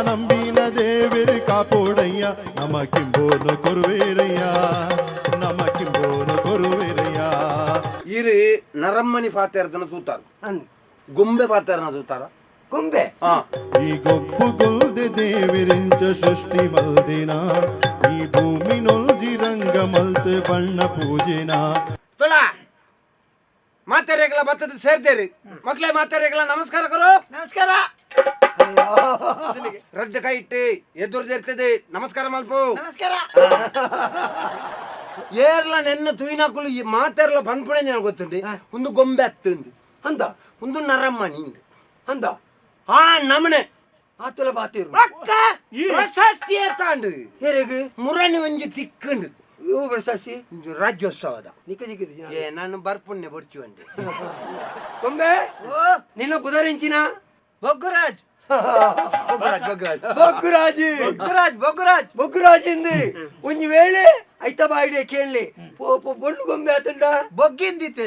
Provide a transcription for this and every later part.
ನಂಬಿನ ದೇವೆರು ಕಾಪೋಡಯ್ಯ, ನಮಕಿಂಬೋನು ಕೊರುವೇರಯ್ಯ, ನಮಕಿಂಬೋನು ಕೊರುವೇರಯ್ಯ. ಇರು ನರಮ್ಮನಿ ಪಾತೆರ್ದನ ತೂತಾರ? ಅಂದ್. ಗೊಂಬೆ ಪಾತೆರ್ನ ತೂತಾರ? ಗೊಂಬೆ. ಹಾ. ಈ ಗೊಬ್ಬು ಗೊಲ್ದೆ ದೇವಿರಿಂಚ ಸೃಷ್ಟಿ ಮಲ್ದಿನ, ಈ ಭೂಮಿ ನೊಲ್ಜಿ ರಂಗ ಮಲ್ತ್ ಬಣ್ಣ ಪೂಜಿನ. ತೊಳ ಮಾತೆರೆಗಳ ಬತ್ತದ ಸೇರ್ದೇರಿ. ಮಕ್ಳೇ, ಮಾತೆರೆಗಳ ನಮಸ್ಕಾರ ಕರು. ನಮಸ್ಕಾರ. ರಡ್ಡ ಕೈ ಇಟ್ಟು ಎದುರು ಇರ್ತದೆ, ನಮಸ್ಕಾರ ಮಲ್ಪು. ನಮಸ್ಕಾರ. ಏರ್ಲ ನೆನ್ನ ತುಯಿನಕುಲು ಈ ಮಾತೆರ್ಲ ಪನ್ಪುಣೆ ಜನ ಗೊತ್ತುಂಡು, ಒಂದು ಗೊಂಬೆ ಅತ್ತುಂದು. ಅಂದ. ಒಂದು ನರಮ್ಮನಿ ಇಂದು. ಅಂದ. ಆ ನಮನೆ. ಆತುಲ ಬಾತಿರು. ಅಕ್ಕ, ಪ್ರಶಸ್ತಿ ಏತಾಂಡು? ಏರೆಗ್? ಮುರಣಿ ಒಂಜಿ ತಿಕ್ಕುಂಡು. ಇವು ಪ್ರಶಸ್ತಿ? ಇಂದು ರಾಜ್ಯೋತ್ಸವದ. ನಿಕ್ಕ ದಿಕ್ಕಿದ. ಏ, ನಾನು ಬರ್ಪುಣ್ಯ ಬೊರ್ಚುವಂಡೆ. ಗೊಂಬೆ, ನಿನ್ನ ಕುದರಿಂಚಿನ? ಬೊಗ್ಗುರಾಜ್, ಬೊಗ್ಗುರಾಜ್, ಬೊಗ್ಗುರಾಜ್. ಬೊಗ್ಗುರಾಜ್. ಬೊಗ್ಗುರಾಜ್, ಬೊಗ್ಗುರಾಜ್. ಬೊಗ್ಗುರಾಜ್ ಇಂದು ಒಂಜಿ ವೇಳೆ ಐತ ಬಾಯಿಡೆ ಕೇಳಲಿ, ಪೊಣ್ಣು ಗೊಂಬೆ ಆತುಂಡ? ಬೊಗ್ಗಿಂದಿತ್ತೆ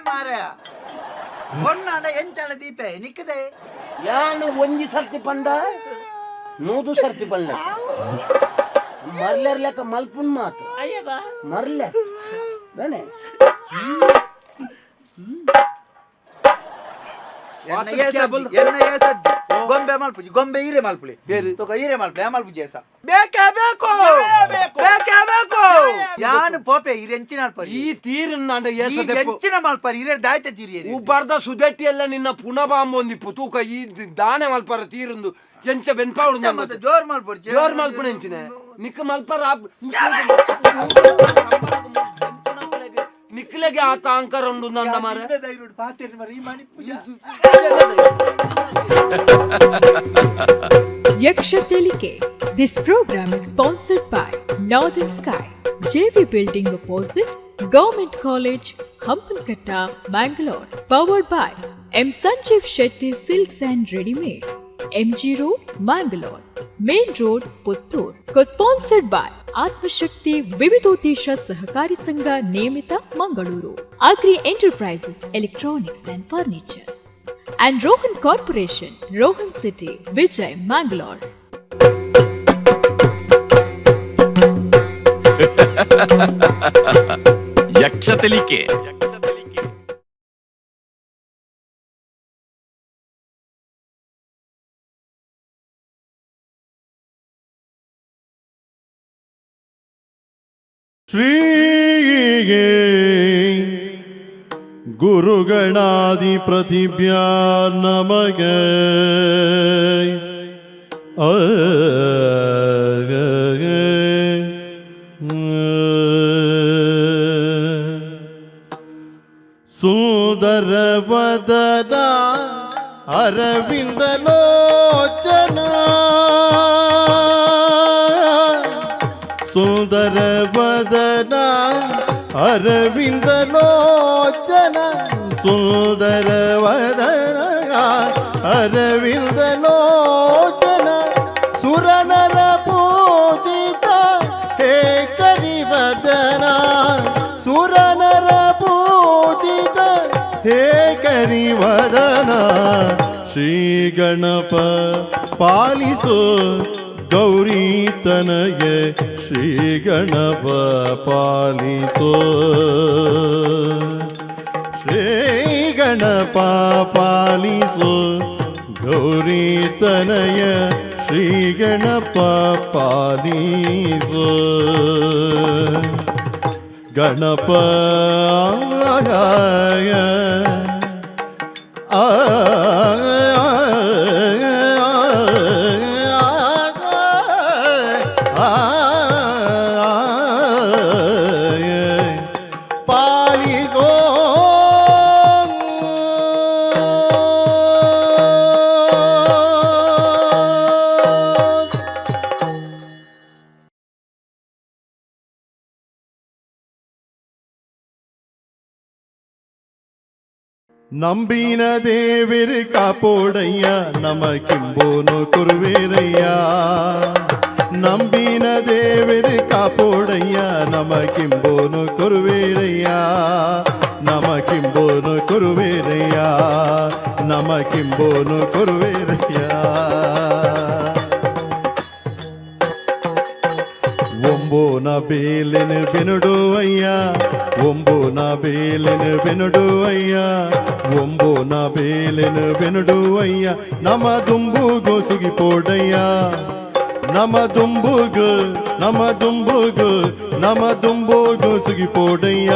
ಮಾರಾಯ, ಹೊನ್ನಾಡ ಎಂಚಲ ದೀಪೆ ನಿಕ್ಕದೆ. ಯಾನು ಒಂಜಿ ಸರ್ತಿ ಪಂಡ 100 ಸರ್ತಿ ಪಂಡ ಮರ್ಲೆರ್ಲೆಕ್ಕ ಮಲ್ಪುನ್ ಮಾತು ಮರ್ಲೆ ಬೇನೆ. ಎನ್ನ ಏಸದ್ದಿ ಗೊಂಬೆ ಮಲ್ಪುಜಿ, ಗೊಂಬೆ ಈರೆ ಮಲ್ಪುಲಿ ತೊಕ, ಈರೆ ಮಲ್ಪುಲಿ, ಆ ಮಲ್ಪುಜಿ. ಏಸ ಬೇಕೇ ಬೇಕು, ಬೇಕೇ ಬೇಕು. ಯಾನು ಪೋಪೆ ಇರೆ ಎಂಚಿನ ಮಲ್ಪರಿ. ಈ ತೀರಿನಾಂಡ. ಈ ಎಂಚಿನ ಮಲ್ಪರಿ, ಇರೆ ದಾಯ್ತ ತೀರಿ. ಉಬಾರ್ದ ಸುದೆಟ್ಟಿ ಎಲ್ಲ ನಿನ್ನ ಪುನಃ ಬಾಂಬೊಂದಿಪ್ಪು ತೂಕ. ಈ ದಾನೆ ಮಲ್ಪರ ತೀರಿಂದು ಎಂಚ ಬೆನ್ಪಾವುಡು. ಮತ್ತೆ ಜೋರ್ ಮಲ್ಪೊಡ್ಚಿ. ಜೋರ್ ಮಲ್ಪುನ ಎಂಚಿನ ನಿಕ್ಕ ಮಲ್ಪರ ನಿಕ್ಲೆಗೆ ಆತ ಅಂಕರ ಉಂಡು ನಂದ ಮಾರೆ. ಪಾತೇರಿ ಮರ ಈ ಮಣಿ. Yaksha Telike. This program is sponsored by Northern Sky, JV Building opposite Government College, Hampankatta, Mangalore. Powered by M. Sanjeev Shetty Silks and Readymades, MG Road, Mangalore, Main Road, Puttur. Co-sponsored by Atmashakti Vividodesha Sahakari Sangha Niyamita, Mangaluru, Agri Enterprises Electronics and Furnitures, and Rohan Corporation, Rohan City, Vijay, Mangalore. ಯಕ್ಷ ತೆಲಿಕೆ. ಶ್ರೀ ಗುರುಗಣಾದಿ ಪ್ರತಿಭ್ಯಾ ನಮಗ. ಆ ಸುಂದರ ವದನ ಅರವಿಂದ ಲೋಚನ, ಸುಂದರ ವದನ ಅರವಿಂದ ಲೋಚನ, ಸುಂದರ ವದನ ಅರವಿಂದ ಲೋಚನ, ಸುರನರ ಪೂಜಿತ ಹೇ ಕರಿವದನ, ಸುರನರ ಪೂಜಿತ ಹೇ ಕರಿವದನ, ಶ್ರೀ ಗಣಪ ಪಾಲಿಸೋ ಗೌರಿ ತನಗೆ, ಶ್ರೀ ಗಣಪ ಪಾಲಿಸೋ, ಶ್ರೀ ಗಣಪ ಪಾಲಿಸೋ ಗೌರಿ ತನಯ, ಶ್ರೀ ಗಣಪ ಪಾಲಿಸೋ ಗಣಪ ಆ. ಪಾಲಿಸೋ. ನಂಬಿನ ದೇವಿರು ಕಾಪೋಡಯ್ಯ, ನಮಕಿಂಬೋನು ಕುರುವೇರಯ್ಯ. ನಂಬಿನ ದೇವಿರು ಕಾಪೋಡಯ್ಯ, ನಮಕಿಂಬೋನು ಕುರುವೇರಯ್ಯ, ನಮಕಿಂಬೋನು ಕುರುವೇರಯ್ಯ. ನಮಕಿಂಬೋನು ಕೊರುವೇರಯ್ಯ. ಒಂಬೋನ ಬೇಲೆನು ಬೆನುಡು ಅಯ್ಯ, ಒಂಬೋನ ಬೇಲೆನು ಬೆನುಡು ಅಯ್ಯ, ಒಂಬೋನ ಬೇಲೆನು ಬೆನುಡು ಅಯ್ಯ, ನಮ ದುಂಬುಗು ಸುಗಿಪೋಡಯ್ಯ. ನಮ ದುಂಬುಗು, ನಮ ದುಂಬುಗು, ನಮ ದುಂಬುಗು ಸುಗಿಪೋಡಯ್ಯ.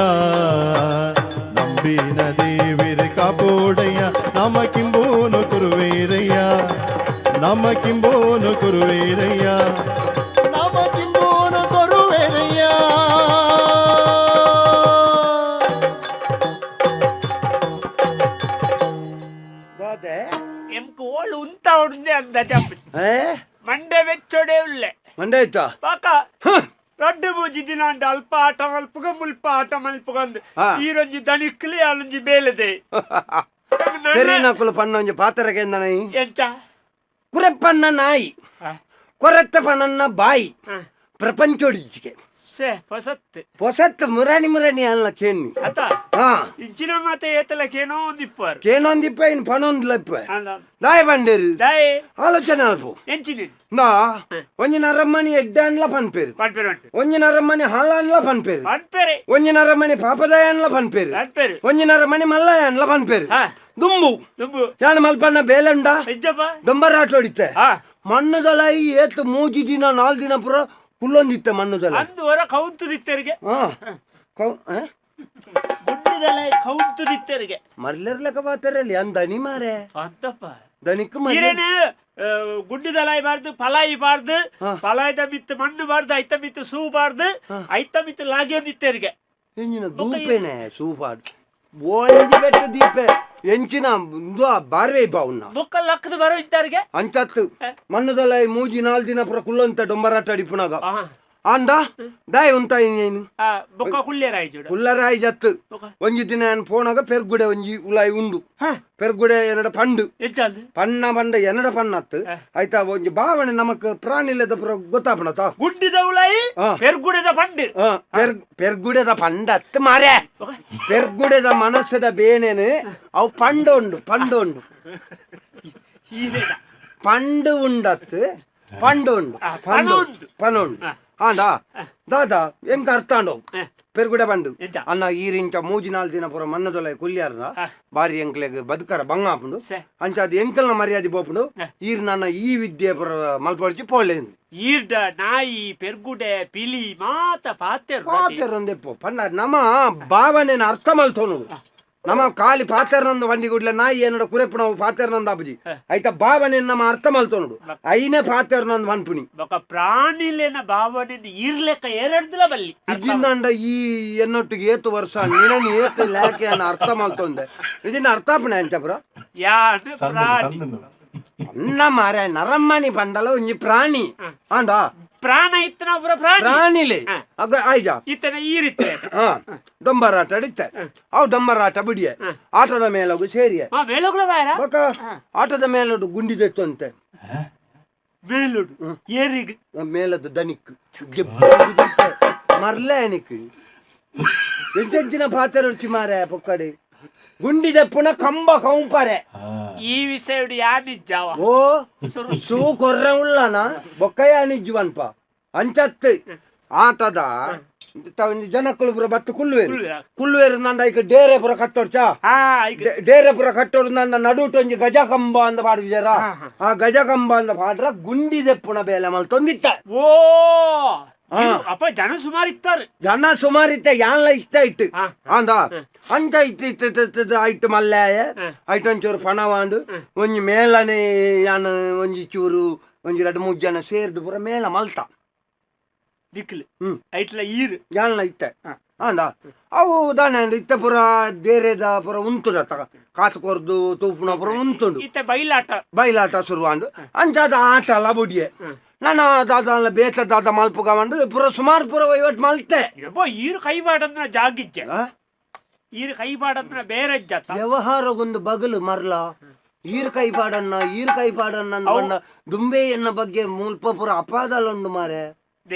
ನಂಬಿನ ದೇವಿರ ಕಾಪೋಡಯ್ಯ, ನಮಕಿಂಬೋನು ಕುರುವೇರಯ್ಯ, ನಮಕಿಂಬೋನು ಕುರುವೇರಯ್ಯ, ನಮಕಿಂಬೋನು ಕೊರುವೇರಯ್ಯ. ದಾದೆ? ಎಂಕ್ ಓಳು ಉಂತ ಉಂಡೆ ಅಂದ ಜಪ್ಪು. ಏ. ಮಂಡೆ ವೆಚ್ಚೊಡೆ ಉಲ್ಲೆ. ಮಂಡೆ ಆಯ್ತಾ? ಬಾಕ ರಡ್ಡು ಮೂಜಿ ದಿನ ಅಂಡ ಅಲ್ಪ ಆಟ ಮಲ್ಪುಗ, ಮುಲ್ಪ ಆಟ ಮಲ್ಪುಗ ಅಂದ್. ಈರೊಂಜಿ ದಣಿಕ್ಲಿ, ಅಲೊಂಜಿ ಬೇಲೆದೆ. ತೆರಿನಕುಲು ಪಣ್ಣೊಂಜಿ ಪಾತೆರಗೆಂದಣ. ಎಂಚ? ಕುರೆಪ್ಪಣ್ಣ ನಾಯಿ, ಕೊರತ್ತ ಪಣ್ಣನ್ನ ಬಾಯಿ, ಪ್ರಪಂಚೋಡಿಜಿಗೆ. ಸೇ, ಹೊಸತ್ತು. ಪೊಸತ್ ಮುರಾಣಿ ಮುರಾಣಿ ಅಲ್ಲ ಕೇಣಿ. ಅತ. ಹಾ. ಇಂಚಿನ ಮಾತೆ ಏತಲಕೇನೋ ಒಂದಿಪ್ಪರು. ಕೇನೊಂದಿಪ್ಪ ಇನ್ ಪಣೊಂದ್ಲಪ್ಪ. ಅಂದ. ದಾಯ ಬಂಡೇರು. ದಾಯೆ? ಆಲೋಚನೆ ಅಲ್ಪ. ಎಂಚಿನ? ನಾ ಒಂಜಿ ನರಮಣಿ ಎಡ್ಡಾನ್ಲ ಪನ್ಪೇರು. ಪನ್ಪೆರು ಉಂಟು. ಒಂಜಿ ನರಮಣಿ ಹಾಲಾನ್ಲ ಪನ್ಪೇರು. ಪನ್ಪೆರೆ. ಒಂಜಿ ನರಮಣಿ ಪಾಪದಾಯನ್ಲ ಪನ್ಪೇರು. ಪನ್ಪೆರು. ಒಂಜಿ ನರಮಣಿ ಮಲ್ಲಯನ್ಲ ಪನ್ಪೇರು. ದುಂಬು. ದುಂಬು. ಯಾನ್ ಮಲ್ಪಣ್ಣ ಬೇಲಂಡ. ಇಜ್ಜಪ್ಪ. ದೊಂಬರಾಟ ಹೊಡಿತೆ. ಮಣ್ಣುದಲಾಯಿ ಏತ್ ಮೂಜಿ ದಿನ ನಾಲ್ ದಿನ ಪೂರ ಕುಲ್ಲೊಂದಿತ್ತೆ ಮಣ್ಣುದಲಾಯಿ. ಅಂದು ಹೊರ ಕೌಂತುದಿತ್ತೆರಿಗೆ. ಹಾ ಕೌ ಆ? ಗುಡ್ಡದಲ್ಲ ಕೌಂತುದಿತ್ತೆರಿಗೆ. ಮರ್ಲಿರ್ಲಕ ಬಾತರಲ್ಲಿ ಅಂದ ದನಿ ಮಾರೆ. ಅಂತಪ್ಪ. ದನಿಕ್ ಮರ್ಲೆ. ಈರೇನು ಗುಡ್ಡದಲಾಯಿ ಬಾರ್ದು, ಪಲಾಯಿ ಬಾರ್ದು, ಪಲಾಯ್ದ ಮಿತ್ತು ಮಣ್ಣು ಬಾರ್ದು, ಐತ ಮಿತ್ತು ಸೂ ಬಾರ್ದು, ಐತ ಮಿತ್ತು ಲಾಗಿಯೊಂದಿತ್ತೆರಿಗೆ. ಎಂಜಿನ ದೂಪೇನೆ ಸೂಪಾಡ್ ಒಂಜಿ ಬೆಟ್ಟು ದೀಪೆ ಎಂಚಿನ ಇಂದು ಬಾರ್ವೆ ಬಾವುನ್ನ. ಬೊಕ್ಕ ಲಕ್ಕದ ಬರೋ ಇದ್ದಾರಿಗೆ. ಅಂಚತ್ತು ಮಣ್ಣುದಲಾಯಿ ಮೂಜಿ ನಾಲ್ ದಿನ ಪೂರ ಕುಲ್ಲೊಂತ ಡೊಂಬರಾಟ ಅಡಿಪುನಾಗ. ಅಂದ ದಾಯ ಉಂತ ಏನು? ಬೊಕ್ಕ ಕುಲ್ಲೇರಾಯಿ ಜೋಡ. ಕುಲ್ಲರಾಯಿ ಜತ್ತು. ಬೊಕ್ಕ? ಒಂಜಿ ದಿನ ಯಾನ್ ಪೋನಾಗ ಪೆರ್ಗುಡೆ ಒಂಜಿ ಉಲಾಯಿ ಉಂಡು. ಪೆರ್ಗುಡೆ ಎನ್ನಡ ಪಂಡು. ಎಂಚಾಲ್ದು? ಪಣ್ಣ ಪಂಡ ಎನ್ನಡ ಪಣ್ಣತ್ತು ಆಯ್ತಾ, ಒಂಜಿ ಭಾವನೆ ನಮಕ್ ಪ್ರಾಣಿಲ್ಲದ ಪೂರ ಗೊತ್ತಾಪಣತ. ಗುಡ್ಡದ ಉಲಾಯಿ. ಪೆರ್ಗುಡೆದ ಪಂಡು. ಪೆರ್ಗುಡೆದ ಪಂಡತ್ತು ಮಾರೆ, ಪೆರ್ಗುಡೆದ ಮನಸ್ಸದ ಬೇನೇನು ಅವು ಪಂಡ ಉಂಡು, ಪಂಡ ಉಂಡು. ಈರೇನ? ಪಂಡು ಉಂಡತ್ತು, ಪಂಡು ಉಂಡು. ಪಣ ಉಂಡು. ಪಣ ಉಂಡು. ಆಂಡ ದಾದಾ ಎಂಕ ಅರ್ಥ ಆಂಡವು. ಪೆರ್ಗುಡೆ ಪಂಡು. ಎಂಚ? ಅನ್ನ ಈರಿಂಚ ಮೂಜಿ ನಾಲ್ ದಿನ ಪೂರ ಮಣ್ಣದೊಲ ಕುಲ್ಯಾರ್ನ ಬಾರಿ ಎಂಕ್ಲೆಗ್ ಬದುಕರ ಬಂಗ ಆಪುಂಡು. ಅಂಚ ಅದು ಎಂಕಲ್ನ ಮರ್ಯಾದೆ ಪೋಪುಂಡು. ಈರ್ ನನ್ನ ಈ ವಿದ್ಯೆ ಪೂರ ಮಲ್ಪೊಡ್ಚಿ ಪೋಲೆ. ಈರ್ಡ ನಾಯಿ, ಪೆರ್ಗುಡೆ, ಪಿಲಿ ಮಾತ ಪಾತೆರು. ಪಾತೆರೊಂದೆಪ್ಪು ಪಂಡ ನಮ್ಮ ಭಾವನೆನ ಅರ್ಥ ಮಲ್ತೋನು. ನಮ್ಮ ಖಾಲಿ ಪಾತೆರನಂದು ವಂಡಿ ಗುಡ್ಲೆ ನಾಯಿ ಏನಡ ಕುರೆಪ್ಪು ಪಾತೆರನಂದು ಅಬುಜಿ ಐತ ಭಾವನೆ ನಮ್ಮ ಅರ್ಥ ಮಲ್ತೋನುಡು ಐನೇ ಪಾತೆರನಂದು ವನ್ಪುನಿ. ಬೊಕ್ಕ ಪ್ರಾಣಿಲೆನ ಭಾವನೆ ಈರ್ಲೆಕ್ಕ ಏರಡ್ದಲ ಬಲ್ಲಿ. ಇಜಿಂದಂಡ ಈ ಎನ್ನೊಟ್ಟಿಗೆ ಏತು ವರ್ಷ ನಿನನ್ ಏತು ಲೇಕೆ ಅರ್ಥ ಮಲ್ತೊಂದೆ, ಇದನ್ನ ಅರ್ಥಾಪಣೆ ಅಂಚ ಪುರ. ಯಾನ್ ಪ್ರಾಣಿ. ಅನ್ನ ಮಾರ ನರಮ್ಮನಿ ಪಂಡಲ ಒಂಜಿ ಪ್ರಾಣಿ ಆಂಡ. ಪ್ರಾಣ ಇತ್ತನ ಒಬ್ಬರ ಪ್ರಾಣಿ. ಪ್ರಾಣಿಲೆ ಅಗ ಆಯ್ಜ. ಇತ್ತನ ಈರಿತ್ತೆ. ಹಾ, ಡೊಂಬರಾಟ ಅಡಿತ್ತೆ ಅವು ಡೊಂಬರಾಟ ಬಿಡಿಯೆ ಆಟದ ಮೇಲಗು ಸೇರಿಯೆ. ಹಾ, ಮೇಲೋಗ್ಲ ಬಾಯರ. ಬೊಕ ಆಟದ ಮೇಲಡು ಗುಂಡಿ ಅಂತೆ. ಮೇಲುಡು ಏರಿಗ್? ಮೇಲದ ದನಿಕ್ ಮರ್ಲೆ ಅನಿಕ್ ಎಂಚೆಂಚಿನ ಪಾತೆರೊಡ್ಚಿ ಮಾರೆ ಪೊಕ್ಕಡಿ ಗುಂಡಿ ದೆಪ್ಪುನ ಕಂಬ ಕೌಂಪರೆ. ಈ ವಿಷಯಡು ಯಾನಿಜ್ಜಾವ. ಓ ಸೂ ಕೊರ್ರ ಉಳ್ಳನ ಬೊಕ್ಕಯ್ಯ ನಿಜ್ಜುವನ್ಪ ಅಂಚತ್ತು ಆಟದ ಒಂಜಿ ಜನಕ್ಕುಲು ಪೂರ ಬತ್ತು ಕುಲ್ಲುವೇರು. ಕುಲ್ಲುವೆರಾ? ಕುಲ್ಲುವೇರು ನಂಡ ಐಕ್ ಡೇರೆ ಪೂರ ಕಟ್ಟೊಡ್ಚಾ. ಹಾ, ಈಗ ಡೇರೆ ಪೂರ ಕಟ್ಟೊಡು ನನ್ನ ನಡುಟು ಒಂಜಿ ಗಜ ಕಂಬ ಅಂದ ಪಾಡುಜರ, ಆ ಗಜ ಕಂಬ ಅಂದ ಪಾಡ್ರ ಗುಂಡಿ ದೆಪ್ಪುನ ಬೇಲೆ ಮಲ್ತೊಂದಿತ್ತ. ಓ, ಅಪ್ಪ ಜನ ಸುಮಾರು ಇತ್ತಾರೆ. ಜನ ಸುಮಾರು ಇತ್ತ, ಯಾನ್ಲ ಇಷ್ಟ ಇಟ್ಟು. ಅಂದ ಅಂಚ ಇತ್ತು ಇತ್ತು ಇತ್ತು ಇತ್ತು ಐಟ್ ಮಲ್ಲಾಯ ಐಟ್ ಒಂಚೂರು ಪಣವಾಂಡು ಒಂಜಿ ಮೇಲನೆ ಯಾನ್ ಒಂಜಿ ಚೂರು ಒಂಜಿ ರಡ್ಡ್ ಮೂಜಿ ಜನ ಸೇರ್ದು ಪೂರ ಮೇಲ ಮಲ್ತ. ದಿಕ್ಲು. ಐಟ್ಲ ಈರು? ಯಾನ್ಲ ಇತ್ತೆ ಅಂದ ಅವು ದಾನೆ ಅಂದ್ ಇತ್ತೆ ಪೂರ ಡೇರೆದ ಪೂರ ಉಂತುಡ ಕಾತು ಕೊರ್ದು ತೂಪುನ ಪೂರ ಉಂತುಂಡು. ಇತ್ತೆ ಬೈಲಾಟ. ಬೈಲಾಟ ಶುರುವಾಂಡು. ಅಂಚಾದ ಆಟ ಅಲ್ಲ ಬುಡಿಯೆ ನನ್ನ ದಾದ ಬೇತ ದಾದ ಮಲ್ಪುಗ ಬಂದು ಪೂರ ಸುಮಾರು ಪೂರ ವಹಿವಾಟು ಮಲ್ತೆ. ಯಬ್ಬೋ, ಈರು ಕೈವಾಡಂದ್ರ ಜಾಗಿಜ್ಜೆ. ಆ? ಈರು ಕೈವಾಡಂದ್ರ ಬೇರೆ ಜಾತ. ವ್ಯವಹಾರಗೊಂದು ಬಗಲು ಮರ್ಲ ಈರ್ ಕೈ ಪಾಡನ್ನ ಈರ್ ಕೈ ಪಾಡನ್ನ ಅಂದ್ ಪಂಡ ದುಂಬೆ ಎನ್ನ ಬಗ್ಗೆ ಮುಲ್ಪ ಪೂರ ಅಪಾದಲುಂಡು ಮಾರೆ.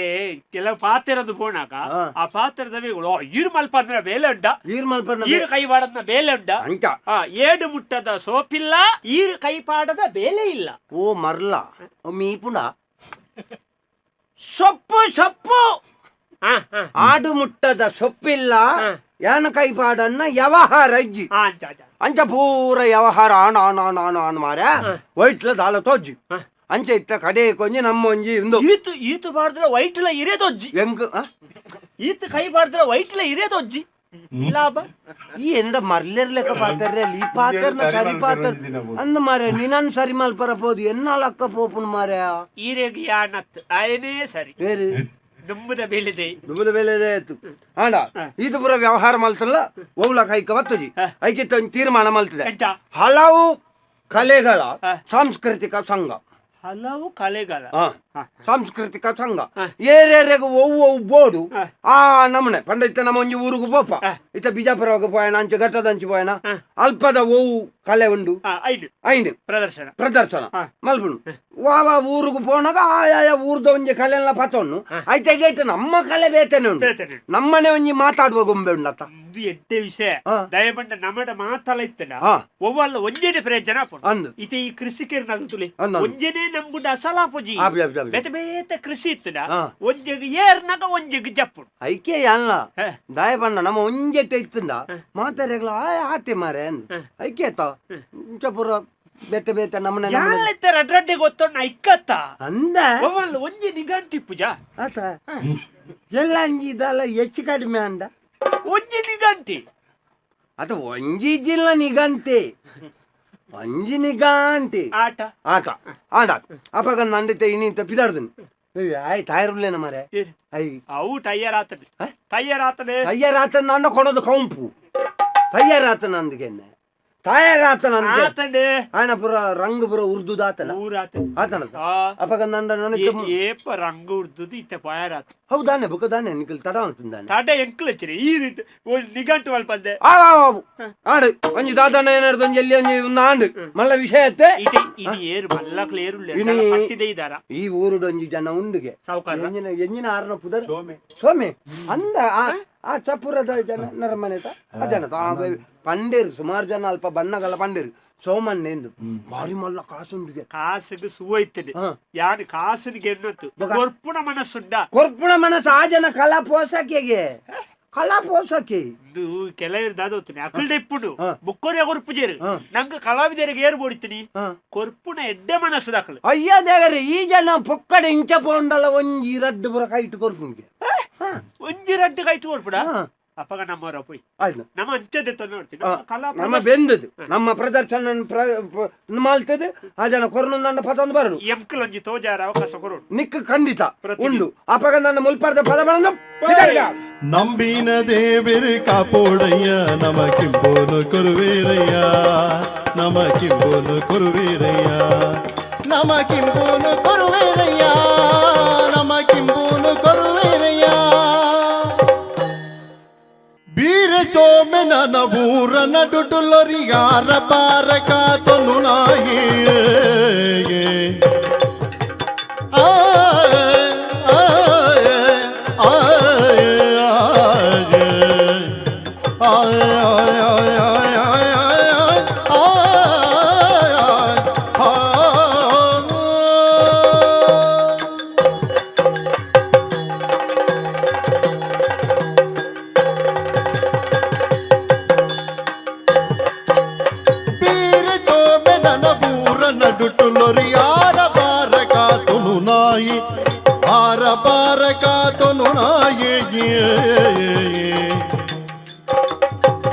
ಕೆಲವು ಪಾತ್ರೆದು ಪೋಣಾಗ ಆ ಪಾತ್ರದ ಈರು ಮಲ್ಪಂದ್ರ ಬೇಲೆ ಉಂಡ, ಈರ್ ಮಲ್ಪನ ಈರು ಕೈ ಪಾಡದ ಬೇಲೆ ಉಂಡ ಅಂಚ. ಏಡು ಮುಟ್ಟದ ಸೋಪಿಲ್ಲ, ಈರು ಕೈ ಪಾಡದ ಬೇಲೆ ಇಲ್ಲ. ಓ ಮರ್ಲ ಮೀಪುಂಡ ಸೊಪ್ಪು ಸೊಪ್ಪು ಆಡು ಮುಟ್ಟದ ಸೊಪ್ಪಿಲ್ಲ, ಯಾನ ಕೈ ಪಾಡನ್ನ ವ್ಯವಹಾರ ಇಜ್ಜಿ ಅಂಚ ಪೂರ ವ್ಯವಹಾರ ಆಣ ಆಣ ಆಣ ಆಣ ಆಣ ಮಾರ ವೈಟ್ಲ ದಾಲ ತೋಜ್ಜಿ ಅಂಚ ಇತ್ತ ಕಡೆ ಕೊಂಜಿ ನಮ್ಮ ಒಂಜಿ ಇಂದು ಈತು ಈತು ಬಾರ್ದ್ರ ವೈಟ್ಲ ಇರೇ ತೋಜ್ಜಿ ಎಂಕ್ ಈತು ಕೈ ಬಾರ್ದ್ರ ವೈಟ್ಲ ಇರೇ ತೋಜ್ಜಿ ಲಾಭ. ಈ ಎಂದ ಮರ್ಲೆರ್ಲೆಕ್ಕ ಪಾತರ್ರೆ ಈ ಪಾತರ್ನ ಸರಿ ಪಾತರ್ ಅಂದ ಮಾರೆ ನಿನ್ನನ್ ಸರಿ ಮಲ್ಪರ ಪೋದು ಎನ್ನಾಲ ಅಕ್ಕ ಪೋಪುನ್ ಮಾರ್ಯ ಈರೆಗ್ ಯಾನತ್ ಆಯನೇ ಸರಿ ಬೇರೆ ದುಂಬುದ ಬೇಲಿದೆ ದುಂಬುದ ಬೇಲಿದೆ ಆಯ್ತು ಆಂಡ ಇದು ಪೂರ ವ್ಯವಹಾರ ಮಲ್ತಲ್ಲ ಓವ್ಲ ಕೈಕ ಬತ್ತುಜಿ ಐಕಿತ್ತ ಒಂಜಿ ತೀರ್ಮಾನ ಮಲ್ತದೆ. ಹಲವು ಕಲೆಗಳ ಸಾಂಸ್ಕೃತಿಕ ಸಂಘ, ಹಲವು ಕಲೆಗಳ ಸಾಂಸ್ಕೃತಿಕ ಸಂಘ ಏರೇರೆಗ್ ಒವ್ವು ಒವ್ವು ಬೋಡು ಆ ನಮನೆ ಪಂಡ ಇತ್ತ ನಮ್ಮ ಒಂಜಿ ಊರುಗು ಪೋಪ ಇತ್ತ ಬಿಜಾಪುರಗ್ ಪೋಯಣ ಅಂಚೆ ಘಟ್ಟದಂಚಿ ಪೋಯಣ ಅಲ್ಪದ ಒವ್ವು ಕಲೆ ಉಂಡು ಐನು ಪ್ರದರ್ಶನ ಪ್ರದರ್ಶನ ಮಲ್ಪುಂಡು ವಾವ ಊರುಗು ಪೋಣಗ ಆಯಾಯ ಊರ್ದ ಒಂಜಿ ಕಲೆಲ್ಲ ಪತೊಣ್ಣು ಐತೆ ಐತೆ ನಮ್ಮ ಕಲೆ ಬೇತನೆ ಉಂಡು ನಮ್ಮನೆ ಒಂಜಿ ಮಾತಾಡುವ ಗೊಂಬೆ ಉಂಡತ್ತ ಇದು ಎಡ್ಡೆ ವಿಷಯ ದಯಪಂಡ ನಮ್ಮಡ ಮಾತಲ್ಲ ಇತ್ತನ ಒವ್ವಲ್ಲ ಒಂಜೇನೆ ಪ್ರಯೋಜನ ಅಂದು ಇತ್ತೆ ಈ ಕೃಷಿಕರು ನಗುತ್ತಲೆ ಒಂಜೇನೆ ನಂಬುಡ ಅಸಲಾಪುಜಿ ಬೇತೆ ಬೇತೆ ಕೃಷಿ ಇತ್ತನ ಒಂಜೆಗ್ ಏರ್ನಾಗ ಒಂಜೆಗ್ ಜಪ್ಪು ಐಕೆ ಅಲ್ಲ ದಯಪಂಡ ನಮ್ಮ ಒಂಜೆಟ್ಟ ಇತ್ತಂದ ಮಾತಾಡ್ಯಾಗಲ ಆತೆ ಮಾರೆ ಅಂದ್ ಐಕೆ ಆತ ಇಂಚ ಪೂರ ಬೇತೆ ಬೇತೆ ನಮ್ಮನೆ ರಡ್ರಡ್ಡೆ ಗೊತ್ತೊಣ್ಣ ಐಕ್ಕತ್ತ ಅಂದ ಒವ್ವಲ್ಲ ಒಂಜಿ ನಿಗಂಟಿ ಪೂಜಾ ಆತ ಎಲ್ಲ ಅಂಜಿ ಇದಲ್ಲ ಹೆಚ್ಚು ಕಡಿಮೆ ಅಂದ ಒಂಜಿ ನಿಗಂಟಿ ಅದು ಒಂಜಿ ಜಿಲ್ಲ ನಿಗಂತೆ ಒಂಜಿ ನಿಗಂಟಿ ಆಟ ಆಟ ಆಟ ಅಪಗ ನಂದಿತ್ತೆ ಇನ್ನಿಂತ ಪಿದಾಡ್ದನು ಆಯ್ ತಾಯರ್ಲೇನ ಮಾರೆ I ಅವು ಟೈಯರ್ ಆತದೆ ಟೈಯರ್ ಆತದೆ ಟೈಯರ್ ಆತನ ನಾನ ಕೊಡೋದು ಕೌಂಪು ಟೈಯರ್ ಆತನ ಅಂದ್ಗೆನ್ನೆ ಟೈಯರ್ ಆತನ ಆತದೆ ಆಯನ ಪುರ ರಂಗ್ ಪುರ ಉರ್ದುದ ಆತನ ಆತನ ಅಪಗ ನಂದ ನನಗೆ ಏಪ ರಂಗು ಉರ್ದುದು ಇತ್ತೆ ಪಯರ್ ಆತ ಹೌದಾನೆ ಬುಕ್ಕದಾನೆ ನಿಕಲ್ ತಡ ಅಂತಂದಾನೆ ತಡ ಎಂಕ್ಲ ಚಿರಿ ಈ ರೀತಿ ಒಂದು ನಿಗಂಟು ಮಲ್ಪಂದೆ ಆ ಆಡು ಒಂಜಿ ದಾದನ ಏನಾಡ್ದು ಒಂಜಿ ಎಲ್ಲಿ ಒಂಜಿ ಒಂದು ಆಂಡು ಮಲ್ಲ ವಿಷಯ ಅತ್ತೆ ಇದೆ ಇದು ಏರು ಮಲ್ಲಕ್ಲ ಏರು ಪಟ್ಟಿದೆ ಇದಾರ ಈ ಊರುಡು ಒಂಜಿ ಜನ ಉಂಡುಗೆ ಸಾವುಕಾರ ಎಂಜಿನ ಎಂಜಿನ ಆರ್ನ ಪುದರ್ ಸೋಮೆ ಅಂದ ಆ ಚಪುರದ ಜನ ನರಮನೆತ ಆ ಜನ ಪಂಡೇರು ಸುಮಾರು ಜನ ಅಲ್ಪ ಬಣ್ಣಗಳ ಪಂಡೇರು ಸೋಮಣ್ಣ ಎಂದು ಭಾರಿ ಮಲ್ಲ ಕಾಸುಂಡಿಗೆ ಕಾಸುಗೆ ಸುವೈತದೆ ಯಾನು ಕಾಸಿಗೆ ಎನ್ನತ್ತು ಕೊರ್ಪುಣ ಮನಸ್ಸುಂಡ ಕೊರ್ಪುಣ ಮನಸ್ಸು ಆ ಜನ ಕಲಾ ಪೋಷಕೆಗೆ ಕಲಾ ಪೋಷಕೆ ಇದು ಕೆಲವರು ದಾದೋತೀನಿ ಅಕಲ್ಡೆ ಇಪ್ಪುಂಡು ಬುಕ್ಕೋರೆ ಕೊರ್ಪುಜೇರು ನಂಗೆ ಕಲಾವಿದರಿಗೆ ಏರು ಬೋಡಿತೀನಿ ಕೊರ್ಪುಣ ಎಡ್ಡೆ ಮನಸ್ಸು ದಾಖಲು ಅಯ್ಯ ದೇವರೇ ಈ ಜನ ಪೊಕ್ಕಡೆ ಇಂಚ ಪೋಂಡಲ್ಲ ಒಂಜಿ ರಡ್ಡು ಪುರ ಕೈಟು ಕೊರ್ಪುಂಗೆ ಒಂಜಿ ರಡ್ಡು ಕೈಟು ಕೊರ್ಪುಡ ಅಪ್ಪಗ ನಮ್ಮವರ ಪೋಯ್ ಆಯ್ತು ನಮ್ಮ ಅಂಚದೆ ನೋಡ್ತೀನಿ ನಮ್ಮ ಬೆಂದದು ನಮ್ಮ ಪ್ರದರ್ಶನ ಮಾಲ್ತದೆ ಆ ಜನ ಕೊರನೊಂದನ್ನ ಪತೊಂದು ಬರಡು ಎಂಕಲ್ ಒಂಜಿ ತೋಜಾರ ಅವಕಾಶ ಕೊರು ನಿಕ್ ಖಂಡಿತ ಉಂಡು ಅಪಗ ನನ್ನ ಮುಲ್ಪಾರ್ದ ಪದ ಬಳಂದು ನಂಬಿನ ದೇವಿರು ಕಾಪೋಡಯ್ಯ ನಮಕಿಂಬೋನು ಕೊರುವೀರಯ್ಯ ನಮಕಿಂಬೋನು ಕೊರುವೀರಯ್ಯ ನಮಕಿಂಬೋನು ಕೊರುವೀರಯ್ಯ ನಮಕಿಂಬೋನು ಕೊರುವೀರಯ್ಯ ಬೀರ ಚೋಮೆನ ಊರ ನಡುಟುಲೊರಿಯಾರ ಬಾರಕ ತೊನು ನಾಯಿ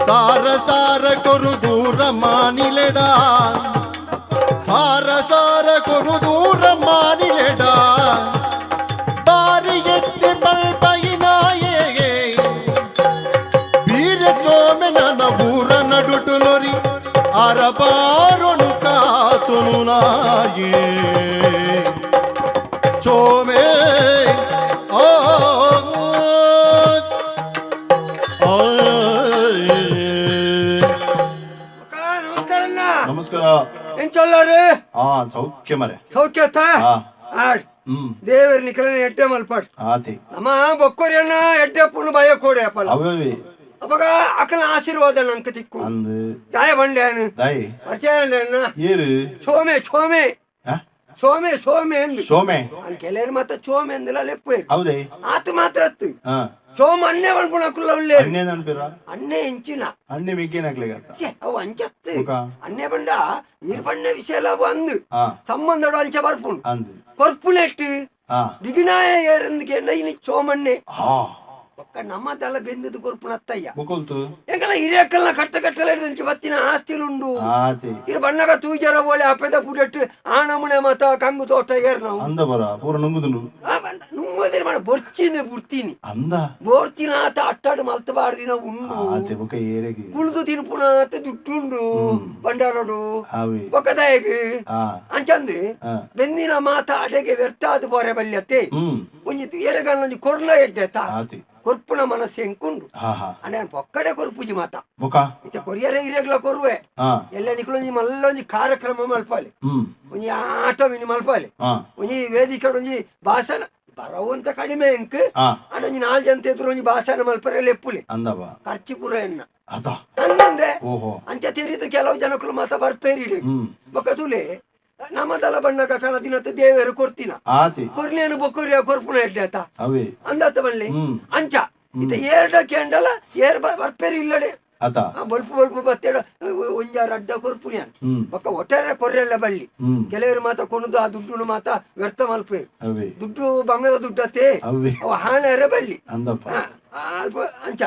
ಸಾರ ಸಾರ ಕೊರು ದೂರ ಮಾನಿಲೆಡ ಸಾರ ಸಾರ ಕೊರು ದೂರ ಮಾನಿಲೆಡ ಬಾರಿ ಎಟ್ಟಿ ಬಲ್ಪಯಿನಾಯೇ ಬೀರ ಚೋಮೆ ನನ್ನ ಊರ ನಡುಟುಲೊರಿ ಅರಬಾರೊನು ಕಾತುನು ನಾಯೇ ಚೋಮೆ ಆ ನಮಸ್ಕಾರ ನಮಸ್ಕಾರ ಎಂಚೊಲ್ಲಾರು ಸೌಖ್ಯ ಮರೆ ಸೌಖ್ಯ Add ಹ್ಮ್ ದೇವರ್ ನಿಕಲನೆ ಎಡ್ಡೆ ಮಲ್ಪಾಡ್. ಆತೆ. ನಮ್ಮ ಬೊಕ್ಕೊರಿಯಣ್ಣ ಎಡ್ಡೆ ಪುಣ್ಣು ಭಯ ಕೋಡೆ ಅಪ್ಪಲ. ಅವೇ. ಅಪಗ ಅಕಲ ಆಶೀರ್ವಾದ ನಂಕ ತಿಕ್ಕು. ಅಂದ್. ದಾಯ ಬಂಡೆ ದಾಯಿ? ಪರಿಚಯ ಅಣ್ಣ. ಏರು? ಸೋಮೆ ಸೋಮೆ. ಆ? ಸೋಮೆ ಸೋಮೆ ಎಂದು. ಸೋಮೆ. ಅನ್ ಕೆಲವರು ಮಾತ್ರ ಚೋಮೆ ಅಂದಲ ಲೆಪ್ಪು. ಹೌದೇ? ಆತ ಮಾತ್ರ ಅತ್ತು. ಹಾ. ಚೋಮ ಅಣ್ಣೆ ಪನ್ಪುಣ ಕುಲ್ಲ ಉಲ್ಲೆ. ಅಣ್ಣೆ ಅನ್ಪಿರ? ಅಣ್ಣೆ ಎಂಚಿನ? ಅಣ್ಣೆ ಮಿಕ್ಕೇನಾಗ್ಲಿಗತ್ತ? ಛೆ, ಅವು ಅಂಚತ್ತು. ಬೊಕ? ಅಣ್ಣೆ ಬಂಡ ಈರ್ ಪಣ್ಣ ವಿಷಯ ಅವು ಅಂದು. ಹಾ. ಸಂಬಂಧಡು ಅಂಚ ಬರ್ಪುಂಡು. ಅಂದ್. ಕೊರ್ಪುನೆಟ್ಟು. ಹಾ. ದಿಗಿನಾಯ ಏರಂದು ಕೇಂಡ ಇನಿ ಚೋಮಣ್ಣೆ. ಹಾ. ಒಕ್ಕ ನಮ್ಮ ದಳ ಬೆಂದದು ಕೊರ್ಪುನ ಅತ್ತಯ್ಯ. ಬೊಕೊಲ್ತು. ಎಂಕಲ ಹಿರಿಯಕ್ಕಲ್ನ ಕಟ್ಟ ಕಟ್ಟಲ ಹಿಡ್ದಂಚಿ ಬತ್ತಿನ ಆಸ್ತಿಲುಂಡು. ಆತೆ. ಇರು ಬಣ್ಣಗ ತೂಜರ ಬೋಲೆ ಅಪ್ಪೆದ ಪುಡೆಟ್ಟು ಆ ನಮೂನೆ ಮಾತ ಕಂಗು ತೋಟ ಏರ್ ನಾವು. ಅಂದ ಬರ ಪೂರ ನುಂಗುದುಂಡು. ಆ ಬಣ್ಣ ನುಂಗೋದಿರ ಮಾಡ ಬೊರ್ಚಿನ ಬುಡ್ತೀನಿ. ಅಂದ. ಬೋರ್ತಿನ ಆತ ಅಟ್ಟಾಡು ಮಲ್ತ ಬಾರ್ದಿನ ಉಂಡು. ಆತೆ, ಬೊಕ ಏರೆಗೆ? ಕುಳ್ದು ತಿನ್ಪುನ ಆತ ದುಡ್ಡುಂಡು ಬಂಡಾರಡು. ಆವೆ. ಬೊಕದಾಯಗ್. ಆ. ಅಂಚಂದು. ಆ. ಬೆಂದಿನ ಮಾತ ಅಡೆಗೆ ವ್ಯರ್ಥ ಆದ ಬೋರೆ ಬಲ್ಯತೆ. ಹ್ಮ್. ಒಂಜಿ ಏರೆಗಾಲೊಂಜಿ ಕೊರ್ಲ ಎಡ್ಡೆತ. ಆತೆ. ಕೊರ್ಪುನ ಮನಸ್ಸು ಎಂಕುಂಡು. ಹಾ ಹಾ. ಅಣ್ಣ ಪೊಕ್ಕಡೆ ಕೊರ್ಪುಜಿ ಮಾತ. ಬೊಕ? ಇತ್ತೆ ಕೊರಿಯರೆ ಹಿರಿಯಗ್ಲ ಕೊರುವೆ. ಹಾ. ಎಲ್ಲ ನಿಕುಲೊಂಜಿ ಮಲ್ಲೊಂಜಿ ಕಾರ್ಯಕ್ರಮ ಮಲ್ಪಾಲೆ. ಹ್ಮ್. ಒಂಜಿ ಆಟ ಮಿನಿ ಮಲ್ಪಾಲೆ. ಹಾ. ಒಂಜಿ ವೇದಿಕೆ ಒಂಜಿ ಭಾಷಣ ಬರವಂತ ಕಡಿಮೆ ಎಂಕ್. ಹಾ. ಅಣ್ಣ ಒಂಜಿ ನಾಲ್ ಜನ ಎದುರು ಒಂಜಿ ಭಾಷಣ ಮಲ್ಪರೆ ಲೆಪ್ಪುಲೆ. ಅಂದವ. ಖರ್ಚು ಪೂರ ಎನ್ನ. ಅದ. ಅಂದಂದೆ. ಓಹೋ. ಅಂಚ ತೆರಿದು ಕೆಲವು ಜನಕ್ಕಳು ಮಾತ ಬರ್ಪೇರಿಡೆ. ಹ್ಮ್. ಬೊಕ ತುಲೆ ನಮ್ಮದಲ ಬಣ್ಣಕ ಕಣ ದಿನತ್ತ ದೇವರು ಕೊಡ್ತೀನ. ಆತಿ. ಕೊರ್ನೇನು ಬೊಕ್ಕೊರಿಯ ಕೊರ್ಪುನ ಎಡ್ಡೆ ಆತ. ಅವೇ. ಅಂದಾತ ಬಳ್ಳಿ. ಹ್ಮ್. ಅಂಚ ಇತ್ತ ಏರ್ಡ ಕೇಂಡಲ ಏರ್ ಬರ್ಪೇರಿ ಇಲ್ಲಡೆ. ಅತ. ಆ ಬೊಲ್ಪು ಬೊಲ್ಪು ಬತ್ತೇಡ ಒಂಜಾರು ಅಡ್ಡ ಕೊರ್ಪುನಿ. ಹ್ಮ್. ಬೊಕ್ಕ ಒಟ್ಟಾರೆ ಕೊರ್ರೆಲ್ಲ ಬಳ್ಳಿ. ಹ್ಮ್. ಕೆಲವರು ಮಾತ ಕೊಣದು ಆ ದುಡ್ಡು ಮಾತ ವ್ಯರ್ಥ ಮಲ್ಪೇರು. ಅವೇ. ದುಡ್ಡು ಬಂಗದ ದುಡ್ಡತ್ತೆ. ಅವೇ. ಅವ ಹಾಣೆರೆ ಬಳ್ಳಿ. ಅಂದಪ್ಪ. ಆ, ಅಲ್ಪ ಅಂಚ.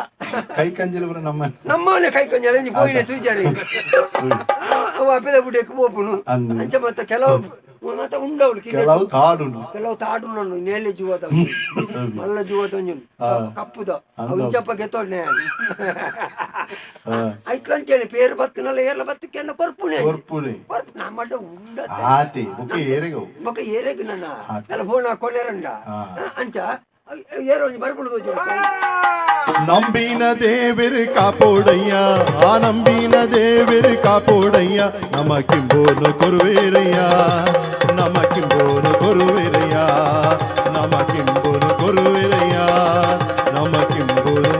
ಕೈ ಕಂಜಿಲ ಪೂರ ನಮ್ಮ. ನಮ್ಮವನೇ ಕೈ ಕೊಂಜಲ ಪೋಯಿನೆ ತೂಜಾರಿ ಅವ ಅಪ್ಪದ ಬುಡಕ್ಕೆ ಪೋಪುನು. ಅಂದು. ಅಂಚ ಮತ್ತೆ ಕೆಲವು ಮಾತ ಉಂಡವಳು. ಕೆಲವು ತಾಡುಂಡು. ಕೆಲವು ತಾಡುಂಡು ನೇಲೆ ಜೀವದ ಮಲ್ಲ ಜೀವದ ಒಂಜಿ ಆ. ಕಪ್ಪುದ. ಅಂದ. ಇಂಚಪ್ಪ ಗೆತ್ತೊಡ್ನೆ. ಆ. ಐಟ್ಲಂಚೇನೆ ಪೇರು ಬತ್ತಿನಲ್ಲ ಏರ್ಲ ಬತ್ತಕ್ಕೆ ಕೊರ್ಪುನೆ. ಕೊರ್ಪುನೆ. ಕೊರ್ಪು ನಮ್ಮಡ ಉಂಡ. ಆತಿ, ಬೊಕ ಏರೆಗವು? ಬೊಕ ಏರೆಗ್ ನನ್ನ. ಆತಿ. ಕೆಲ ಫೋನ್ ಹಾಕೊಂಡೇರಂಡ. ಆ. ಅಂಚ ಏರೋ ಒಂಜಿ ಬರ್ಪುಂಡು ತೋಜುಂಡು. ನಂಬಿನ ದೇವರು ಕಾಪೋಡಯ್ಯ, ಆ ನಂಬಿನ ದೇವರು ಕಾಪೋಡಯ್ಯ, ನಮ್ಮ ಕಿಂಬೋನು ಕೊರುವೇರಯ್ಯ, ನಮ್ಮ ಕಿಂಬೋನು ಕೊರುವೇರಯ್ಯ, ನಮ್ಮ ಕಿಂಬೋನು ಕೊರುವೇರಯ್ಯ, ನಮ್ಮ ಕಿಂಬೋನು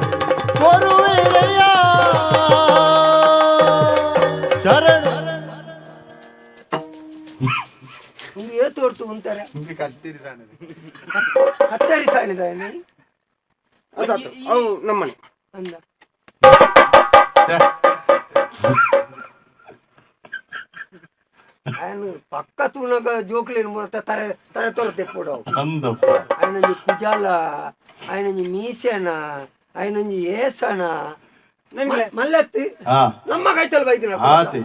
ಕೊರುವೇರಯ್ಯ. ಶರಣ. ಒಂದು ಏತು ಹೊರ್ತು ಉಂತಾರೆ ಕತ್ತರಿ ಸಾಣಿದ. ಅದಾತು, ಅವು ನಮ್ಮನೆ. ಅಂದ. ಛೆ. ఆయన ಪಕ್ಕ ತೂನಗ ಜೋಕ್ಲೇನು ಮುರತ ತರೆ ತರೆ ತೊರತೆ ಪೋಡವು. ಅಂದಪ್ಪ. ఆయనೊಂಜಿ ಕುಜಾಲ, ఆయనೊಂಜಿ ಮೀಸೆನ, ఆయనೊಂಜಿ ಏಸನ ಮಲ್ಲತ್ತಿ. ಹಾ. ನಮ್ಮ ಕೈತಲ್ ಬೈದಿನ. ಆತಿ.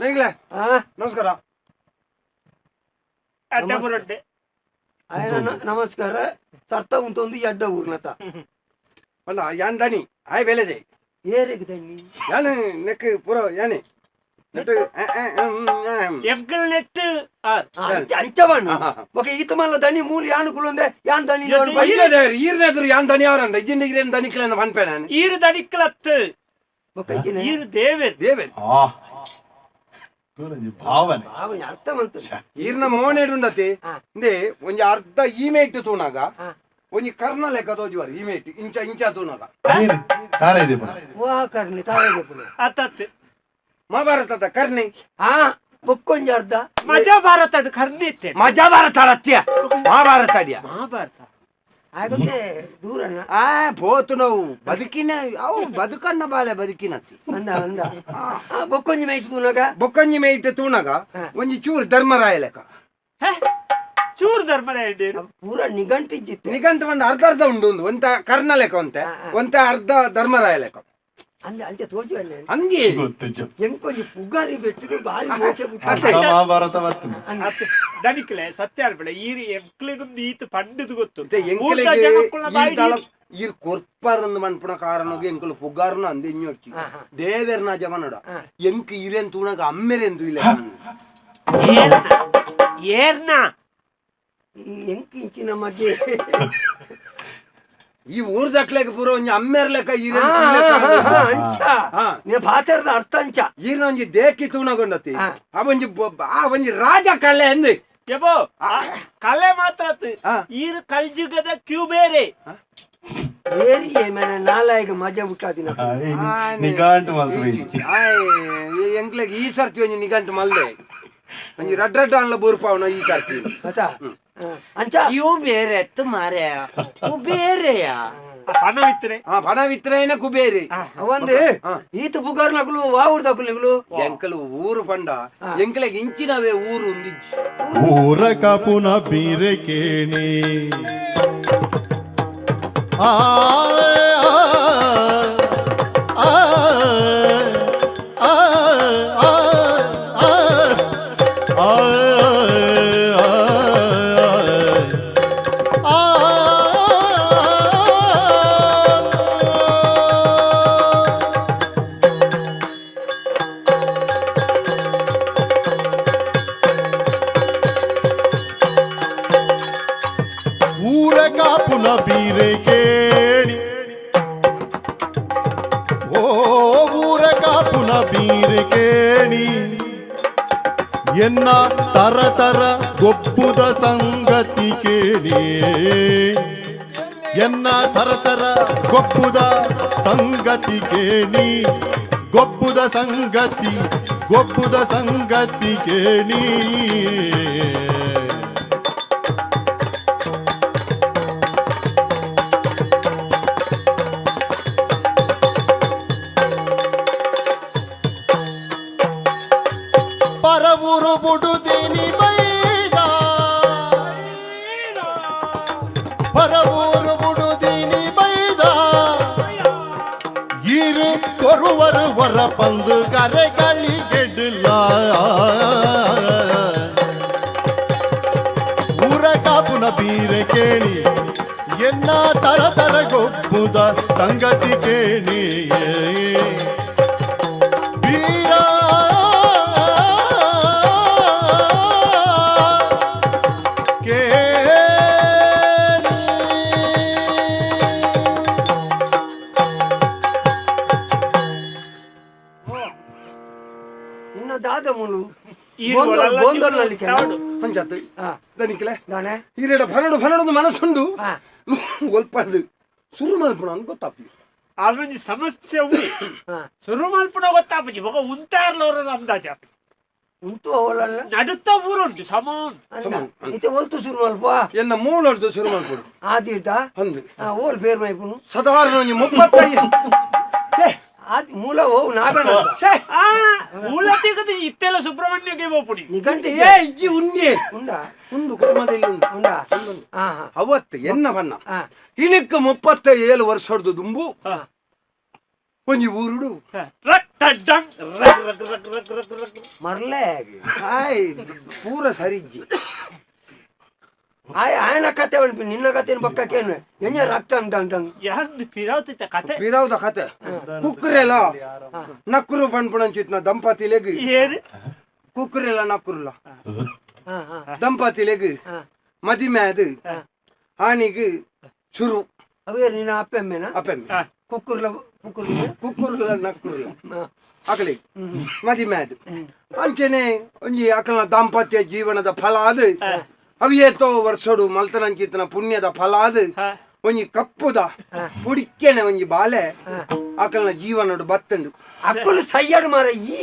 ನಿಂಗ್ಲೆ. ಆ. ನಮಸ್ಕಾರ. ಅಡ್ಡ ಬುರಡ್ಡೆ. ఆయన ನಮಸ್ಕಾರ ಸರ್ತ ಉಂತೊಂದು ಎಡ್ಡ ಊರ್ನತ. ಅಲ್ಲ, ಯಾನ್ ದನಿ ಆಯ್ ಬೇಲೆದೆ. ಏರೆಗ್ ದಣ್ಣಿ? ಯಾನ್ ನೆಕ್ ಪೂರ ಯಾನೆ ನೆಟ್. ಎಂಕಲ್ ನೆಟ್ ಆರ್. ಅಂಚ ಅಂಚವಣ್ಣ ಬೊಕ ಈತ ಮಲ್ಲ ದಣಿ ಮೂಲು ಯಾನ್ ಕುಲೊಂದೆ ಯಾನ್ ದಣಿ. ಈರ್ನೆದುರು ಯಾನ್ ದನಿ ಅವರಂಡ ಇಜ್ಜಿಂಡ ಈರೇನ್ ದನಿಕ್ಲೆನ ಪನ್ಪೆ ನಾನು. ಈರು ದನಿಕ್ಲತ್ತು. ಬೊಕ ಇಜ್ಜಿನೆ. ಈರು ದೇವೆರ್. ದೇವೆ. ಆ ತೂರಂಜಿ ಭಾವನೆ. ಭಾವನೆ ಅರ್ಥ ಮಂತು. ಈರ್ನ ಮೋನೆಡುಂಡತಿ. ಹಾ. ಇಂದೆ ಒಂಜಿ ಅರ್ಧ ಈಮೇಟ್ ತೂನಾಗ ಹಾ. ಒಂಜಿ ಕರ್ಣ ಲೆಕ್ಕ ತೋಜುವಾರ ಈಮೇಟ್ ಇಂಚ ಇಂಚ ತೂನಾಗ. ಏರು ತಾರ ಇದೆ ಪಣ. ವಾ ಕರ್ಣಿ ತಾವೇ ಪುನ. ಅತ್ತತ್ತು. ಮಹಾಭಾರತದ ಕರ್ಣಿ. ಹಾ, ಬೊಕ್ಕೊಂಜಿ ಅರ್ಧ. ಮಜಾ ಭಾರತ ಕರ್ನಿತ್ತೆ. ಮಜಾ ಭಾರತ ಅತ್ಯ ಮಹಾಭಾರತ ಅಡಿಯ. ಮಹಾಭಾರತ. ಆಗುತ್ತೆ ದೂರಣ್ಣ. ಆ ಪೋತು ನಾವು ಬದುಕಿನ ಅವು ಬದುಕನ್ನ ಬಾಲೆ ಬದುಕಿನತ್ತಿ. ಅಂದ ಅಂದ. ಆ ಬೊಕ್ಕೊಂಜಿ ಮೈಟ್ ತೂನಾಗ? ಬೊಕ್ಕಂಜಿ ಮೇಯ್ಟ್ ತೂನಾಗ ಹಾ. ಒಂಜಿ ಚೂರು ಧರ್ಮರಾಯ ಲೆಕ್ಕ. ಹೇ? ಚೂರು ಧರ್ಮರಾಯ ಇದ್ದೀರು. ಪೂರ ನಿಘಂಟು ಇಜ್ಜಿತ್ತೆ. ನಿಘಂಟು ಒಂದು ಅರ್ಧ ಅರ್ಧ ಉಂಡು ಒಂದು ಒಂತ ಕರ್ಣ ಲೆಕ್ಕ ಒಂತೆ. ಹಾ, ಹಾ. ಒಂತೆ ಅರ್ಧ ಧರ್ಮರಾಯ ಲೆಕ್ಕ. ಅಂದ ಅಂಚೆ ತೋಜು ಅಣ್ಣ. ಹಂಗೆ. ಗೊತ್ತು. ಎಂಕೊಂಜಿ ಪುಗಾರಿ ಬೆಟ್ಟಿಗೆ ಬಾರಿ ಮೋಕೆ ಬಿಟ್ಟು. ಅರ್ಧ ಮಹಾಭಾರತ ಬರ್ತದೆ. ಅತ್ತು ದನಿಕ್ಲೆ ಸತ್ಯ ಅಲ್ಪಳೆ ಈರು ಎಂಕ್ಲೆಗೊಂದು ಈತ ಪಂಡದು ಗೊತ್ತು. ಮತ್ತೆ ಮೂರ್ತ ಎಂಕ್ಲೆಗ್ ಜನಕ್ಕುಲ ಬಾಯಿ. ಈರ್ ಕೊರ್ಪಾರಂದು ಮನ್ಪುನ ಕಾರಣಗೆ ಎಂಕುಲು ಪುಗಾರ್ನ ಅಂದೆ ಇಂಜೊರ್ಚಿ. ಹಾ, ಹಾ. ದೇವೆರ್ನ ಜವನಡ. ಹಾ. ಎಂಕ್ ಇರೇನ್ ತೂನಾಗ ಅಮ್ಮೆರೆಂದು ಇಲ್ಲ. ಏರ್ನ ಏರ್ನ. ಈ ಎಂಕ್ ಇಂಚಿನ ಮಧ್ಯೆ ಈ ಊರ್ ದಕ್ಲೆಗ್ ಪೂರ ಒಂಜಿ ಅಮ್ಮೆರ್ ಲೆಕ್ಕ ಈರೇನ್. ಅಂಚ. ಹಾ. ನಿನ್ನ ಪಾತ್ರದ ಅರ್ಥ ಅಂಚ. ಈರ್ನ ಒಂಜಿ ದೇಕಿ ತೂನಗೊಂಡತಿ. ಹಾ. ಆ ಒಂಜಿ ಆ ಒಂಜಿ ರಾಜ ಕಳ್ಳೆ ಅಂದ್. ಯಬೋ ಕಲೆ ಮಾತ್ರ ಈರು ಕಲ್ಜುಗದ ಕ್ಯೂಬೇರೆ ಏರಿಯೇ ಮನೆ ನಾಲಾಯಿಗೆ ಮಜಾ ಮುಟ್ಟಾದಿನ. ನಿಗಾಂಟು ಮಲ್ತು. ಎಂಕ್ಲೆಗ್ ಈ ಸರ್ತಿ ಒಂಜಿ ನಿಗಂಟು ಮಲ್ದೆ ಒಂಜಿ ರಡ್ಡ ರಡ್ಡ ಅನ್ಲ ಬೂರ್ಪಾವನ ಈ ಸರ್ತಿ. ಆತಾ ಅಂಚ ಇವು ಬೇರೆ ಎತ್ತು ಮಾರ್ಯ, ಕುಬೇರೆಯ. ಪಣವಿತ್ರೆ. ಹಾ, ಪಣವಿತ್ರೇನ ಕುಬೇರಿ. ಅವಂದು ಈತ ಬುಗಾರ್ನಕುಲು ವಾವುರ್ದಕುಲು ನಿಗುಲು. ಎಂಕಲು ಊರು ಪಂಡ ಎಂಕಲೆಗ್ ಇಂಚಿನವೇ ಊರು ಉಂದಿಜ್ಜಿ. ಊರ ಕಾಪುನ ಬೀರೆ ಕೇಣಿ ಆ ಆ ಆ ಆ ಆ ಆ ಆ. ಊರ ಕಾಪುನ ಬೀರೆ ಕೇಣಿ, ಓ ಊರ ಕಾಪುನ ಬೀರೆ ಕೇಣಿ, ಎನ್ನ ತರ ತರ ಗೊಪ್ಪುದ ಸಂಗತಿ ಕೇಳಿ, ಎನ್ನ ತರ ತರ ಗೊಪ್ಪುದ ಸಂಗತಿ ಕೇಳಿ, ಗೊಪ್ಪುದ ಸಂಗತಿ ಗೊಪ್ಪುದ ಸಂಗತಿ ಕೇಳಿ. ಪರವೂರು ಬುಡುದಿನಿ ಬೈದ, ಪರವೂರು ಬುಡುದಿನಿ ಬೈದ, ಇರು ಕೊರುವರು ವರ ಪಂದು ಕರೆಗಳಿಗೆಡ್ಲ. ಊರ ಕಾಪುನ ಬೀರೆ ಕೇಳಿ, ಎನ್ನ ತರ ತರ ಗೊಪ್ಪುದ ಸಂಗತಿ ಕೇಳಿ ವೀರ. ಕೇಳಿ. ಇನ್ನ ದಾದ ಮುಲು. ಈರು ಒಳಲ್ಲ. ಬೋಂದೋಲ್ನಲ್ಲಿ. ತಾವಡು. ಅಂಜಾತು. ಹಾ. ದನಿಕ್ಲೆ. ದಾನೆ? ಈರೇಡ ಫನಡು ಫನಡು ಮನಸ್ಸುಂಡು. ಹಾ. ಒಲ್ಪದು ಸುರು ಮಲ್ಪುಣ ಅಂತ ಗೊತ್ತಾಪಿ. ಅದೊಂದು ಸಮಸ್ಯೆ ಉಂಡು. ಹಾ. ಸುರು ಮಲ್ಪುಣ ಗೊತ್ತಾಪುಜಿ, ಬೊಕ ಉಂತಾರ್ಲವರ ಅಂದಾಜ. ಉಂಟು ಅವಳಲ್ಲ. ನಡುತ್ತ ಊರುಂಟು ಸಮ ಉಂಟು. ಅಂದ ಇತ್ತೆ ಒಲ್ತು ಶುರು ಮಲ್ಪ? ಎನ್ನ ಮೂಲೊಡ್ದು ಶುರು ಮಲ್ಪುಡು. ಆದಿರ್ದ. ಅಂದು. ಹಾ, ಓಲ್ ಬೇರ್ ಮೈಪುನು? ಸಾಧಾರಣ ಒಂಜಿ 35 ಛೇ, ಆದಿ ಮೂಲ ಓ ನಾಗನ. ಛೇ. ಆ ಮೂಲ ತೆಗೆದು ಇತ್ತೆಲ್ಲ ಸುಬ್ರಹ್ಮಣ್ಯಗೆ ಹೋಪುಣಿ. ನಿಘಂಟು. ಏ ಇಜ್ಜಿ, ಉಂಡೆ. ಉಂಡಾ? ಉಂಡು, ಕುಟುಂಬದಲ್ಲಿ ಉಂಡು. ಉಂಡಾ? ಹಾ ಹಾ. ಅವತ್ತು ಎನ್ನ ಬಣ್ಣ. ಹಾ. ಇನಕ್ಕೆ 37 ವರ್ಷದ ದುಂಬು ಒಂಜಿ ಊರುಡು. ರಕ್ತ ಡಂಗ್ ರಗ್ ರಗ್ ರಗ್ ರಗ್ ರಗ್ ರಗ್. ಮರ್ಲೆ. ಹಾಯ್, ಪೂರ ಸರಿಜ್ಜಿ. ಆಯ್ ಆಯನ ಕತೆ ಉಂಟು, ನಿನ್ನ ಕತೆ ಬಕ್ಕಕ್ಕೇನು ಎಂಜ ರಕ್ತ ಡಂಗ್ ಡಂಗ್. ಯಾರು ಪಿರಾವ್ತಿತ್ತ ಕತೆ? ಪಿರಾವ್ದ ಕತೆ, ಕುಕ್ಕರೆಲ ನಕ್ಕುರು ಪಣ್ಪುಣಂಚಿತ್ನ ದಂಪತಿಲೆಗ್. ಏನು? ಕುಕ್ಕರೆಲ ನಕ್ಕುರುಲ. ಹಾ ಹಾ. ದಂಪತಿಲೆಗ್ ಹಾ. ಮದಿಮೆ ಅದು ಆನಿಗ್ ಶುರು. ಅವೇ ನಿನ್ನ ಅಪ್ಪೆಮ್ಮೆನ? ಅಪ್ಪೆಮ್ಮೆ. ಕುಕ್ಕುರ್ಲ ಕುಕ್ಕುರ್ಲ. ಕುಕ್ಕುರುಲ ನಕ್ಕುರುಲ ಅಕಲಿ ಮದಿಮೆ ಅದು ಅಂಚನೆ ಒಂಜಿ ಅಕಲ್ನ ದಾಂಪತ್ಯ ಜೀವನದ ಫಲ ಅದು, ಅವಿಯೇತೋ ವರ್ಷಡು ಮಲ್ತನಂಚಿತನ ಪುಣ್ಯದ ಫಲ ಅದು, ಒಂಜಿ ಕಪ್ಪುದ ಪುಡಿಕೆನೆ ಒಂಜಿ ಬಾಲೆ ಅಕಲ್ನ ಜೀವನಡು ಬತ್ತಂಡು. ಅಕ್ಕಲು ಸಯ್ಯಾಡು ಮಾರ ಈ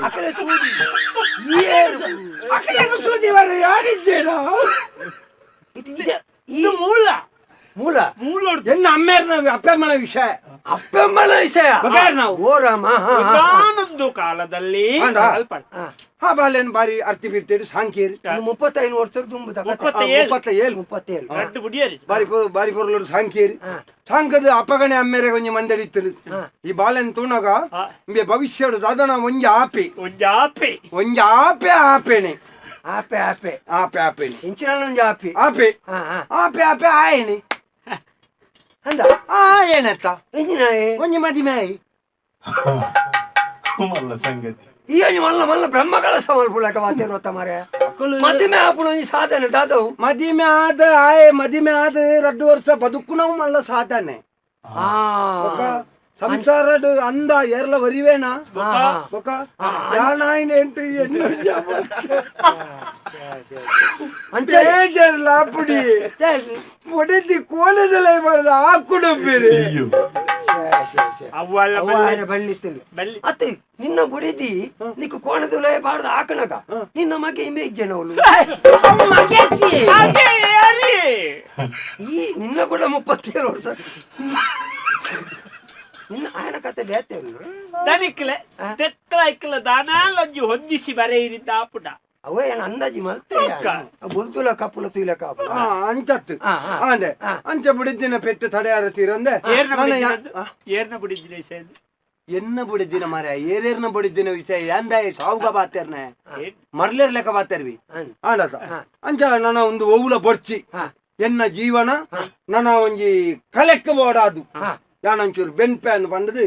ಅಕ್ಕಲೆ ತೂದಿ ಏರು. ಇದು ಈ ಇದು ಮೂಲ. ಮೂಲ. ಮೂಲ. ಎನ್ನ ಅಮ್ಮೇರ್ನ ಅಪ್ಪಮ್ಮನ ವಿಷಯ. ಅಪ್ಪಮ್ಮನ ವಿಷಯ. ಬಗಾರ್ ನಾವು. ಓ ರಾಮ, ಹಾ, ಹಾ, ಹಾ. ಒಂದಾನೊಂದು ಕಾಲದಲ್ಲಿ ಹೌದಾ? ಅಲ್ಪ. ಹಾ. ಆ ಬಾಲೆನ್ ಬಾರಿ ಅರ್ತಿ ಬಿರ್ತೇಡು ಸಾಂಕೇರಿ. ಒಂದು 35 ವರ್ಷದ ತುಂಬುದ ಕತೆ. 37. 37. 37. ರಡ್ಡು ಬುಡಿಯರಿ. ಬಾರಿ ಬಾರಿ ಪೊರ್ಲುಡು ಸಾಂಕೇರಿ. ಸಾಂಕದ ಅಪ್ಪಗಣೆ ಅಮ್ಮೇರೆ ಒಂಜಿ ಮಂಡಳಿ ಇತ್ತರು. ಈ ಬಾಲೆನ್ ತೂನಗ ಇಂಬೆ ಭವಿಷ್ಯಡು ದಾದನ ಒಂಜಿ ಆಪೆ. ಒಂಜಿ ಆಪೆ. ಒಂಜಿ ಆಪೆ ಆಪೆನೆ. ಆಪೆ ಆಪೆ. ಆಪೆ ಆಪೆನೆ. ಇಂಚಿನ ಒಂಜಿ ಆಪೆ. ಆಪೆ. ಹಾ ಹಾ. ಆಪೆ ಆಪೆ ಆಯೆನೆ. ಅಂದ. ಆಯೆನತ್ತ. ಎಂಜಿನ? ಒಂಜಿ ಮದಿಮೆ ಆಯಿ. ಮಲ್ಲ ಸಂಗತಿ. ಈ ಒಂಜಿ ಮಲ್ಲ ಮಲ್ಲ ಬ್ರಹ್ಮಗಳ ಸವಾಲ್ ಪುಳಕ ಮಾತೇರೋತ ಮಾರೆ, ಮದಿಮೆ ಆಪುನ ಒಂಜಿ ಸಾಧನೆ ದಾದವು. ಮದಿಮೆ ಆದ ಆಯೆ ಮದಿಮೆ ಆದ ರಡ್ಡು ವರ್ಷ ಬದುಕುನವು ಮಲ್ಲ ಸಾಧನೆ. ಆ. ಬೊಕ ಸಂಸಾರಡ್ ಅಂದ ಏರ್ಲ ವರಿವೇನಾ ಬೊಕ ಯಾನಾಯಿನ ಎಂಟು ಅಂಚ ಬೇಜಾರ್ಲ ಅಪ್ಪುಡಿ ಒಡೆದಿ ಕೋಲದಲ್ಲ ಮಾಡ್ದ ಆಕುಡು ಬೇರೆ ಅವ್ವಲ್ಲ ಅವ್ವಾರ ಬಳ್ಳಿತ್ತಿಲ್ಲ ಬಳ್ಳಿ. ಅತ್ತೆ ನಿನ್ನ ಬುಡಿದಿ ನಿಕ್ಕು ಕೋಣದುಲ ಬಾರ್ದ ಆಕಣಗ ನಿನ್ನ ಮಗೆ ಇಂಬೆ ಇಜ್ಜನ ಅವಳು ಅದೇ ಅರಿ. ಈ ನಿನ್ನ ಕೂಡ 37 ವರ್ಷ ನಿನ್ನ ಆಯನ ಕತೆ ಬೇತೆ ಉಂಡು. ದನಿಕ್ಲೆ ತೆಕ್ಕಲ ಇಕ್ಕಲ ದಾನಾಲೊಂಜಿ ಹೊಂದಿಸಿ ಬರೆಯಿರಿಂದ ಆಪುಡ ಅವೇ ಏನ್ ಅಂದಾಜಿ ಮಲ್ತೆ ಬೊಲ್ತುಲ ಕಪ್ಪುಲ ತುಯ್ಲ ಕಾಪುಲ ಅಂಚತ್ತು ಆ, ಆ. ಅಂದೆ ಆ. ಅಂಚ ಬುಡಿದಿನ ಪೆಟ್ಟು ತಡೆಯಾರ ತೀರಂದೆ ಏರ್ನ ನಾನು ಯಾ- ಬುಡಿದಿನ ಏರ್ನ ಬುಡಿದಿನ ಸೇದ್ ಎನ್ನ ಬುಡಿದಿನ ಮಾರ್ಯ ಏರೇರ್ನ ಬುಡಿದಿನ ವಿಷಯ ಯಾಂದಾಯ ಸಾವುಗ ಬಾತೇರ್ನೆ ಏನ್? ಮರ್ಲೇರ್ ಲೆಕ್ಕ ಬಾತೇರ್ವಿ ಅಂದ್. ಆಂಡತ ಅಂಚ ನನ್ನ ಒಂದು ಒವುಲ ಬೊಡ್ಚಿ ಎನ್ನ ಜೀವನ ನನ್ನ ಒಂಜಿ ಕಲೆಕ್ಕ ಬೋಡಾದು ಯಾನೊಂಚೂರು ಬೆನ್ಪೆ ಅಂದ್ ಪಂಡದು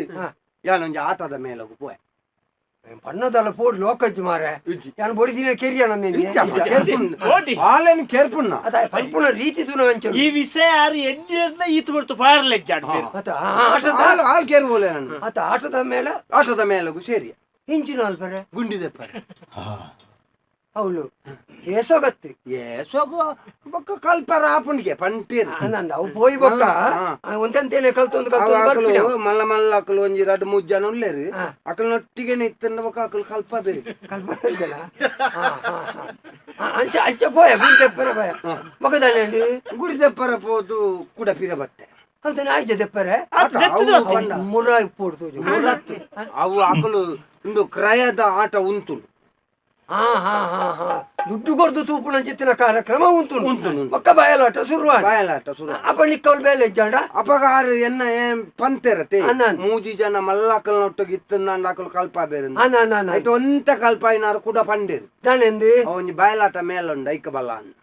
ಯಾನೊಂಜಿ ಆಟದ ಮೇಲಗು ಪೋಯೆ ಪಣ್ಣದಲ್ಲ ಪೋಡ್ ಲೋಕಜ್ಜಿ ಮಾರೆ ಯಾನ್ ಬೊಡಿದಿನ ಕೆರಿಯ ನಂದಿನಿ ಓಡಿ. ಆಲೇನು ಕೇರ್ಪುಣ್ಣ ಅದ ಪಲ್ಪುನ ರೀತಿ ತುನ ಅಂಚಲು ಈ ವಿಷಯ ಯಾರು ಎನ್ನೇರ್ನ ಈತ ಬರ್ತು ಪಾರ್ಲೆಜ್ಜಾಡ್ ಅತ ಆ ಆಟದ ಆಲ್ ಆಲ್ ಕೇರ್ಬೋಲೆ ನಾನು ಅತ ಆಟದ ಮೇಲೆ ಆಟದ ಮೇಲಗು ಸೇರಿ ಇಂಚಿನ ಅಲ್ಪರೆ ಗುಂಡಿದೆಪ್ಪರೆ ಅವಳು ಏಸೋಗತ್ತಿ ಏ ಸೊಗು ಬೊಕ್ಕ ಕಲ್ಪರ ಆಪುಣಿಗೆ ಪಂಟೀರ್ ಅಂದಂದ ಅವು ಪೋಯಿ ಬೊಕ್ಕ ಹಾ. ಒಂದಂತೇನೆ ಕಲ್ತೊಂದು ಅವು ಕಲ್ತೊಂದು ಅಕಲು ಬರ್ಪಿನ ಮಲ್ಲ ಮಲ್ಲ ಅಕಲು ಒಂಜಿ ರಡ್ಡು ಮೂಜ್ ಜನ ಉಲ್ಲೇರು ಅಕಲು ನೊಟ್ಟಿಗೆನೆ ಇತ್ತಂಡ ಬೊಕ್ಕ ಅಕಲು ಕಲ್ಪ ಬೇರೆ ಕಲ್ಪ ಇದ್ದಲ್ಲ ಹಾ, ಹಾ, ಹಾ. ಹಾ, ಅಂಚ ಅಂಚ ಪೋಯ ಗುರಿ ತೆಪ್ಪರೆ ಪೋಯ ಬೊಕದಾನೆ ಗುರಿ ದೆಪ್ಪರ ಪೋದು ಕುಡ ಪಿರ ಬತ್ತೆ ಹೌದಾ ಆಯ್ತು ದೆಪ್ಪರೆ ಅದು ದೆತ್ತದು ಅವು ಪಂಡ. ಮುರ ಪೋಡ್ತು ಮುರತ್ತು. ಅವು ಅಕಲು ಒಂದು ಕ್ರಯದ ಆಟ ಉಂಟು ಹಾ ಹಾ ಹಾ ಹಾ ದುಡ್ಡು ಕೊಡ್ದು ತೂಪುನ ಚಿತ್ತಿನ ಕಾರ್ಯಕ್ರಮ ಉಂಟು ಉಂಟು, ಉಂಟು. ಬೊಕ್ಕ ಬಯಲಾಟ ಶುರುವಾಡ ಬಯಲಾಟ ಸುರು ಅಪ್ಪ ನಿಕ್ಕವಲ್ ಬೇಲೆ ಇಜ್ಜಾಂಡ ಅಪಗಾರು ಎನ್ನ ಏನ್ ಪಂತೆರತೆ ಅನ್ನ. ಮೂಜಿ ಜನ ಮಲ್ಲಕಲ್ ನೊಟ್ಟಿಗೆ ಇತ್ತಂದ ಅಕಲು ಕಲ್ಪ ಬೇರೆ ಅನ್ನ ಅನ್ನ ಅನ್ನ ಆಯ್ತು ಒಂತ ಕಲ್ಪ ಐನಾರು ಕೂಡ ಪಂಡೇರು ದಾನೆಂದು ಒಂಜಿ ಬಯಲಾಟ ಮೇಲುಂಡು ಐಕ ಬಲ್ಲ ಅಂದ್.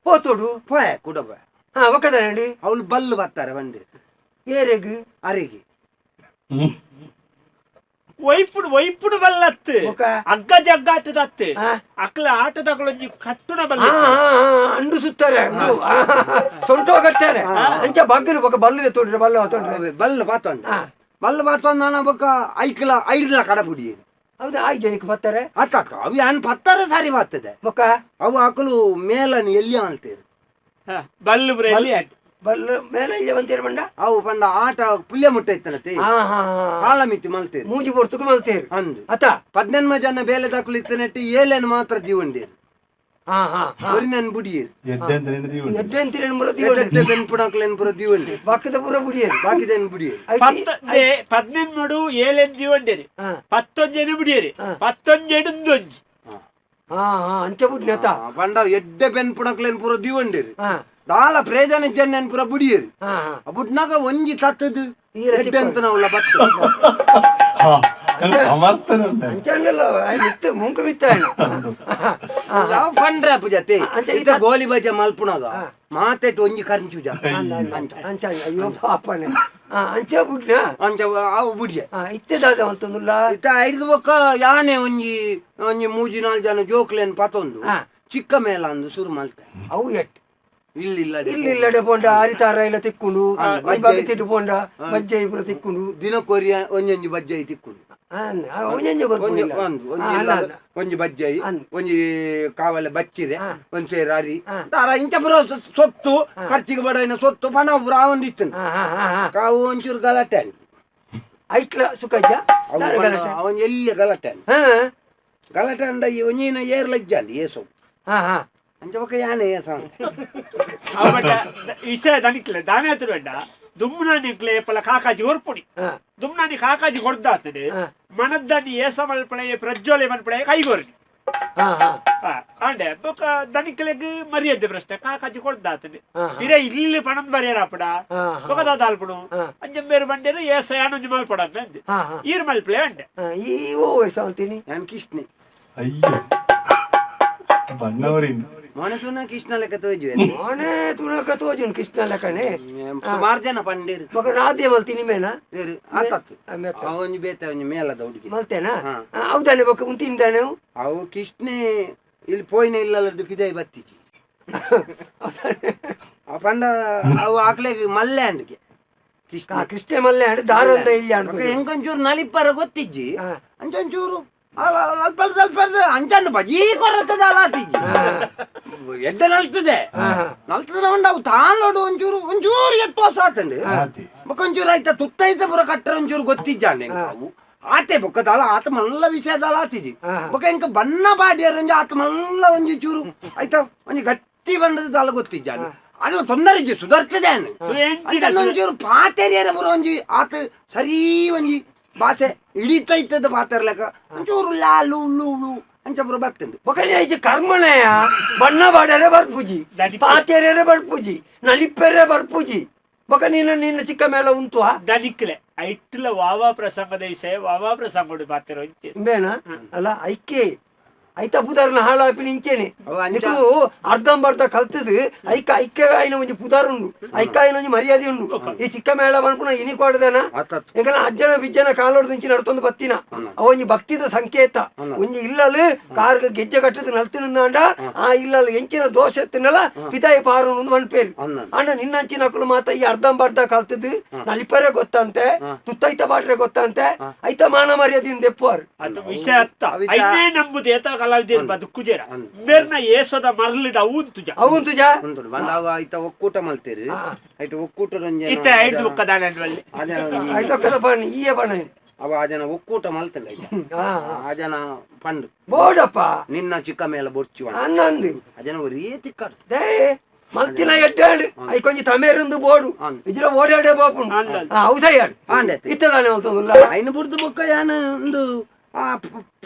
ಪೋತೋಡು ಪೋಯೆ ಕುಡ ಪೋಯೆ ಹಾ ಒಕ್ಕದಾನೆ ಅವಳು ಬಲ್ಲು ಬರ್ತಾರೆ ಬಂಡೇರು ಏರೆಗ್ ಅರೆಗೆ ಒಯ್ಪುಡು ಒಯ್ಪುಡು ಬಲ್ಲತ್ತು ಬೊಕ್ಕ? ಅಗ್ಗ ಜಗ್ಗಾಟದತ್ತು ಆ. ಅಕ್ಲ ಆಟದಗಳೊಂಜಿ ಕಟ್ಟುನ ಬಲ್ಲ ಹಾ ಹಾ ಹಾ ಅಂಡು ಸುತ್ತಾರೆ ಸೊಂಟೋ ಕಟ್ತಾರೆ ಅಂಚ ಬಗ್ಗಲು ಬೊಕ್ಕ ಬಲ್ಲುದೆ ತೋಡ್ರೆ ಬಲ್ಲ ತೋಡ್ರೆ ಬಲ್ಲು ಪಾತೊಂಡ ಹಾ. ಬಲ್ಲು ಪಾತೊಂಡ ನಾನ ಬೊಕ್ಕ ಐಕ್ಲ ಐಡ್ಲ ಕಡಪುಡಿ ಹೌದಾ ಆಯ್ ಜನಕ್ಕೆ ಬರ್ತಾರೆ ಅತ್ತ ಅಕ್ಕ ಅವು ಯಾನ್ ಪತ್ತಾರೆ ಸಾರಿ ಬರ್ತದೆ ಬೊಕ್ಕ ಅವು ಅಕಲು ಮೇಲನ್ನು ಎಲ್ಲಿ ಆಳ್ತೇರು ಬಲ್ಲು ಬ್ರೆ ಎಲ್ಲಿ ಆಟ? ಬಲ್ಲ ಮೇಲೆ ಇಲ್ಲಿ ಬಂತೇರು ಬಂಡ ಅವು ಪಂಡ ಆಟ ಪುಲ್ಯ ಮುಟ್ಟ ಇತ್ತನತೆ ಹಾ ಹಾ ಹಾ ಕಾಲ ಮಿತಿ ಮಲ್ತೇರು ಮೂಜಿ ಪೊರ್ತುಕು ಮಲ್ತೇರು ಅಂದು ಅತ್ತ ಪದ್ನೆನ್ಮ ಜನ ಬೇಲೆ ದಾಕುಲು ಇತ್ತನೆಟ್ಟಿ ಏಲೇನು ಮಾತ್ರ ಜೀವಂಡೇರು ಹಾ ಹಾ ಹಾ ಒರಿನನ್ ಬುಡಿಯೇರು ಎಡ್ಡೆ ಅಂತ ನೆನೆದೀವಿ. ಎಡ್ಡೆ ಅಂತೀರೇನು ಮುರ ಎಡ್ಡೆ ಬೆನ್ಪುಣಕ್ಲೇನ್ ಪುರ ಜೀವಂಡಿ ಬಕ್ಕದ ಪೂರ ಬುಡಿಯೇರು ಬಾಕಿದೇನು ಬುಡಿಯೇರು ಪತ್ತ ಪದ್ನೆನ್ಮಡು ಏಳೆನ್ ಜೀವಂಡೇರಿ ಹಾ. ಪತ್ತೊಂಜೆನು ಬಿಡಿಯರಿ ಪತ್ತೊಂಜೆಡುಂದೊಂಜಿ ಹಾ ಹಾ ಅಂಚ ಬುಡಿನ ಅತ್ತ ಪಂಡ ಎಡ್ಡೆ ಬೆನ್ಪುಣಕ್ಲೇನ್ ಪುರ ಜೀವಂಡೇರು ಹಾ ದಾಲ ಪ್ರೇಜನ ಜನ ಪುರ ಬುಡಿಯೇರು ಹಾ ಹಾ ಬುಡ್ನಾಗ ಒಂಜಿ ತತ್ತದು ಈರ ಎಡ್ಡೆ ಅಂತ ನಾವುಲ್ಲ ಬತ್ತು ಹಾ, ನಾನು ಸಮರ್ಥನೆ ಉಂಟು. ಅಂಚಲ್ಲ ಮಿತ್ತ ಮುಂಕು ಮಿತ್ತ ಯಾವ ಪಂಡ್ರ ಪೂಜತೆ ಅಂಚ ಇತ್ತ ಗೋಲಿ ಬಜೆ ಮಲ್ಪುನಾಗ ಮಾತೆಟ್ ಒಂಜಿ ಕರ್ಂಚುಜ ಅಂಚ ಅಯ್ಯೋ ಪಾಪನೆ ಹಾ ಅಂಚ ಬುಡ್ನ ಅಂಚ ಅವು ಬುಡಿಯ ಹಾ ಇತ್ತೆ ದಾದ ಅಂತಂದುಲ್ಲ ಇತ್ತ ಐದು ಬೊಕ್ಕ ಯಾನೆ ಒಂಜಿ ಒಂಜಿ ಮೂಜಿ ನಾಲ್ ಜನ ಜೋಕ್ಲೇನ್ ಪತೊಂದು ಹಾ. ಚಿಕ್ಕ ಮೇಲ ಅಂದು ಶುರು ಮಲ್ತೆ ಅವು ಎಟ್ ಇಲ್ಲಿ ಇಲ್ಲ ಇಲ್ಲಿ ಇಲ್ಲಡೆ ಪೋಂಡ ಹರಿತಾರ ಇಲ್ಲ ತಿಕ್ಕೊಂಡು ಬಜ್ಜೆ. ತಿಟ್ಟು ಪೋಂಡ ಬಜ್ಜೆ ಇಬ್ರು ತಿಕ್ಕೊಂಡು ದಿನಕ್ಕೊರಿಯ ಒಂಜೊಂಜಿ ಬಜ್ಜೆ ತಿಕ್ಕುಂಡು ಒಂಜೊಂಜೆ ಒಂಜಿ ಗೊತ್ತಿಲ್ಲ ಒಂದು ಒಂಜಿ ಇಲ್ಲದ ಒಂಜಿ ಬಜ್ಜೈ ಅಂದ್. ಒಂಜಿ ಕಾವಲೆ ಬಚ್ಚಿರೆ ಹಾ. ಒಂಜಿ ಸೇರು ಅರಿ ಹಾ. ತಾರ ಇಂಚ ಪೂರ ಸೊತ್ತು ಖರ್ಚಿಗೆ ಬಡ ಸೊತ್ತು ಪಣ ಪೂರ ಒಂದು ಇತ್ತು ಹಾ ಹಾ ಹಾ ಹಾ ಕಾವು ಒಂಚೂರು ಗಲಾಟೆ ಅಂದ್. ಐಟ್ಲ ಸುಖಜ್ಜ ಅವು ಅವನ್ ಎಲ್ಲಿ ಗಲಾಟೆ ಅಂದ್. ಹಾ ಗಲಾಟೆ ಅಂಡ ಈ ಒಂಜಿನ ಏರ್ಲ ಇಜ್ಜಂడి ಏಸು ಹಾ ಹಾ ಅಂಚ ಬೊಕ್ಕ ಯಾನೆ ಏಸ ಅಂತ. ಅವಟ ವಿಷಯ ದನಿಕ್ಲೆ ದಾನೆ ಹತ್ರ ಬೇಡ ದುಮ್ನಾನಿ ಪಲ ಕಾಕಾಜಿ ಹೊರ್ಪುಣಿ ಹಾ. ದುಮ್ನಾನಿ ಕಾಕಾಜಿ ಹೊಡ್ದಾತನೆ ಹಾ. ಮನದ್ದಾನಿ ಏಸ ಮಲ್ಪಳೆ ಪ್ರಜ್ವಲೆ ಮಲ್ಪಳೆ ಕೈಗೊರ್ನಿ ಹಾ ಹಾ ಆಂಡೆ ಬೊಕ ದನಿಕ್ಲೆಗ್ ಮರ್ಯಾದೆ ಪ್ರಶ್ನೆ ಕಾಕಾಜಿ ಕೊಡ್ದಾತನೆ ಹಾ, ಹಾ. ಪಿರ ಇಲ್ಲಿ ಪಣಂದ್ ಬರೆಯರಾಪಡ ಹಾ, ಹಾ. ಬೊಕ ದಾದಾಲ್ಪಡು ಹಾ. ಅಂಜಂಬೇರು ಬಂಡೇರು ಏಸ ಯಾನೊಂಜಿ ಮಲ್ಪಡ ಅಂದೆ ಹಾ, ಹಾ. ಈರ್ ಮಲ್ಪಳೆ ಅಂಡೆ ಹಾ, ಈ ಓ ವಯಸ್ಸು ಅಂತೀನಿ ಯಾನ್ ಕೃಷ್ಣೆ ಅಯ್ಯೋ ಬಣ್ಣವರಿನ್ ಮೊನೆ ತೂನ ಕೃಷ್ಣ ಲೆಕ್ಕ ತೋಜುವೆ ಮೊನೆ ತುಣಕ ತೋಜುನ್ ಕೃಷ್ಣ ಲೆಕ್ಕನೆ ಸುಮಾರು ಜನ ಪಂಡೇರು ಮಗ ರಾಧೆ ಮಲ್ತೀನಿ ಮೇನ ಬೇರೆ ಆತತ್ತು ಆ, ಮೆತ್ತ. ಅವೊಂಜಿ ಬೇತೆ ಒಂಜಿ ಮೇಲದ ಹುಡುಗಿ ಮಲ್ತೇನಾ ಹಾ. ಹೌದಾನೆ ಬೊಕ್ಕ ಉಂತಿಂದಾನೆ ಅವು? ಅವು ಕೃಷ್ಣೆ ಇಲ್ಲಿ ಪೋಯಿನ ಇಲ್ಲಲ್ಲದ್ದು ಪಿದೈ ಬತ್ತಿಜಿ ಹೌದಾನೆ? ಆ ಪಂಡ ಅವು ಆಕ್ಲೆಗ್ ಮಲ್ಲೆ ಅಂಡ್ಗೆ ಕೃಷ್ಣ ಮಲ್ಲೆ ಆಂಡ್ ದಾರಂದ ಇಲ್ಯಾಂಡ್. ಎಂಕೊಂಚೂರು ನಲಿಪ್ಪರ ಗೊತ್ತಿಜ್ಜಿ ಅಂಚೊಂಚೂರು ಅಲ್ಪ ಸ್ವಲ್ಪ ಅಂಚನ್ನು ಬಜೀ ಕೊರತದ ಅಲಾತಿಜ್ಜಿ ಎಡ್ಡೆ ನಲ್ತದೆ ನಲ್ತದೆ ಉಂಡು ಅವು ತಾನ್ ಒಂಚೂರು ಒಂಚೂರು ಎತ್ತು ಸಾತಂಡು ಬೊಕ್ಕ ಒಂಚೂರು ಆಯ್ತಾ ತುತ್ತೈತೆ ಪೂರ ಕಟ್ಟರ ಒಂಚೂರು ಗೊತ್ತಿಜ್ಜಾಂಡೆ ಅವು ಆತೆ ಬೊಕ್ಕ ದಾಲ ಆತ ಮಲ್ಲ ವಿಷಯ ದಾಲ ಆತಿಜಿ ಬೊಕ್ಕ ಇಂಕ ಬನ್ನ ಬಾಡಿಯರ್ ಒಂಜಿ ಆತ ಮಲ್ಲ ಒಂಜಿ ಚೂರು ಆಯ್ತಾ ಒಂಜಿ ಗಟ್ಟಿ ಬಂದದ ದಾಲ ಗೊತ್ತಿಜ್ಜಾಂಡೆ ಅದು ತೊಂದರೆ ಇಜ್ಜಿ ಸುಧಾರ್ತದೆ ಒಂಚೂರು ಪಾತೆರಿಯರ ಪೂರ ಒಂಜಿ ಆತ ಸರಿ ಒಂಜಿ ಭಾಷೆ ಇಡೀತ ಇತ್ತದ ಪಾತೆರ್ಲೆಕ್ಕ ಒಂಚೂರು ಲಾಲು ಲೂ ಲೂ ಅಂಚ ಪೂರ ಬರ್ತುಂಡು. ಬೊಕ ಐಚ ಕರ್ಮಣೆಯ ಬಣ್ಣ ಬಾಡರೆ ಬರ್ಪುಜಿ, ಪಾತೆರೆ ಬರ್ಪುಜಿ, ನಲಿಪ್ಪೆರೆ ಬರ್ಪುಜಿ. ಬೊಕ ನೀನು ನಿನ್ನ ಚಿಕ್ಕ ಮೇಳ ಉಂಟು. ದನಿಕ್ಲೆ ಐಟ್ಲ ವಾವಾ ಪ್ರಸಂಗದ ವಿಷಯ ವಾವಾ ಪ್ರಸಂಗಡು ಪಾತೆರ ಇಂಚೆ. ಬೇಣ ಅಲ್ಲ ಐಕೆ ಐತ ಪುದಾರ್ನ ಹಾಳಾಪಿನ ಇಂಚೇನೆ ನಿಕುಲು ಅರ್ಧಂಬರ್ಧ ಕಲ್ತದು ಐಕ ಐಕ್ಯ ಆಯ್ನ ಒಂಜಿ ಪುದಾರ್ ಉಂಡು, ಐಕ ಆಯ್ನ ಒಂಜಿ ಮರ್ಯಾದೆ ಉಂಡು. ಈ ಚಿಕ್ಕ ಮೇಳ ಪನ್ಪುನ ಇನಿ ಕೊಡದೇನ ಎಂಕನ ಅಜ್ಜನ ಬಿಜ್ಜನ ಕಾಲೋಡ್ ದಿಂಚಿ ನಡ್ತೊಂದು ಬತ್ತಿನ ಅವ ಒಂಜಿ ಭಕ್ತಿದ ಸಂಕೇತ. ಒಂಜಿ ಇಲ್ಲಲು ಕಾರ್ಗ ಗೆಜ್ಜೆ ಕಟ್ಟದು ನಲ್ತಿನಂದಾಂಡ ಆ ಇಲ್ಲಲು ಎಂಚಿನ ದೋಷ ಎತ್ತಿನಲ ಪಿತಾಯಿ ಪಾರು ಮನ್ಪೇರು. ಅಂಡ ನಿನ್ನಂಚಿನ ಅಕುಲು ಮಾತ ಈ ಅರ್ಧಂಬರ್ಧ ಕಲ್ತದು ನಲಿಪರೆ ಗೊತ್ತಂತೆ, ತುತ್ತೈತ ಬಾಟ್ರೆ ಗೊತ್ತಂತೆ, ಐತ ಮಾನ ಮರ್ಯಾದೆಯಿಂದ ದೆಪ್ಪುವಾರು. ಅದು ವಿಷಯ ಅತ್ತ ಐನೇ ನಂಬುದು ಏತ ಕಲಾವಿದರು ಬದುಕುಜೇರ ಮೇರ್ನ ಏಸದ ಮರಳಿಡ ಅವು ಅವು ಉಂತುಜಾ ಉಂಟು ಬಂದಾಗ ಐತ ಒಕ್ಕೂಟ ಮಲ್ತೇರು ಐತ ಒಕ್ಕೂಟ ಇತ್ತ ಐದು ಬುಕ್ಕ ದಾನೆ. ಐತೊಕ್ಕದ ಬಣ್ಣ ಈಯ ಬಣ್ಣ. ಅವ ಆ ಜನ ಒಕ್ಕೂಟ ಮಲ್ತಂಡ ಆ ಜನ ಪಂಡು ಬೋಡಪ್ಪ ನಿನ್ನ ಚಿಕ್ಕ ಮೇಲ ಬೊರ್ಚಿ ಅನ್ನಂದು ಆ ಜನ ಒರೇ ತಿಕ್ಕಾಡು they ಮಲ್ತಿನ ಎಡ್ಡಾಡು I ಕೊಂಚ ತಮೇರುಂದು ಬೋಡು ಇಜ್ರ ಓಡಾಡೆ ಬೋಪುಂಡು ಔಸಯ್ಯಾಡು ಇತ್ತದಾನೆ ಮಲ್ತೊಂದುಲ್ಲ. ಐನ ಬುರ್ದು ಬೊಕ್ಕ ಯಾನ ಒಂದು ಆ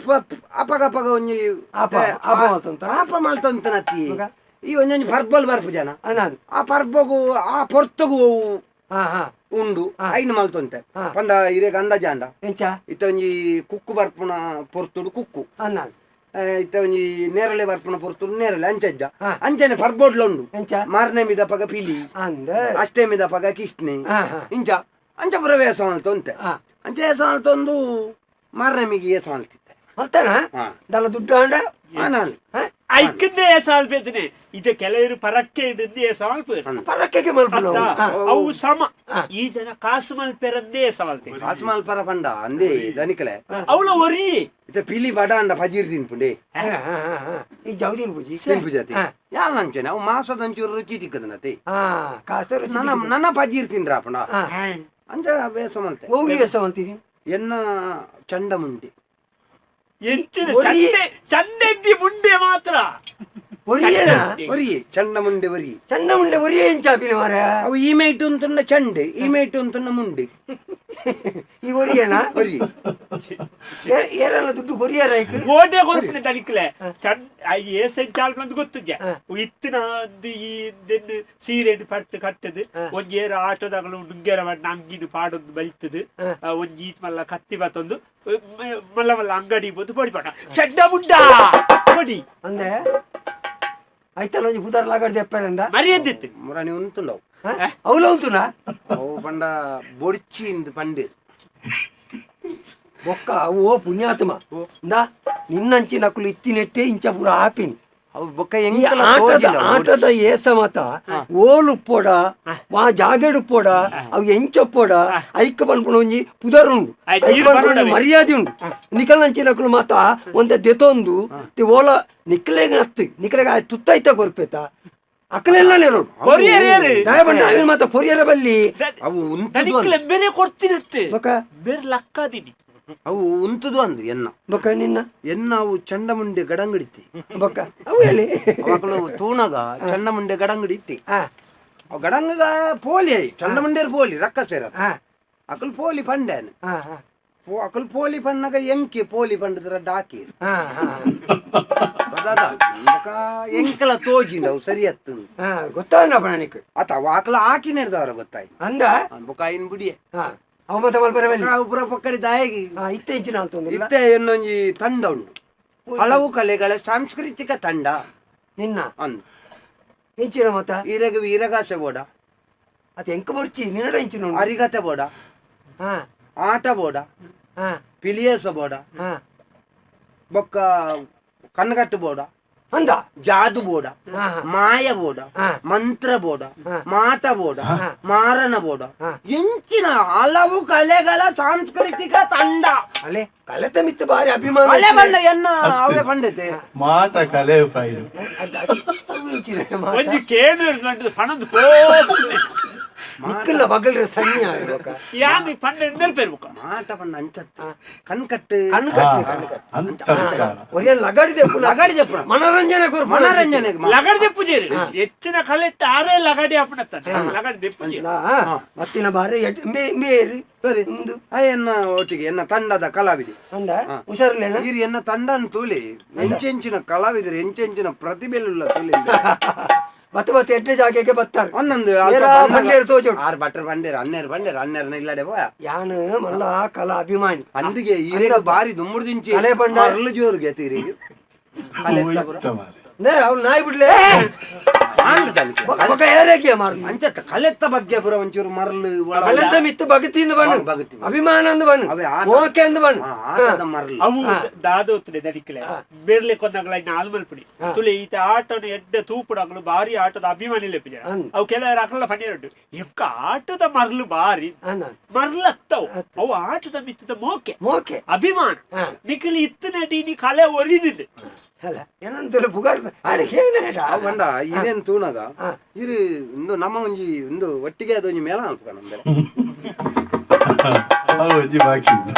ಅಪಗ ಅಪಗ ಒಂಜಿ ಆಪ ಆಪ ಮಲ್ತೊಂತ ಆಪ ಮಲ್ತೊಂತನತ್ತಿ ಈ ಒಂಜೊಂಜಿ ಪರ್ಬಲ್ ಬರ್ಪು ಜನ ಅನ್ನಂದು ಆ ಪರ್ಬಗು ಆ ಪೊರ್ತಗು ಉಂಡು ಐನ್ ಮಲ್ತೊಂತೆ ಪಂಡ ಇರೇಗ ಅಂದಾಜಾಂಡ ಎಂಚ ಇತ್ತ ಒಂಜಿ ಕುಕ್ಕು ಬರ್ಪುನ ಪೊರ್ತುಡು ಕುಕ್ಕು ಅನ್ನಂದು ಇತ್ತ ಒಂಜಿ ನೇರಳೆ ಬರ್ಪುನ ಪೊರ್ತುಡು ನೇರಳೆ ಅಂಚಜ್ಜ ಅಂಚನೆ ಪರ್ಬೋಡ್ಲ ಉಂಡು ಎಂಚ ಮಾರನೇ ಪಗ ಪಿಲಿ ಅಂದ ಅಷ್ಟಮಿದ ಪಗ ಕಿಷ್ಣೆ ಇಂಚ ಅಂಚ ಪುರ ವೇಸ ಮಲ್ತೊಂತೆ ಅಂಚ ವೇಸ ಮಲ್ತೊಂದು ಮಾರನೆಮಿಗೆ ಏಸ ಮಲ್ತಿತ್ತೆ ಮಲ್ತಾನ ದಲ್ಲ ದುಡ್ಡು ಅಂಡ ನಾನು ಐಕ್ಕಂದೇ ಏಸ ಅಲ್ಪೇತನೆ ಇದು ಕೆಲವರು ಪರಕ್ಕೆ ಇಡಂದೇ ಏಸ ಮಲ್ಪೇರು ಪರಕ್ಕೆಗೆ ಮಲ್ಪುನ ಅವು ಸಮ ಈ ಜನ ಕಾಸು ಮಲ್ಪೆರಂದೇ ಏಸ ಮಲ್ತೆ ಕಾಸು ಮಲ್ಪರ ಪಂಡ ಅಂದೇ ದನಿಕಲೆ ಅವಳ ಒರಿ ಇತ್ತ ಪಿಲಿ ಬಡ ಅಂಡ ಪಜೀರ್ ತಿನ್ಪುಂಡೆ ಈ ಜೌದಿನ ಪೂಜಿ ತಿನ್ಪುಜಾತಿ ಯಾಲ್ ನಂಚನೆ ಅವು ಮಾಸದಂಚೂರು ರುಚಿ ತಿಕ್ಕದನತೆ ಕಾಸ್ತ ರುಚಿ ನನ್ನ ನನ್ನ ಪಜೀರ್ ತಿಂದ್ರಾಪಣ ಅಂಚ ಬೇಸ ಮಲ್ತೆ ಹೋಗಿ ಏಸ ಮಲ್ತೀನಿ ಎನ್ನ ಚಂಡ ಮುಂಡೆ ಹೆಚ್ಚಿನ ಚಂಡೆ ಚಂಡೆದ್ದಿ ಮುಂಡೆ ಮಾತ್ರ ಒರಿಯೇನಾ ಒರಿ ಚಂಡ ಮುಂಡೆ ಒರಿ ಚಂಡ ಮುಂಡೆ ಒರಿಯೇ ಎಂಚಾಪಿನ ಮಾರ ಅವು ಈ ಮೇಟು ಅಂತಂದ ಚಂಡೆ ಈ ಮೇಟು ಅಂತಂದ ಮುಂಡೆ ಈ ಒರಿಯೇನಾ ಒರಿ ಏರಲ್ಲ ದುಡ್ಡು ಕೊರಿಯರ ಐಕ್ ಓಟೆ ಕೊರ್ಪಿನ ದನಿಕ್ಲೆ ಚಂಡ ಏಸ ಚಾಲ್ಪಂದು ಗೊತ್ತುಂಜ ಇತ್ತಿನ ಈ ಸೀರೆನ್ ಪರ್ತು ಕಟ್ಟದು ಒಂಜಿ ಏರು ಆಟೋದಾಗಲು ನುಗ್ಗೆರ ಬಣ್ಣ ಅಂಗಿನ ಪಾಡೊಂದು ಬಲಿತದು ಒಂಜಿ ಈತ್ ಮಲ್ಲ ಕತ್ತಿ ಬತ್ತೊಂದು ಮಲ್ಲ ಮಲ್ಲ ಅಂಗಡಿ ಬೋದು ಪೊಡಿ ಪಡ ಚಡ್ಡ ಮುಂಡ ಪೊಡಿ ಅಂದೆ ಐತಲ್ಲ ಒಂಜಿ ಪುದಾರ್ ಲಾಗಡ್ ದೆಪ್ಪರಂದ ಮರ್ಯಾದಿತ್ತು ಮುರಾಣಿ ಉಂತುಂಡವು ಅವಲ ಉಂತುನಾ ಅವು ಪಂಡ ಬೊಡ್ಚಿ ಇಂದು ಪಂಡೆ ಬೊಕ್ಕ ಓ ಪುಣ್ಯಾತ್ಮ ಇಂದಾ ನಿನ್ನಂಚಿನ ಅಕುಲು ಇತ್ತಿನೆಟ್ಟೆ ಇಂಚ ಪೂರ ಆಪಿನಿ ಅವು ಬೊಕ್ಕ ಈ ಎಂಕಲ ಆಟದ ತೋಜಿಲ್ಲ ಆಟದ ಏಸ ಮತ ಓಲು ಪೊಡ ವಾ ಜಾಗೆಡು ಪೊಡ ಅವು ಎಂಚ ಪೊಡ ಐಕ್ ಪನ್ಪುನ ಒಂಜಿ ಪುದರ್ ಉಂಡು ಆಯ್ತು, ಐಕ್ ನೀರು ಪನ್ಪುನ ಒಂಜಿ ಬರೋಡವೆ. ಮರ್ಯಾದೆ ಉಂಡು ನಿಕಲಂಚಿನಕುಲು ಮಾತ ಒಂತೆ ದೆತೊಂದು ತಿ ಓಲ ನಿಕ್ಲೆಗ್ ನತ್ತು ನಿಕ್ಲೆಗ್ ಆ ತುತ್ತೈತ ಕೊರ್ಪೇತ ಅಕಲೆಲ್ಲ ನೆರೋಡು ಕೊರಿಯರ್ ಏರು? ದಯಪಂಡ ಅವಿನ ಮಾತ ಕೊರಿಯರ ಬಲ್ಲಿ ಅವು ಉಂತುದು ದನಿಕ್ಲೆ ಬೇರೆ ಕೊಡ್ತೀನತ್ತೆ ಬೊಕ ಬೇರೆ ಲಕ್ಕಾದಿನಿ ಅವು ಉಂತುದು ಅಂದು ಎನ್ನ ಬೊಕ ನಿನ್ನ ಎನ್ನ ಅವು ಚಂಡ ಮುಂಡೆ ಗಡಂಗಡಿತಿ ಬೊಕ ಅವು ಎಲ್ಲಿ ಅವಕಲು ತೂನಗ ಚಂಡ ಮುಂಡೆ ಗಡಂಗಡಿತಿ ಆ ಅವು ಗಡಂಗಗ ಪೋಲಿ ಚಂಡ ಮುಂಡೇರ್ ಪೋಲಿ ರಕ್ಕಸೇರ ಆ ಅಕಲ್ ಪೋಲಿ ಪಂಡೇನು ಆ ಆ ಅಕಲ್ ಪೋಲಿ ಪಣ್ಣಗ ಎಂಕಿ ಪೋಲಿ ಪಂಡದ್ರ ಡಾಕಿ ಆ ಆ ಎಂಕಲ ತೋಜಿಂಡ ಅವು ಸರಿ ಅತ್ತು ಆ ಗೊತ್ತಾನ ನಿಕ್ ಆತ ಅವ ಅಕಲ ಹಾಕಿ ನೆಡ್ದವರ ಗೊತ್ತಾಯ್ತು ಅಂದ ಬೊಕ ಐನ್ ಬುಡಿಯೆ ಹಾ ಅವ ಮಾತ ಮಲ್ಪರ ಬಲ್ಲಿ ಅವು ಪುರ ಪಕ್ಕಡಿ ದಾಯಗಿ ಹಾ ಇತ್ತೆ ಇಂಚಿನ ಅಂತೊಂದಿಲ್ಲ ಇತ್ತೆ ಇನ್ನೊಂಜಿ ತಂಡ ಉಂಟು ಹಲವು ಕಲೆಗಳ ಸಾಂಸ್ಕೃತಿಕ ತಂಡ ನಿನ್ನ ಅಂದು ಇಂಚಿನ ಮತ ಈರಗ ವೀರಗಾಸೆ ಬೋಡ ಅದು ಎಂಕ ಬರ್ಚಿ ನಿನ್ನಡ ಇಂಚಿನ ಉಂಡು. ಅರಿಗತೆ ಬೋಡ ಹಾ ಆಟ ಬೋಡ ಹಾ ಪಿಲಿಯೇಸ ಬೋಡ ಹಾ ಬೊಕ್ಕ ಕಣ್ಕಟ್ಟು ಬೋಡ. ಅಂದ ಜಾದು ಬೋಡ, ಮಾಯ ಬೋಡ, ಮಂತ್ರ ಬೋಡ, ಮಾಟ ಬೋಡ, ಮಾರಣ ಬೋಡ, ಎಂಚಿನ ಹಲವು ಕಲೆಗಳ ಸಾಂಸ್ಕೃತಿಕ ತಂಡ. ಅಲೆ ಕಲೆತ ಮಿತ್ತು ಬಾರಿ ಅಭಿಮಾನ. ಕಲೆ ಬಂಡ ಎನ್ನ ಅವೇ ಪಂಡತೆ. ಮಾಟ ಕಲೆ ಫೈಲು. ಒಂಜಿ ಕೇನು ಸಣ್ಣದು ಪೋಪುನೆ. ನಿಕ್ಕಲ್ಲ ಬಗಲ್ರೆ ಸಣ್ಣ ಆಯ್ಬಕ. ಯಾನ್ ಪಂಡ ಮೇಲ್ಪೇರು ಬುಕ್ಕ. ಮಾಟ ಪಂಡ ಅಂಚತ್ತು ಕಣ್ಕಟ್ಟು. ಕಣ್ಣು ಕಟ್ಟು, ಕಣ್ಣು ಕಟ್ಟು. ಅಂತರ್ಜಾಲ. ಒರಿಯನ್ ಲಗಾಡಿ ದೆಪ್ಪುನ. ಲಗಾಡಿ ದೆಪ್ಪುನ. ಮನರಂಜನೆ ಕೊರ್ಪುನ. ಮನರಂಜನೆಗೆ ಮಾತ್ರ. ಲಗಡಿ ದೆಪ್ಪುಜೇರು ಹೆಚ್ಚಿನ ಕಲೆ ಆರೇ ಲಗಡಿ ಅಪ್ಪಣತ್ತಾನೆ ಲಗಡಿ ದೆಪ್ಪುಜೇರು. ಮತ್ತಿನ ಬಾರಿ ಮೇರಿ ಸರಿ. ಉಂದು. ಆ ಎನ್ನ ಒಟ್ಟಿಗೆ ಎನ್ನ ತಂಡದ ಕಲಾವಿದೆ. ಅಂದ ಹುಷಾರಿಲ್ಲೇನ? ಇರು ಎನ್ನ ತಂಡನ ತೂಲಿ ಎಂಚೆಂಚಿನ ಕಲಾವಿದರು, ಎಂಚೆಂಚಿನ ಪ್ರತಿಭೆಲುಳ್ಳ ತೂಲಿ. ಬತ್ತ ಬತ್ತ ಎಡ್ಡೆ ಜಾಗೆಗೆ ಬತ್ತಾರೆ. ಒಂದೊಂದು ಏರಾ ಬಂಡೇರು ತೋಜೋಡು. ಆರು ಭಟ್ರು ಬಂಡೇರು, ಹನ್ನೆರಡು ಬಂಡೇರು, ಹನ್ನೆರಡು ಇಲ್ಲಡೆ ಪೋಯ. ಯಾನು ಮಲ್ಲ ಕಲಾ ಅಭಿಮಾನಿ. ಅಂದಿಗೆ ಈರೇಗ ಬಾರಿ ದುಮ್ಮುಡ್ದಿಂಚಿ ಕಲೆ ಬಂಡ. ಮರಳು ಜೋರು ಗೆತೀರಿಗೆ. ನೇ ಅವ್ನು ನಾಯಿ ಬಿಡ್ಲೆ ಬೊಕ ಏರೇಗೆ ಮಾರು. ಅಂಚತ್ತ ಕಲೆತ್ತ ಬಗ್ಗೆ ಪುರ ಒಂಚೂರು ಮರಳು ಕಲೆತ ಮಿತ್ತು ಭಗತಿಯಿಂದ ಬಣ್ಣು. ಹಾ, ಭಗತಿ. ಅಭಿಮಾನ ಅಂದ್ ಬಣ್ಣು. ಅವೇ ಆಟ. ಮೋಕೆ ಅಂದ್ ಬಣ್ಣು. ಆಟದ ಮರಳು. ಅವು ದಾದೋತ್ರೆ ದಡಿಕ್ಲೆ ಬೇರ್ಲೆ ಕೊಂದಗಳ ನಾಲ್ ಮಲ್ಪುಡಿ ತುಳಿ ಈತ ಆಟನ ಎಡ್ಡೆ ತೂಪುಡಂಗ್ಲು ಬಾರಿ ಆಟದ ಅಭಿಮಾನಿ ಲೆಪ್ಪಿಜ. ಅಂದ್. ಅವು ಕೆಲವರು ಅಕಲ ಪನ್ನಿರಡು ಎಕ್ಕ ಆಟದ ಮರ್ಲು ಬಾರಿ. ಅಂದ. ಮರ್ಲು ಅತ್ತವು ಅವು ಆಟದ ಮಿತ್ತದ ಮೋಕೆ. ಮೋಕೆ. ಅಭಿಮಾನ. ನಿಖಿಲ್ ಇತ್ತು ನಟಿ ನೀ ಕಲೆ ಒರಿದಿದ್ದು. ಅಲ್ಲ ಏನಂತಲ್ಲ ಪುಗಾರ್ ಅದಕ್ಕೆ ಏನೇಡ. ಅವು ಬಂಡ ಇದೇನ್ ತೂನಗ ಇರು ಇಂದು ನಮ್ಮ ಒಂಜಿ ಇಂದು ಒಟ್ಟಿಗೆ ಅದು ಒಂಜಿ ಮೇಳ ಅನ್ಪುಗ ನಮ್ದೆ. ಅವು ಒಂಜಿ ಬಾಕಿ ಉಂಟು.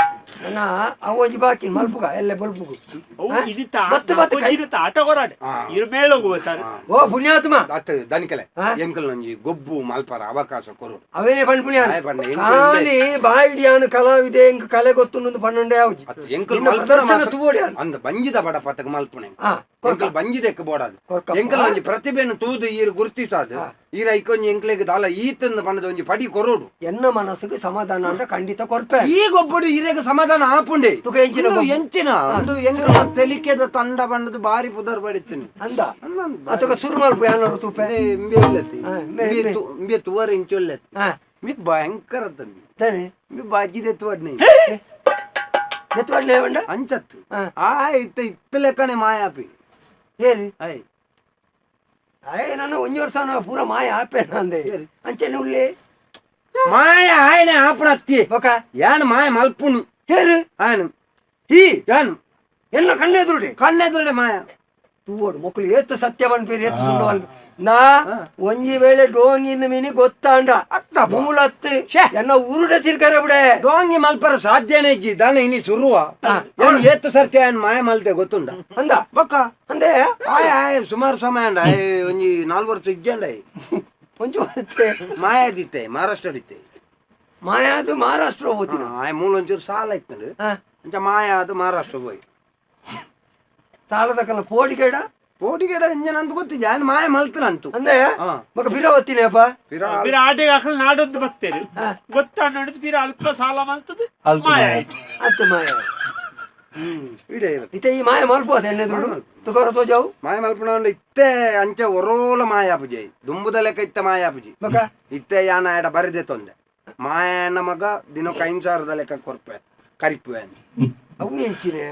ನನ್ನ ಅವು ಒಂಜಿ ಬಾಕಿ ಮಲ್ಪುಗ ಎಲ್ಲ ಬಲ್ಪುಗು. ಅವು ಇದಿತ್ತ. ಮತ್ತೆ ಮತ್ತೆ ಕೈ ಆಟ ಹೊರಾಡೆ ಇರು ಮೇಳೋಗು ಬರ್ತಾರೆ. ಓ ಪುಣ್ಯಾತ್ಮ. ಅತ್ತ ದನಿಕಲೆ ಹಾ? ಎಂಕಲ್ ಒಂಜಿ ಗೊಬ್ಬು ಮಲ್ಪರ ಅವಕಾಶ ಕೊರು. ಅವೇನೇ ಪಣ್ ಪುಣ್ಯಾನ. ಆಯ್ ಪಂಡ, ಎಂಕುಲು ಕಾಲಿ ಬಾಯಿಡಿಯಾನು ಕಲಾವಿದೆ ಎಂಕ್ ಕಲೆ ಗೊತ್ತುಂಡು ಪನ್ನೊಂಡೆ ಯಾವ್ಜಿ. ಅತ್ತ ಎಂಕಲ್ ನಿನ್ನ ಮಲ್ಪುನ ಪ್ರದರ್ಶನ ಮಾತ್ರ- ತೂವೋಡಿ ಅಲ್ಲ. ಅಂದ ಬಂಜಿದ ಬಡ ಪತಕ ಮಲ್ಪುಣೆ. ಕೊರ್ಕ. ಎಂಕಲ್ ಬಂಜಿದಕ್ಕೆ ಬೋಡಾದು. ಕೊರ್ಕಪ್ಪ. ಎಂಕಲ್ ಒಂಜಿ ಪ್ರತಿಭೆಯನ್ನು ತೂದು ಈರು ಗುರ್ತಿಸಾದು ಈರ ಐಕೊಂಜಿ ಎಂಕ್ಲೆಗ್ ದಾಲ ಈತಂದು ಪಂಡದ ಒಂಜಿ ಪಡಿ ಕೊರೋಡು. ಎನ್ನ ಮನಸ್ಸಿಗೆ ಸಮಾಧಾನ ಅಂಡ ಖಂಡಿತ ಕೊರ್ಪೆ. ಈ ಗೊಬ್ಬಡು ಈರೆಗ್ ಸಮಾಧಾನ ಆಪುಂಡೆ. ತುಕ ಎಂಚಿನ ಇನ್ನು ಗೊಬ್ಬು? ಎಂಚಿನ ಒಂದು ಎಂಕಲ್ ತೆಲಿಕೆದ ತಂಡ ಬಣ್ಣದ ಬಾರಿ ಪುದರ್ ಬಡಿತೀನಿ. ಅಂದ ಅತಕ ಸುರು ಮಲ್ಪು ಯಾನರು ತೂಪೆ. ಇಂಬೆ ಇಲ್ಲತಿ. ಇಂಬೆ, ಇಂಬೆ. ಇಂಬೆ ತುವರ್ ಇಂಚೊಲ್ಲತಿ. ಮಿ ಭಯಂಕರ ತಂಬಿ. ತಾನೆ. ಮಿ ಬಾಜಿದೆ ತುವಡ್ನೆ. ಎತ್ವಾಡ್ನೆ ಬಂಡ. ಅಂಚತ್ತು. ಆ. ಆ ಇತ್ತ ಇತ್ತ ಲೆಕ್ಕನೆ ಮಾಯಾಪಿ. ಏರಿ. I ಅಯ್ಯ ನಾನು ಒಂಜಿ ವರ್ಷ ಪೂರ ಮಾಯ ಆಪೇನ ಅಂದೆ ಅಂಚೆನೆ ಉಳ್ಳೆ. ಮಾಯ ಆಯನೆ ಆಪಣ ಅತ್ತಿ. ಬೊಕ. ಯಾನ್ ಮಾಯ ಮಲ್ಪುಣಿ. ಹೇರು. ಆಯನು. ಈ ಯಾನು ಎನ್ನ ಕಣ್ಣೆದುರುಡೆ. ಕಣ್ಣೆದುರುಡೆ ಮಾಯ. ತೂವೋಡು ಮಕ್ಕಳು ಏತ್ ಸತ್ಯ ಪನ್ಪೇರು ಏತ್ ಸುಳ್ಳು ಪನ್ಪೇರು. ನಾ ಒಂಜಿ ವೇಳೆ ಡೋಂಗಿಂದ ಮೀನಿ ಗೊತ್ತಾಂಡ ಅತ್ತಪ್ಪ. ಮೂಲತ್ತು ಛೆ. ಎನ್ನ ಊರುಡೆ ತಿರ್ಕರ ಬಿಡೆ. ದೋಂಗಿ ಮಲ್ಪರ ಸಾಧ್ಯನೇ ಇಜ್ಜಿ ದಾನ ಇನಿ ಸುರುವ ಯಾನ್ ಏತ್ ಸರ್ತಿ ಆಯನ್ ಮಾಯ ಮಲ್ತೆ ಗೊತ್ತುಂಡ. ಅಂದ. ಬೊಕ್ಕ ಅಂದೆ. ಆಯ್ ಆಯ್ ಸುಮಾರು ಸಮಯ ಅಂಡ ಆಯ್ ಒಂಜಿ 4 ವರ್ಷ ಇಜ್ಜಂಡ ಆಯ್. ಒಂಜಿ ಹೊತ್ತೆ. ಮಾಯಾದಿತ್ತೆ ಮಹಾರಾಷ್ಟ್ರಡಿತ್ತೆ. ಮಾಯಾದು ಮಹಾರಾಷ್ಟ್ರ ಹೋಗ್ತೀನಿ. ಆಯ್ ಮೂಲ ಒಂಚೂರು ಸಾಲ ಇತ್ತಂಡು. ಅಂಚ ಮಾಯ ಅದು ಮಹಾರಾಷ್ಟ್ರ ಹೋಯ್. ಸಾಲದ ಕಲ್ಲ ಪೋಡಿಗೇಡ. ಪೋಟಿಗೇಡ ಇಂಜನ್ ಅಂತ ಗೊತ್ತಿದ್ಯಾ ಆಯ್ ಮಾಯ ಮಲ್ತನಂತು. ಅಂದೆ. ಮಗ ಬಿರ ಹೊತ್ತಿನಿ ಅಪ್ಪ. ಪಿರ ಪಿರ ಆಟೆಗೆ ಅಕಲ್ ನಾಡೊಂದು ಬತ್ತೇರು ಗೊತ್ತಾಂಡ ಪಿರ ಅಲ್ಪ ಸಾಲ ಮಲ್ತದು ಅಲ್ಪ ಮಾಯ ಮಾಯ. ಆಯ್ತು. ಅತ್ತ ಮಾಯ. ಇಡೇ ಇರುತ್ತೆ. ಇತ್ತೆ ಈ ಮಾಯ ಮಲ್ಪೋದ ಎಣ್ಣೆ ದುಡ್ಡು ತುಕೋರ ತೋಜಾವು. ಮಾಯ ಮಲ್ಪುಣ ಇತ್ತೆ ಅಂಚ ಒರೋಲ ಮಾಯಾಪುಜಿ ದುಂಬುದ ಲೆಕ್ಕ ಇತ್ತ ಮಾಯಾಪುಜಿ. ಮಗ ಇತ್ತೆ ಯಾನ ಎಡ ಬರೆದೆ ತೊಂದೆ ಮಾಯನ ಮಗ ದಿನಕ್ಕೆ 5,000ದ ಲೆಕ್ಕ ಕೊರ್ಪೆ ಕರಿಪುವೆ ಅಂತ. ಅವು ಎಂಚಿನೆ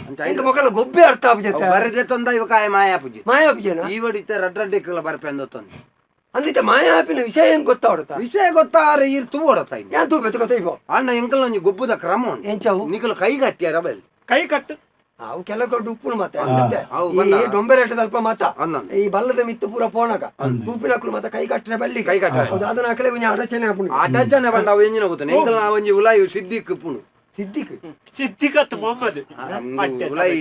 ಅಂಚ ಎಂತ ಮಕ್ಕಳ ಗೊಬ್ಬೆ ಅರ್ಥ ಆಪುಜತೆ. ಬರೆದೆ ತೊಂದ ಇವಾಗ ಆಯ ಮಾಯಾಪುಜಿ. ಮಾಯಾಪುಜನ ಈವಡಿತ್ತೆ ರಡ್ಡ ರಡ್ಡಿಕ್ಕಲ ಬರ್ಪೆ ಅಂದ ತೊಂದೆ. ಅಂದಿತ್ತೆ ಮಾಯಾಪಿನ ವಿಷಯ ಏನ್ ಗೊತ್ತಾವಡತ. ವಿಷಯ ಗೊತ್ತಾರೆ ಈರ್ ತೂವಡತ ಇನ್ನು. ಯಾನ್ ತೂಪೆ ತುಕ ತೈಪೋ. ಅಣ್ಣ ಎಂಕಲ್ ಒಂಜಿ ಗೊಬ್ಬುದ ಕ್ರಮ ಉಂಟು. ಎಂಚವು? ನಿಕಲ್ ಕೈಗಟ್ಟಿಯಾರ ಬಲ್ಲಿ. ಕೈ ಕಟ್ಟು. ಅವು ಕೆಲವು ಉಪ್ಪುನು ಮತ್ತೆ ಅಂಚತ್ತೆ. ಅವು ಈ ಬಂದ. ಡೊಂಬೆರೆಟ್ಟದ ಅಲ್ಪ ಮಾತ ಅಂದಂದು. ಈ ಬಲ್ಲದ ಮಿತ್ತು ಪೂರ ಪೋಣಗ ತೂಪಿನಕ್ಲು ಮಾತ ಕೈ ಕಟ್ಟರೆ ಬಲ್ಲಿ. ಕೈ ಕಟ್ಟರೆ. ಹೌದು ಅದನ್ನ ಹಾಕಲೆ ಒಂಜಿ ಅಡಚಣೆ ಆಪುಂಡು. ಆ ಟಚ್ಚನೆ ಬಂದ ಅವು ಎಂಜಿನ ಗೊತ್ತಾನೆ ಎಂಕಲ್ ನಾ ಒಂಜಿ ಉಲಾಯಿ ಸಿದ್ದಿಕ್ ಪುಣು. ಸಿದ್ದಿಕ್. ಸಿದ್ದಿಕತ್ ಮೊಹಮ್ಮದ್ ಪಟ್ಟೆ. ಉಲಾಯಿ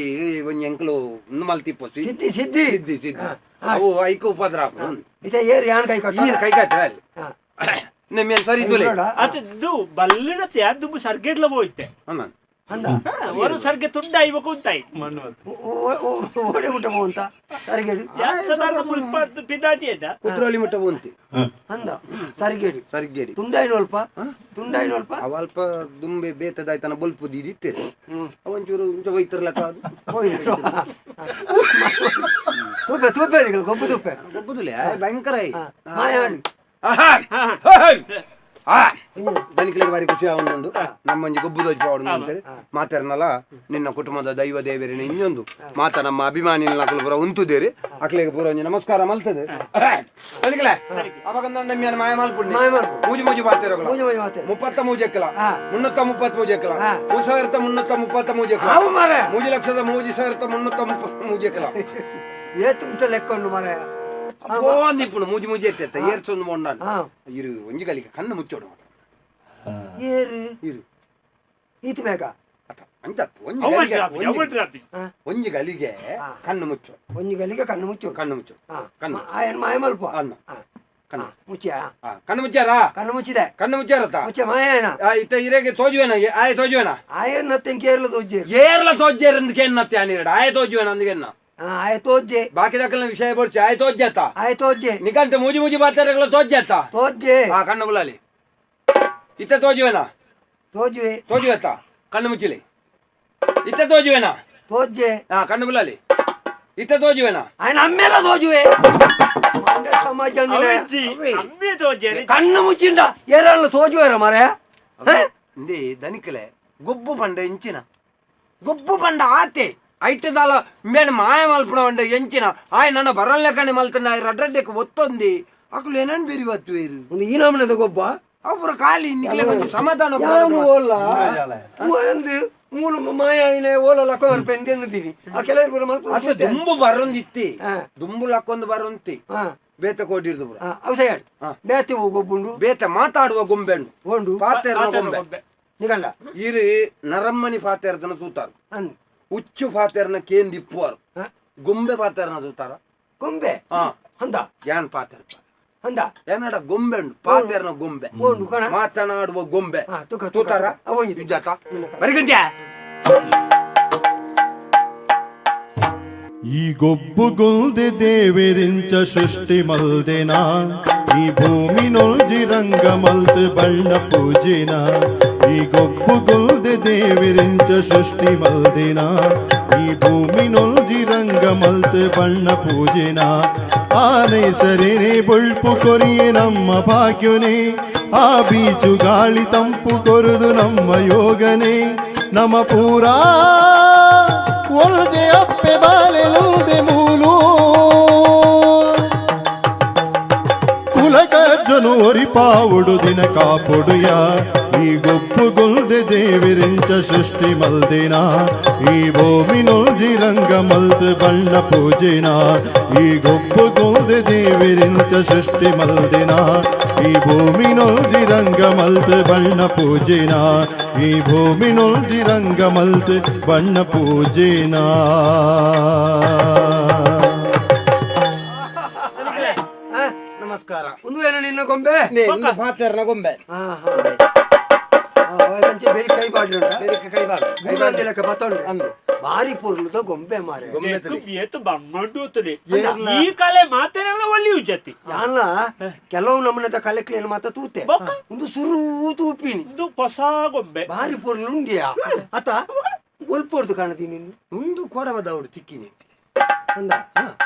ಒಂಜಿ ಎಂಕಲು ಉಂದು ಮಲ್ತಿಪ್ಪು ಸಿದ್ದಿ ಸಿದ್ದಿ. ಸಿದ್ದಿ ಸಿದ್ದಿ ಅವು ಐಕ ಉಪದ್ರ ಆಪುಂಡು. ಇತ್ತೆ ಏರ್ ಯಾನ್ ಕೈ ಕಟ್ಟ. ಈರ್ ಕೈ ಕಟ್ಟರೆ ಅಲ್ಲಿ ನಿಮ್ಮೇನ್ ಸರಿ ತುಲೆ. ಅದು ಬಲ್ಲಿನ ತ್ಯಾದುಂಬು ಸರ್ಗೆಡ್ಲ ಹೋಯ್ತೆ. ಅಣ್ಣ ಅಂದ. ಒಂದು ಸರ್ಗೆ ತುಂಡ ಇವಾಗ ಉಂತಾಯಿ. ಓಡೆ ಮುಟ್ಟ ಅಂತ ಸರಿಗೇಡು. ಯಾನ್ ಸಾಧಾರಣ ಮುಲ್ಪ ಪಿದಾಟಿ ಅಡ್ಡ. ಕುದ್ರೋಳಿ ಮುಟ್ಟ ಉಂತಿ. ಅಂದ ಸರಿಗೇಡು. ಸರಿಗೇಡಿ. ತುಂಡಾಯಿನೋಲ್ಪ ತುಂಡಾಯಿನೋಲ್ಪ. ಅವ ಅಲ್ಪ ದುಂಬೆ ಬೇತದಾಯ್ತನ ಬೊಲ್ಪು ದೀದಿತ್ತೇನೆ ಅವಂಚೂರು ಇಂಚ ಹೋಯ್ತಿರ್ಲಕ್ಕ ಅದು. ತೂಪೆ ತೂಪೆ ನಿಕಲ್ ಗೊಬ್ಬು ತೂಪೆ. ಗೊಬ್ಬುದುಲೆ ಭಯಂಕರ I. ಮಾಯಾಡು. ಆಹಾ! ದನಿಕ್ಲಿಗೆ ಬಾರಿ ಖುಷಿ ಆವೊಂದುಂಡು. ನಮ್ಮೊಂಜಿ ಗೊಬ್ಬು ದೋಜಿ ಪಾವಡು ಅಂತಾರೆ ಮಾತಾರ್ನಲ. ನಿನ್ನ ಕುಟುಂಬದ ದೈವ ದೇವರಿನ ಇನ್ನೊಂದು ಮಾತ ನಮ್ಮ ಅಭಿಮಾನಿನ ಪೂರ ಉಂತುದೇರಿ. ಅಕ್ಲೆಗೆ ಪೂರ ಒಂಜಿ ನಮಸ್ಕಾರ ಮಲ್ತದೆ. ದನಿಕ್ಲೆ ಅವಾಗ ನಮ್ಮ ಮಾಯ ಮಲ್ಪುಂಡು. ಮಾಯ ಮಲ್ಪು. ಮೂಜಿ ಮೂಜಿ ಪಾತೆರಗಳ. ಮೂಜಿ ಮೂಜಿ ಪಾತೆರ. ಮುಪ್ಪತ್ತ ಮೂಜೆಕ್ಕಲ, 330 ಮೂಜೆಕ್ಕಲ, 3330 ಮೂಜೆಕ್ಕಲ. ಆವು ಮಾರ್ರೆ. 3,03,330 ಮೂಜೆಕ್ಕಲ. ಏತ್ ಮುಟ್ಟ ಲೆಕ್ಕ ಉಂಡು ಮಾರ್ರೆ. ಪೋಂದಿಪ್ಪುಂಡು. ಮೂಜಿ ಮೂಜಿ ಎತ್ತ ಏರ್ಸೊಂದು ಮೊಂಡಾನು. ಇರು, ಒಂಜಿ ಗಲಿಗೆ ಕಣ್ಣು ಮುಚ್ಚೋಡು. ಏರು? ಇರು. ಈತ ಬೇಗ. ಅತ್ತ ಅಂಚತ್ತು ಒಂಜಿ ಅವು ಗಲಿಗೆ ರಾಪಿ, ಅವು ರಾಪಿ. ಒಂಜಿ ಗಲಿಗೆ ಕಣ್ಣು ಮುಚ್ಚು. ಒಂಜಿ ಗಲಿಗೆ ಕಣ್ಣು ಮುಚ್ಚು. ಕಣ್ಣು ಮುಚ್ಚು. ಕಣ್ಣು. ಆಯನ್ ಮಾಯ ಮಲ್ಪ. ಅನ್ನ ಕಣ್ಣು. ಮುಚ್ಚಿಯ. ಕಣ್ಣು ಮುಚ್ಚಾರಾ? ಕಣ್ಣು ಮುಚ್ಚಿದೆ. ಕಣ್ಣು ಮುಚ್ಚಾರತ್ತ? ಮುಚ್ಚ ಮಾಯನ. ಇತ್ತ ಇರೆಗೆ ತೋಜುವೆನ? ಆಯ ತೋಜುವೆನ? ಆಯನ್ ನತ್ತೆಂ ಕೇರಳ ತೋಜ್ಜೆ. ಏರ್ಲ ತೋಜ್ಜೇರಂದು ಕೆನ್ನತ್ತೆ ಅನಿರಡ. ಆಯ ತೋಜುವೆನ ಅಂದ್ಗೆನ್ನ? ಆಯ ತೋಜ್ಜೆ. ಬಾಕಿ ದಕ್ಕಲ್ನ ವಿಷಯ ಬರ್ಚಿ. ಆಯ ತೋಜ್ಜತ್ತ? ಆಯ ತೋಜ್ಜೆ. ನಿಕಂತ ಮೂಜಿ ಮೂಜಿ ಪಾತ್ರೆಗಳ ತೋಜ್ಜತ್ತ? ತೋಜ್ಜೆ. ಕಣ್ಣು ಬುಲಾಲಿ. ಇತ್ತ ತೋಜುವೆನ? ತೋಜುವೆ. ತೋಜುವೆತ್ತ? ಕಣ್ಣು ಮುಚ್ಚಿಲಿ. ಇತ್ತ ತೋಜುವೆನ? ತೋಜ್ಜೆ. ಕಣ್ಣು ಬುಲಾಲಿ. ಇತ್ತ ತೋಜುವೆನ? ಆಯನ ಅಮ್ಮೆಲ್ಲ ತೋಜುವೆ. ಮಂಡ್ಯ ಸಮಾಜ ಅಂದಿನ. ಅವಿಜ್ಜಿ, ಅಮ್ಮೆ ತೋಜೇರಿ. ಕಣ್ಣು ಮುಚ್ಚಿಂಡ ಏರಲ್ಲ ತೋಜುವೆರ ಮಾರ್ರೆ. ಇಂದೇ ದನಿಕಲೆ ಗೊಬ್ಬು ಪಂಡ ಎಂಚಿನ? ಗೊಬ್ಬು ಪಂಡ ಆತೆ ಐಟ್ ದಾಲ ಮೇನ್ ಮಾಯ ಮಲ್ಪುಣ ಪಂಡ ಎಂಚಿನ? ಆಯ್ ನನ್ನ ಬರಲ್ಲೆಕನೆ ಮಲ್ತಂಡ. ಆಯ್ ರಡ್ರಡ್ಡೆಕ್ ಒತ್ತೊಂದಿ. ಅಕುಲು ಏನನ್ ಬೇರಿ ಬತ್ತುವೇರು? ಒಂದು ಈ ನಮೂನೆದ ಗೊಬ್ಬ. ಅವ್ರ ಖಾಲಿ ನಿಕ್ಲೆ ಒಂಜಿ ಸಮಾಧಾನ. ಯಾನು ಓಲ್ಲ ಒಂದು ಮೂಲು ಮಾಯ ಐನೆ ಓಲ ಲಕ್ಕ ಪೆಂದೆನ್ನುತ್ತೀನಿ. ಆ ಕೆಲವರು ಪೂರ ಮಲ್ಪು. ಅತ್ತ ದುಂಬು ಬರೊಂದಿತ್ತಿ. ದುಂಬು ಲಕ್ಕೊಂದು ಬರೊಂತಿ. ಬೇತೆ ಕೋಡಿರ್ದು ಪೂರ. ಅವು ಸೈಡ್ ಬೇತೆ ಗೊಬ್ಬುಂಡು. ಬೇತೆ ಮಾತಾಡುವ ಗೊಂಬೆಂಡು. ಉಂಡು. ಪಾತೆರ್ನ ಗೊಂಬೆ. ನಿಗಂಡ. ಇರು ನರಮ್ಮನಿ ಪಾತೆರ್ದನ ತೂತಾರು. ಅಂದ್. ಉಚ್ಚು ಪಾತೆರ್ನ ಕೇಂದಿಪ್ಪುವರು. ಗೊಂಬೆ ಪಾತೆರ್ನ ತೂತಾರ. ಗೊಂಬೆ. ಅಂದ. ಯಾನ್ ಪಾತೆರ್ ಅಂದ. ಏನಡ ಗೊಂಬೆ ಉಂಡು, ಪಾತೆರ್ನ ಗೊಂಬೆ. ಉಂಡು ಕಣ. ಮಾತನಾಡುವ ಗೊಂಬೆ. ತುಕ, ತುಕ, ತೂತಾರ. ತುಕ. ಅವು ಒಂಜಿ. ಇಜ್ಜಾತ? ಬರಿಗಂಟ್ಯಾ. ಈ ಗೊಬ್ಬುಗುಲ್ದೆ ದೇವಿರಿಂಚ ಸೃಷ್ಟಿ ಮಲ್ದೆನ, ಈ ಭೂಮಿ ನೊಲ್ಜಿ ರಂಗ ಮಲ್ತ್ ಬಣ್ಣ ಪೂಜಿನ. ಈ ಗೊಬ್ಬುಗುಲ್ದೆ ದೇವಿರಿಂಚ ಸೃಷ್ಟಿ ಮಲ್ದಿನ, ಈ ಭೂಮಿ ನೊಲ್ಜಿ ರಂಗ ಮಲ್ತ್ ಬಣ್ಣ ಪೂಜಿನ. ಆನೆ ಸರಿನೆ ಬೊಳ್ಪು ಕೊರಿಯೆ ನಮ್ಮ ಭಾಗ್ಯುನೇ, ಆ ಬೀಚು ಗಾಳಿ ತಂಪು ಕೊರುದು ನಮ್ಮ ಯೋಗನೇ. ನಮ ಪೂರಾ ಒಲ್ಜೆ ಅಪ್ಪೆ ಬಾಲೆಲುಂದೆ ಮೂಲು ಕುಲಕಜ್ಜನು ಒರಿಪಾವುಡು ದಿನ ಕಾಪೊಡುಯ. ಈ ಗೊಪ್ಪುಗುಲ್ದೆ ದೇವಿರಿಂಚ ಸೃಷ್ಟಿ ಮಲ್ದಿನ, ಈ ಭೂಮಿ ನೊಲ್ಜಿ ರಂಗ ಮಲ್ತ್ ಬಣ್ಣ ಪೂಜಿನ. ಈ ಗೊಪ್ಪುಗುಲ್ದೆ ದೇವಿರಿಂಚ ಸೃಷ್ಟಿ ಮಲ್ದಿನ, ಈ ಭೂಮಿ ನೊಲ್ಜಿ ರಂಗ ಮಲ್ತ್ ಬಣ್ಣ ಪೂಜಿನ. ಈ ಭೂಮಿ ನೊಲ್ಜಿ ರಂಗ ಮಲ್ತ್ ಬಣ್ಣ ಪೂಜಿನ. ನಮಸ್ಕಾರ. ಒಂದು ಏನು ನಿನ್ನ ಗೊಂಬೆ? ಇಂದು ಪಾತೆರ್ನ ಗೊಂಬೆ. ಹಾ ಹಾ ಕಂಚೆ ಬೇರೆ ಕೈ ಬಾಡ್ಲಿ ಉಂಟಾ? ಬೇರೆ ಕೈ ಬಾರ್ದು. ಮೂರಂತಿ ಲೆಕ್ಕ ಬತ್ತೊಂಡು. ಅಂದು. ಬಾರಿ ಪೊರ್ಲುದ ಗೊಂಬೆ ಮಾರೆ. ಗೊಂಬೆ ತಲಿ. ಏತು ಬಂಗಂಡು ಹೋತದೆ. ಈ ಕಲೆ ಮಾತೆರೆಲ್ಲ ಒಲಿಯು ಜತಿ. ಯಾನ ಕೆಲವು ನಮೂನೆದ ಕಲೆಕ್ಲೇನು ಮಾತ ತೂತೆ. ಬೊಕ್ಕ? ಒಂದು ಸುರು ತೂಪಿನಿ. ಒಂದು ಹೊಸ ಗೊಂಬೆ. ಬಾರಿ ಪೊರ್ಲು ಉಂಡಿಯಾ ಅತ ಒಲ್ಪೊರ್ದು ಕಾಣದಿ ನೀನು? ಒಂದು ಕೊಡವದವಡು ತಿಕ್ಕಿನಿ. ಅಂದ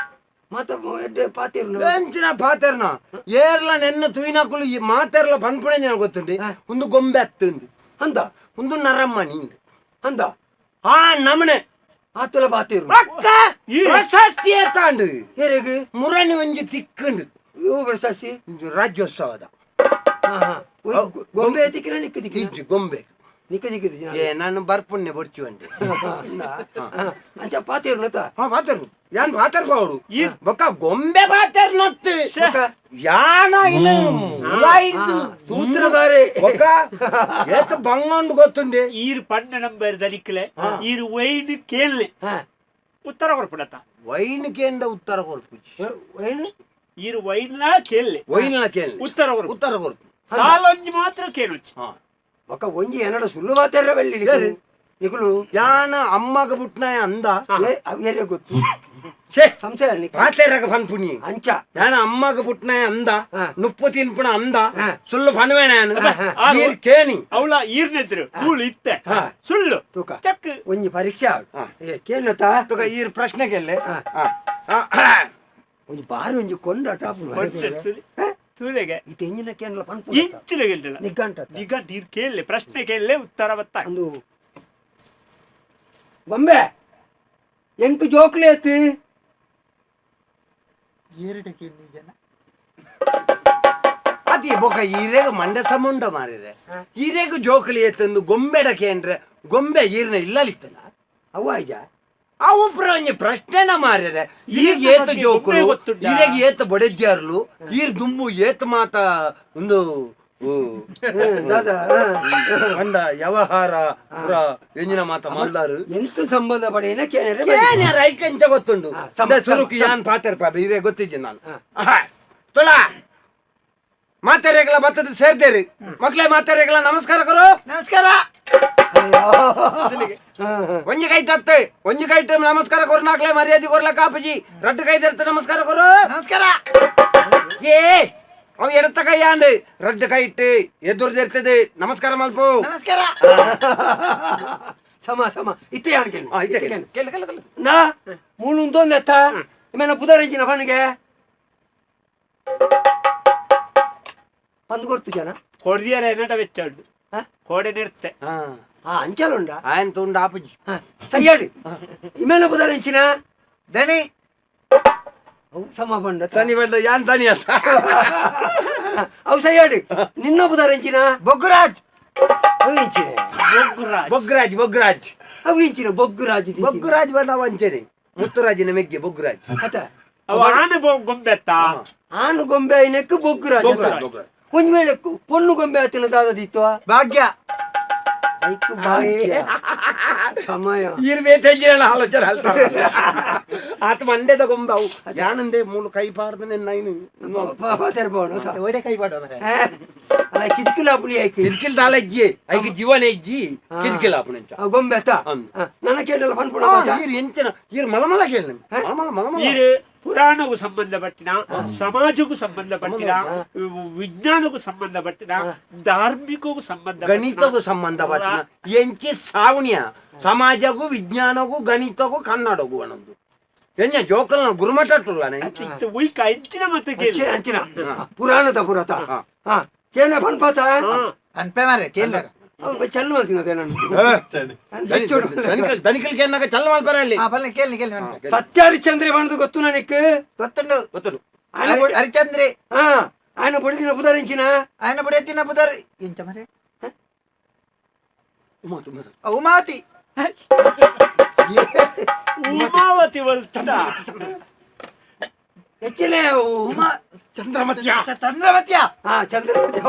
ಮಾತ ಎಡ್ಡೆ ಪಾತೇರು. ಎಂಚಿನ ಪಾತೆರ್ನ? ಏರ್ಲ ನೆನ್ನ ತುಯಿನಕುಲು ಈ ಮಾತೆರ್ಲ ಪನ್ಪುಣೆ ಜನ ಗೊತ್ತುಂಡಿ. ಒಂದು ಗೊಂಬೆ ಅತ್ತುಂದು. ಅಂದ. ಒಂದು ನರಮ್ಮನಿ ಇಂದು. ಅಂದ. ಆ ನಮನೆ. ಆತುಲ ಪಾತೇರು. ಅಕ್ಕ ಪ್ರಶಸ್ತಿ ಏತಾಂಡು. ಏರೆಗ್? ಮುರಣಿ ಒಂಜಿ ತಿಕ್ಕುಂಡು. ಇವು ಪ್ರಶಸ್ತಿ. ಇಂದು ರಾಜ್ಯೋತ್ಸವದ. ಹಾ ಹಾ ಒಯ್ ಗೊಂಬೆ ತಿಕ್ಕಿನ ನಿಕ್ಕ ತಿಕ್ಕಿನ? ಇಜ್ಜಿ, ಗೊಂಬೆ. ನಿಕ್ಕ ತಿಕ್ಕಿದ. ಏ ನಾನು ಬರ್ಪುಣ್ಯ ಬೊರ್ಚು ಅಂಡೆ. ಅಂಚ ಪಾತೇರು ನತ. ಹಾ, ಪಾತೆರು. ಯಾನ್ ಪಾತೆರ್ ಪಾವಡು ಬೊಕ್ಕ ಗೊಂಬೆ ಪಾತೆರ್ ನತ್ತು. ಯಾನ ಇನ್ನು ಉಲಾಯಿದ್ದು. ಸೂತ್ರಧಾರೆ. ಬೊಕ್ಕ ಏತ್ ಬಂಗಂಡು ಗೊತ್ತುಂಡೆ. ಈರು ಪಣ್ಣ ನಂಬರ್ ದನಿಕ್ಲೆ ಈರು ವೈನ್ ಕೇಳ್ನೆ. ಉತ್ತರ ಕೊರ್ಪುಡತ್ತ. ವೈನ್ ಕೇಂಡ ಉತ್ತರ ಕೊರ್ಪುಜಿ. ಏನು? ಈರು ವೈನ್ಲಾ ಕೇಳ್ನೆ. ವೈನ್ಲ ಕೇಳ್ನೆ. ಉತ್ತರ ಕೊರ್ಪು. ಉತ್ತರ ಕೊರ್ಪು. ಸಾಲೊಂಜಿ ಮಾತ್ರ ಕೇಳುಚ್ಚಿ. ಬೊಕ್ಕ ಒಂಜಿ ಏನಡ ಸುಳ್ಳು ಮಾತಾಡ್ರ ಬೆಳ್ಳಿ ನಿಕುಲು. ಯಾನ ಅಮ್ಮಗ ಬುಟ್ನಾಯ ಅಂದ. ಅವು ಏರೆ ಗೊತ್ತು. ಛೇ. ಸಂಶಯ ನಿಕ್. ಪಾತೆರಗ ಪನ್ಪುನಿ. ಅಂಚ. ಯಾನ ಅಮ್ಮಗ ಪುಟ್ನಾಯ ಅಂದ. ನುಪ್ಪು ತಿನ್ಪುಣ ಅಂದ. ಸುಳ್ಳು ಪನ್ವೇಣ ಯಾನು. ಈರ್ ಕೇಣಿ. ಅವಳ ಈರ್ನೆದ್ರು ಕೂಳು ಇತ್ತೆ ಸುಳ್ಳು. ತೂಕ. ಚಕ್. ಒಂಜಿ ಪರೀಕ್ಷೆ ಆವು. ಏ ಕೇಳತಾ. ತುಕ ಈರ್ ಪ್ರಶ್ನೆ ಕೇಳ್ಲೆ. ಒಂಜಿ ಬಾರಿ ಒಂಜಿ ಕೊಂಡ ಟಾಪು. ತೂಲೆಗೆ. ಇತ್ತೆ ಎಂಜಿನ ಕೇಂದ್ರ ಪನ್ಪು? ಇಂಚಿನ ಗೆಲ್ಲಲ್ಲ. ನಿಘಂಟ. ನಿಘಂಟು ನೀರು ಕೇಳಲೆ, ಪ್ರಶ್ನೆ ಕೇಳಲೆ, ಉತ್ತರ ಬತ್ತ. ಅಂದು ಗೊಂಬೆ, ಎಂಕ್ ಜೋಕ್ಲೇತ್? ಏರಡಕ್ಕೆ ಜನ. ಅತಿ ಬೊಕ ಈರೆಗ ಮಂಡೆ ಸಮುಂಡ ಮಾರಿದೆ. ಈರೆಗ ಜೋಕಲಿ ಎತ್ತಂದು ಗೊಂಬೆಡ ಕೇಂದ್ರ, ಗೊಂಬೆ ಈರ್ನ ಇಲ್ಲಲಿತ್ತನ. ಅವ್ವ ಆಯ್ಜ. ಅವು ಒಂಜಿ ಪ್ರಶ್ನೆನ ಮಾರಿದೆ. ಈಗ ಈರ್ನ ಏತ ಬಗ್ಗೆ ಜೋಕುಲು ಗೊಂಬೆ ಗೊತ್ತುಂಡಾ? ಈರೆಗ್ ಏತ ಬೊಡೆದ್ಯಾರ್ಲು, ಈರ್ ದುಂಬು ಏತ ಮಾತ ಒಂದು ದಾದಾ? ಪಂಡ ವ್ಯವಹಾರ ಪುರ ಎಂಜಿನ ಮಾತ ಮಲ್ದಾರು. ಎಂಕ್ ಸಂಬಂಧ ಪಡೆಯಿನ ಕೇನರೆ. ಏನ್ಯಾರ ಐಕೆಂಚ ಗೊತ್ತುಂಡು? ಹಾ, ಸಮ, they ಸುರುಕು ಸಮ. ಯಾನ್ ಪಾತೆರ್ ಪಾಪ ಇರೇ ಗೊತ್ತಿದ್ದೆ ನಾನು. ಆಹಾ, ತೊಳ ಮಾತೆರೆಗಳ ಬತ್ತದ ಸೇರ್ದೇರಿ. ಮಕ್ಳೇ, ಮಾತೆರೆಗಳ ನಮಸ್ಕಾರ ಕರು. ನಮಸ್ಕಾರ. ಒಂಜಿ ಕೈ ತತ್ತೆ, ಒಂಜಿ ಕೈ ಇಟ್ಟು ನಮಸ್ಕಾರ ಕೊರ್ನಾಕ್ಲೆ ಮರ್ಯಾದೆ ಕೊರ್ಲ ಕಾಪುಜಿ. ರಡ್ಡು ಕೈ ತೆರ್ತು ನಮಸ್ಕಾರ ಕೊರು. ನಮಸ್ಕಾರ. ಏ, ಅವು ಎಡತ್ತ ಕೈ ಆಂಡ್ ರಡ್ಡು ಕೈ ಇಟ್ಟು ಎದುರು ಇರ್ತದೆ ನಮಸ್ಕಾರ ಮಲ್ಪು. ನಮಸ್ಕಾರ. ಸಮ ಸಮ, ಇತ್ತೆ ಯಾನ್ ಕೇಳು. ಆ, ಇತ್ತೆ ಇತ್ತೆ ಕೇಳು. ಕೇಳು. ಕೇಳು, ಕೇಳು, ಕೇಳು. ನಾ ಮೂಲು ಉಂತೊಂದು ಎತ್ತ ಇಮೇನ ಪುದರಿಂಚಿನ ಪನ್ಗೆ ಪಂದ್ ಕೊರ್ತು ಜನ. ಕೊಡ್ದಿಯರ ಎನ್ನಟ ವೆಚ್ಚ ಉಂಟು. ಹಾ? ಕೋಡೆ ನಿರ್ತೆ. ಹಾ. ಆ, ಅಂಚಲ ಉಂಡ. ಆಯನ್ ತುಂಡು ಆಪುಜಿ. ಸಯ್ಯಾಡಿ, ಇಮೇನ ಪುದರಿಂಚಿನ? ದಣಿ. ಅವು ಸಮ ಬಂಡ. ಸನಿ ಬಂಡ, ಯಾನ್ ದನಿ ಅಂತ. ಅವು ಸಯ್ಯಾಡಿ, ನಿನ್ನ ಪುದರಿಂಚಿನ? ಬೊಗ್ಗುರಾಜ್. ಅವು ಇಂಚಿನ? ಬೊಗ್ಗುರಾಜ್. ಬೊಗ್ರಾಜ್, ಬೊಗ್ರಾಜ್. ಅವು ಇಂಚಿನ ಬೊಗ್ಗುರಾಜ್? ಬೊಗ್ಗುರಾಜ್ ಬಂದ ವಂಚನೆ ಮುತ್ತುರಾಜಿನ ಮೆಗ್ಗೆ ಬೊಗ್ಗುರಾಜ್. ಅತ. ಅವು ಆನೆ ಗೊಂಬೆತ್ತ. ಆನು ಗೊಂಬೆ ಐನಕ್ಕೆ ಬೊಗ್ಗುರಾಜ್. ಬೊಗ್ಗುರಾಜ್, ಬೊಗ್ಗುರಾಜ್. ಒಂಜ್ ವೇಳೆ ಪೊಣ್ಣು ಗೊಂಬೆ ಆತಿನ ದಾದದಿತ್ತು? ಭಾಗ್ಯ. ಐಕ್ ಭಾಗ್ಯ ಸಮಯ. ಈರ್ ಬೇತೆಂಜಿನ ಆಲೋಚನೆ ಅಲ್ತಾರ. ಆತ ಮಂಡ್ಯದ ಗೊಂಬೆ ಅವು. ಯಾನಂದೆ ಮೂಲು ಕೈ ಪಾರ್ದನೆ ನೈನು. ಪಾತೆರ್ಬೋಣ. ಒಡೆ ಕೈ ಪಾಡುವ ಮಾರ್ರೆ. ಅಲ್ಲ, ಕಿಸ್ಕಿಲ ಪುಲಿ ಐಕ್. ಕಿರ್ಕಿಲ್ ದಾಲ ಇಜ್ಜಿ, ಐಕ್ ಜೀವನ ಇಜ್ಜಿ, ಕಿರ್ಕಿಲ್ ಆಪುನಂಚ. ಆ ಗೊಂಬೆ ಅತ್ತ. ಹ್ಮ್. ನನ್ನ ಕೇಳಲ್ಲ ಪನ್ಪುಣ ಮಾತ. ಈರ್ ಎಂಚಿನ ಈರ್ ಮಲಮಲ ಕೇಳಿ, ಮಲಮಲ ಮಲಮಲ. ಈರು ಪುರಾಣಕ್ಕೂ ಸಂಬಂಧಪಟ್ಟಿನ, ಸಮಾಜಕ್ಕೂ ಸಂಬಂಧಪಟ್ಟಿನ, ವಿಜ್ಞಾನಕ್ಕೂ ಸಂಬಂಧಪಟ್ಟಿನ, ಧಾರ್ಮಿಕಕ್ಕೂ ಸಂಬಂಧ, ಗಣಿತಕ್ಕೂ ಸಂಬಂಧಪಟ್ಟಿನ ಎಂಚಿ ಸಾವಣಿಯ ಸಮಾಜಕ್ಕೂ ವಿಜ್ಞಾನಕ್ಕೂ ಗಣಿತಕ್ಕೂ ಕನ್ನಡಕ್ಕೂ ಅನ್ನೋದು ಎಂಜ ಜೋಕಲ್ನ ಗುರುಮಠ. ಉಯ್ಕ ಎಂಚಿನ ಮತ್ತೆ ಕೇಳಿ. ಅಂಚಿನ ಅಂಚಿನ ಪುರಾಣದ ಪುರತ. ಹಾ, ಕೇನ ಪನ್ಪಾತ. ಅನ್ಪೆ ಮಾರ್ರೆ, ಕೇಳಾರ. ಚಲ್ಲು ಅಂತಿನದೆ ನಾನು. ದನಿಕಲ್ ಕೇನಾಗ ಚಲ್ಲ ಮಾಡ್ತಾರೆ ಅಲ್ಲಿ. ಹಾ, ಬಲ್ಲೆ, ಕೇಳಿ ಕೇಳಿ ಅನ್ಪೆ. ಸತ್ಯಹರಿಶ್ಚಂದ್ರ ಬಣ್ಣದ ಗೊತ್ತು ನನಕ್ಕೆ? ಗೊತ್ತುಂಡು. ಗೊತ್ತುಂಡು. ఆయన పొడి- ಹರಿಚಂದ್ರೆ. ಆ, ఆయన పొడిదిన ಪುದರಿಂಚಿನ? ఆయన ಬುಡೆತ್ತಿನ ಪುದರ್ ಎಂಚ ಮಾರ್ರೆ? ಉಮಾತು, ಉಮಾತು. ಉಮಾತಿ. ಉಮಾವತಿ ವಲ್ತ. ಹೆಚ್ಚಿನ. ಉಮಾ. ಚಂದ್ರಮತಿಯ. ಚಂದ್ರಮತಿಯ. ಹಾ, ಚಂದ್ರಮತಿ.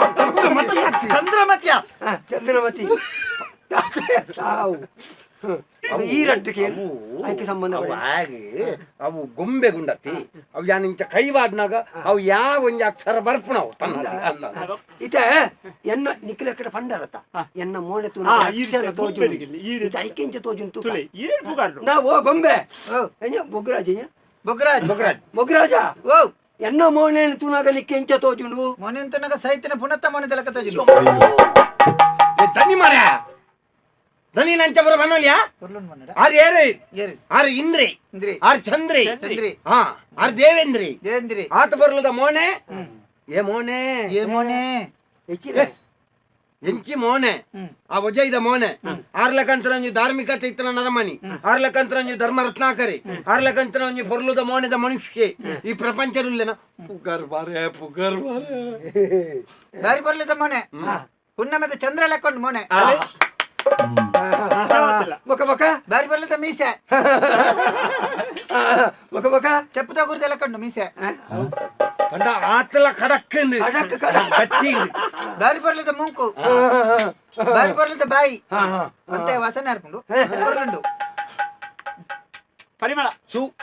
ಚಂದ್ರಮತಿಯ. ಹಾ, ಚಂದ್ರಮತಿ ಸಾವು. ಅದು ಈ ರಡ್ಡು ಕೇಳಿ ಅದಕ್ಕೆ ಸಂಬಂಧ. ಅವು ಆಗಿ ಅವು ಗೊಂಬೆ ಗುಂಡತಿ. ಅವು ಯಾನಿಂಚ ಕೈವಾಡ್ನಾಗ ಅವು ಯಾವ ಒಂಜಿ ಅಕ್ಷರ ಬರ್ಪುಣವು ತನ್ನ ಅನ್ನ. ಇತ್ತೆ ಎನ್ನ ನಿಖಿಲ ಕಡೆ ಪಂಡರತ ಎನ್ನ ಮೋನೆ ತೂನ ಆ, ಈ ಅಕ್ಷರ ರೀತಿ ತೋಜು. ಗೊಂಬೆಲಿಗಿಲ್ಲ, ಈ ರೀತಿ. ಇತ್ತೆ ಐಕೆಂಚ ತೋಜುಂತು. ತುಲೆ ಏನ್ ಪುಗಾರ್ನು? ನಾ ಓ ಗೊಂಬೆ ಎಂಜ ಬೊಗ್ರಾಜ? ಬೊಗ್ರಾಜ್. ಬೊಗ್ರಾಜ್. ಬೊಗ್ರಾಜ. ಓ. ಎನ್ನ ಮೋನೆ ತೂನಾಗ ನಿಕ್ಕೆ ಎಂಚ ತೋಜುಂಡು? ಮೊನೆ ಅಂತನಾಗ ಸೈತಿನ ಪುನತ್ತ ಮೊನೆ ತಲಕ ತೋಜುಂಡು. ಏ, ದನಿ ಮಾರ್ಯ, ದನಿ ನಂಚ ಬರ ಬನ್ನೋಲಿಯಾ. ಕೊರ್ಲುಂಡು ಮನ್ನಡ. ಆರ್ ಏರು? ಏರು? ಆರ್ ಇಂದ್ರಿ. ಇಂದ್ರಿ. ಆರ್ ಚಂದ್ರಿ. ಚಂದ್ರಿ. ಹಾ, ಆರ್ ದೇವೇಂದ್ರಿ. ದೇವೇಂದ್ರಿ. ಆತ ಬರ್ಲದ ಮೋನೆ, ಏ ಮೋನೆ. ಏ ಮೋನೆ. ಹೆಚ್ಚಿನ. ಎಂಚಿ ಮೋನೆ? ಆ ವಜೈದ ಮೋನೆ. ಆರ್ಲಕಂತರ ಒಂಜಿ ಧಾರ್ಮಿಕತೆ ಇತ್ತನ ನರಮಣಿ, ಆರ್ಲಕಂತರ ಒಂಜಿ ಧರ್ಮ ರತ್ನಾಕರಿ, ಆರ್ಲಕಂತರ ಒಂಜಿ ಪೊರ್ಲುದ ಮೋನೆದ ಮನುಷ್ಯ ಈ ಪ್ರಪಂಚದಲ್ಲೇನ. ಪುಗರ್ ಬಾರೆ, ಪುಗರ್ ಬಾರೆ. ಬಾರಿ ಬರ್ಲಿದ ಮೋನೆ, ಹುಣ್ಣಮದ ಚಂದ್ರ ಲೆಕ್ಕೊಂಡು ಮೋನೆ. ಬೊಕ ಬೊಕ. ಬಾರಿ ಬರ್ಲಿದ ಮೀಸೆ. ಬೊಕ ಬೊಕ. ಚೆಪ್ಪು ತಗುರ್ದ ಲೆಕ್ಕೊಂಡು ಮೀಸೆ. ಪಂಡ ಆತಲ ಖಡಕ್. ಖಡಕ್, ಖಡಕ್. ಗಟ್ಟಿ. ಬಾರಿ ಬರ್ಲಿದ ಮೂಂಕು, ಬಾರಿ ಬರ್ಲಿದ ಬಾಯಿ, ಮತ್ತೆ ವಾಸನೆ ಅರ್ಪುಂಡು ಬರ್ಲುಂಡು. ಪರಿಮಳ.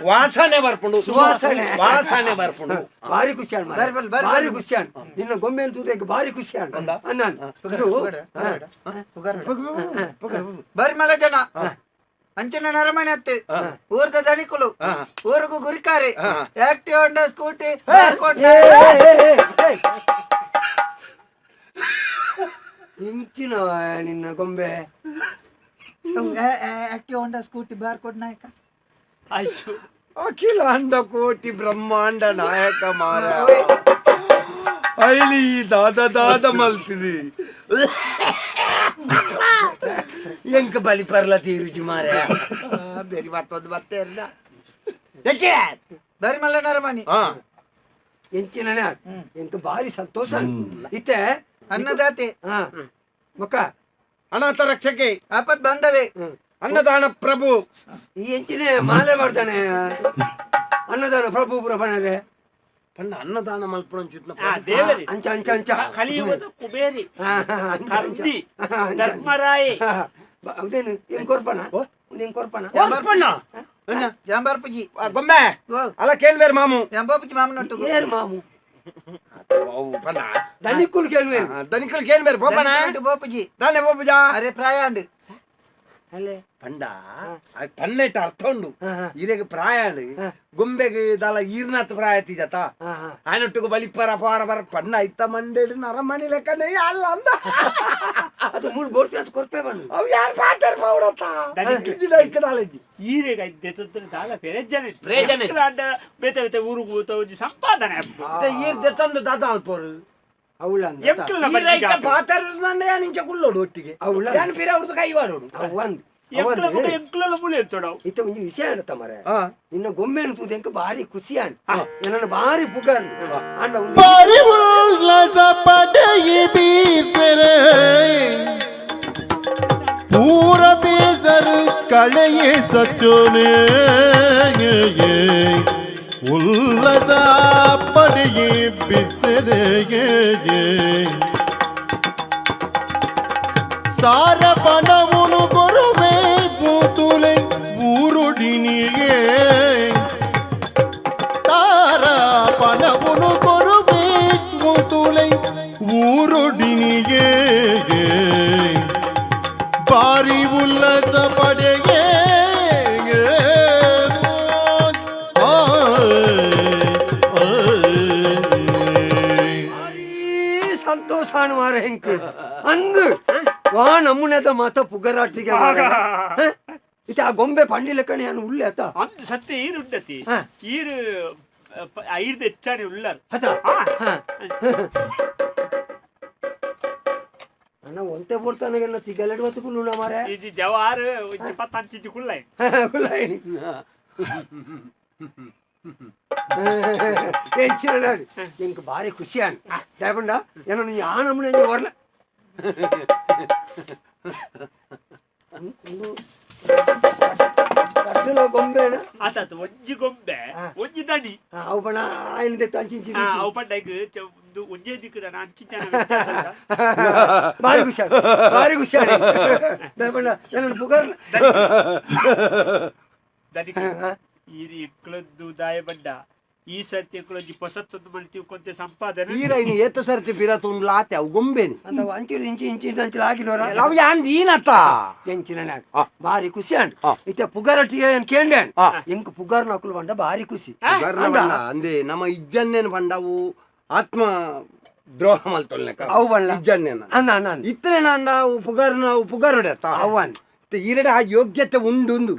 ವಾಸನೆ ಬರ್ಪುಂಡು. ಸುವಾಸನೆ. ವಾಸನೆ ಬರ್ಪುಂಡು. ಭಾರಿ ಖುಷಿ ಆನ್ ಮಾರ್ರೆ. ಬಾರಿ ಬಾರಿ ಬಾರಿ. ಭಾರಿ ಖುಷಿ ಆನ್. ನಿನ್ನ ಗೊಂಬೆ ತೂದಕ್ಕೆ ಭಾರಿ ಖುಷಿ ಆನ್ ಅನ್ನಾನ್ ಇದು. ಬಾರಿ ಮಳೆ ಜನ ಅಂಚಿನ ನರಮನೆ ಅತ್ತೆ, ಊರ್ದ ದಣಿಕುಲು, ಊರಿಗೂ ಗುರಿಕಾರಿ, ಆಕ್ಟಿವ್ ಹೊಂಡ, ಸ್ಕೂಟಿ. ಏ, ಏ, ಏ, ಏ, ಏ. ಇಂಚಿನ ನಿನ್ನ ಗೊಂಬೆ. ಆಕ್ಟಿವ್ ಹೊಂಡ, ಸ್ಕೂಟಿ, ಬಾರ್ ಕೊಡ್ ನಾಯಕ. ಅಯ್ಯೋ. ಅಖಿಲಾಂಡ ಕೋಟಿ ಬ್ರಹ್ಮಾಂಡ ನಾಯಕ ಮಾರ. ಐಲಿ ದಾದ ದಾದ ಮಲ್ತಿದಿ ಎಂಕ ಬಲಿ ಪರ್ಲ ತೀರುಜಿ ಮಾರೆ ಬೇರಿ ಬರ್ತದ ಬತ್ತೆ ಎಲ್ಲ ಯಾಕೆ ಬರಿ ಮಲ್ಲ ನರಮನಿ. ಎಂಚಿನ ಎಂಕ ಬಾರಿ ಸಂತೋಷ ಇತ್ತೆ. ಅನ್ನದಾತೆ. ಹಾ ಮಕ್ಕ. ಅನಾಥ ರಕ್ಷಕೆ. ಆಪತ್ ಬಂದವೆ. ಅನ್ನದಾನ ಪ್ರಭು. ಈ ಎಂಚಿನ ಮಾಲೆ ಮಾಡ್ತಾನೆ ಅನ್ನದಾನ ಪ್ರಭು ಪುರ ಬಣರೆ. ಪಂಡ ಅನ್ನದಾನ ಮಲ್ಪುಣಂಚಿತ್ನ. ಆ ದೇವರೇ. ಅಂಚ ಅಂಚ ಅಂಚ. ಕಲಿಯುಗದ ಕುಬೇರಿ. ಹಾ, ಹಾ, ಅಂಚ, ಅಂಚ. ಕರ್ಣಿ. ಹಾ, ಅಂಚ, ಅಂಚ. ಧರ್ಮರಾಯೆ. ಹಾ, ಹಾ. ಅದೇನು ಏನ್ ಕೊರ್ಪಣ ಏನ್ ಕೊರ್ಪಣ? ಕೊರ್ಪಣ್ಣ. ಜಾಂಬಾರ್ ಪುಜಿ. ಗೊಂಬೆ. ಓ. ಅಲ್ಲ ಕೇಳ್ಬೇರು ಮಾಮು. ಎಂಬಾಪುಜಿ ಮಾಮನೊಟ್ಟಿಗೆ. ಏರ್ ಮಾಮು? ಅವು ಪಂಡ. ದನಿಕ್ಕುಲ್ ಕೇಳುವೇರು. ದನಿಕಲ್ ಕೇಳ್ಬೇರು ಬೋಪಣ. ದನಿಕುಲು ಬೋಪುಜಿ. ದಾನೆ ಬೋಪುಜಾ. ಅರೆ ಪ್ರಾಯಾಂಡ್. ಅಲ್ಲೇ. ಪಂಡ ಪನ್ನೆಟ್ ಅರ್ಥ ಉಂಡು. ಹಾ, ಹಾ. ಇರೆಗ್ ಪ್ರಾಯ ಗೊಂಬೆಗೆ ದಾಲ ಈರ್ನಾಥ್ ಪ್ರಾಯ ತೀಜತ. ಹಾ, ಹಾ. ಆಯನೊಟ್ಟಿಗೆ ಬಲಿಪರ ಪಾರ ಬರ ಪಣ್ಣ ಇತ್ತ ಮಂಡೇಡು ನರಮಣಿ ಲೆಕ್ಕನೆ ಅಲ್ಲ ಅಂದ. ಅದು ಮೂರು ಬೋರ್ತಿ ಅದು ಕೊರ್ಪೆ ಬಣ್ಣು. ಅವು ಯಾರು ಪಾತರ್ ಪೌಡತ್ತ. ಇಕ್ಕದಾಲಜ್ಜಿ. ಈರೆಗ ದೆತ್ತೊಂದು ದಾಲ ಪೆರೆಜ್ಜನೆ. ಪ್ರಯೋಜನ. ಅಂಡ ಬೇತೆ ಬೇತೆ ಊರುಗು ಹೋತ ಒಂಜಿ ಸಂಪಾದನೆ ಆಪುಂಡು. ಈರ್ ದೆತ್ತಂದು ದಾದ ಅಲ್ಪೋರು. ಅವಳ ಅಂದ. ಎಂಕಲ್ನ ಬಜ್ಜಿಗೆ ಆಪುಂಡು. ಪಾತರ್ ನಿಂಚ ಕುಳ್ಳೋಡು ಒಟ್ಟಿಗೆ. ಅವ್ಳ. ಯಾನ್ ಪಿರ ಅವ್ರದ್ದು ಕೈ ಮಾಡೋಡು. ಅವಂದ್. ಎಂಕಲ್ನ ಬುಕ್ಕ ಎಂಕಲ್ನ ಮೂಲೆ ಎತ್ತೊಡವು. ಇತ್ತ ಒಂಜಿ ವಿಷಯ ಹೇಳ್ತ ಮರೆ. ಹಾ. ನಿನ್ನ ಗೊಂಬೆನು ತೂದೆಂಕ ಬಾರಿ ಖುಷಿ ಆಂಡ್ ನನ್ನ ಬಾರಿ ಪುಗಾರ್ ಅಂಡ ಒಂದು. ಬಾರಿ ಉಲ್ಲಸ ಪಡೆಯಿ ಬೀಸರೆ ಪೂರ ಬೇಸರು ಕಳೆಯೇ ಸಚ್ಚೋನೆ ಉಲ್ಲಸ ಪಡೆಯಿ ಬಿಸರೆ ಸಾರ ಪಣವುನು ಕೊರುವೆ ಪೂತುಲೆ ಊರುಡಿನಿಯೇ ಸಾರ ಪಣವುನು ಕೊರುವೆ ಪೂತುಲೆ ಊರುಡಿನಿಯೇ ಬಾರಿ ಉಲ್ಲಸ ಪಡೆಗೆ ಭಾರೀ ಸಂತೋಷ ಆಣ್ ಮಾರೆ ಹೆಂಕ್ ಅಂದು ವಾ ನಮೂನೆದ ಮಾತ ಪುಗರಾಟಿಗೆ ಮಾರೆ. ಹ? ಇತ್ತ ಆ ಗೊಂಬೆ ಪಂಡಿ ಲೆಕ್ಕನೆ ನಾನು ಉಳ್ಳೆ ಆತ. ಅಂದ್ ಸತ್ಯ ಈರು ಉಂಡತಿ. ಹಾ. ಈರು ಐರ್ದ ಹೆಚ್ಚಾನೆ ಉಳ್ಳಾರ್. ಆತ ಹ. ಅಣ್ಣ ಒಂತೆ ಬೋಡ್ತಾನಗೆಲ್ಲ ತಿಗಲೆಡ್ ಬತ್ತು ಕುಲ್ಲುಣ ಮಾರೆ. ಇಜಿ ಜವಾರು ಒಂಜಿ ಪತ್ತಂಚಿಜಿ ಕುಳ್ಳೈ. ಕುಲ್ಲಾಯಿನಿ ಎಂಚಿನ ಎಂಕ್ ಬಾರಿ ಖುಷಿ ಆಂಡ್ ದಯಪಂಡ ಏನೋ ನೀ ಆ ನಮೂನೆ ಇಂಚ ವರ್ಲ ಕಟ್ಟಲ ಗೊಂಬೆನ. ಆತಾತು ಒಂಜಿ ಗೊಂಬೆ ಒಂಜಿ ದನಿ. ಅವು ಬಣ ಆಯ್ನ ದೆತ್ತ ಅಂಚಿಂಚಿ. ಆ, ಅವು ಪಂಡ ಈಗ ಒಂದು ಒಂಜೇ ದಿಕ್ಕುಡ ಅಂಚಿಂಚನ ವ್ಯತ್ಯಾಸ ಉಂಟಾ? ಬಾರಿ ಖುಷಿ ಆಂಡ್ ಬಾರಿ ಖುಷಿ ಆಂಡ್ ದಯಪಂಡ ಏನೋ ಪುಗಾರ್. ದನಿಕ್ ಈರು ಎಂಕ್ಲದ್ದು ದಾಯ ಬಂಡ ಈ ಸರ್ತಿ ಎಂಕ್ಲೊಂಜಿ ಪೊಸತ್ತೊಂದು ಮಲ್ತಿ ಕೊಂತೆ ಸಂಪಾದನೆ. ಈರ ಇನ್ನು ಏತ ಸರ್ತಿ ಪಿರ ತುಂಡ್ಲ ಆತೆ ಅವು ಗೊಂಬೆನಿ. ಅಂತ ಅಂಚಿಡ್ ಇಂಚಿ ಇಂಚಿ ಇಂಚಿ ಹಾಕಿನೋರ. ಅವು ಯಾನ್ ದೀನತ್ತ. ಎಂಚಿನ ಬಾರಿ ಖುಷಿ ಆಂಡ್ ಇತ್ತೆ ಪುಗಾರಟ್ಟಿಗೆ ಏನ್ ಕೇಂಡೆ ಎಂಕ್ ಪುಗಾರ್ ನಕುಲು ಬಂಡ ಬಾರಿ ಖುಷಿ. ಅಂದೆ ನಮ್ಮ ಇಜ್ಜನ್ನೇನು ಪಂಡವು ಆತ್ಮ ದ್ರೋಹ ಮಲ್ತೊಲ್ಲೆಕ. ಅವು ಬಣ್ಣ. ಇಜ್ಜನ್ನೇನ. ಅನ್ನ ಅನ್ನ ಅನ್ನ. ಇತ್ತನೆ ನಾಂಡ ಅವು ಪುಗಾರ್ನ ಅವು ಪುಗಾರುಡೆತ್ತ. ಅವು ಅಂದ್. ಈರಡೆ ಆ ಯೋಗ್ಯತೆ ಉಂಡು ಉಂಡು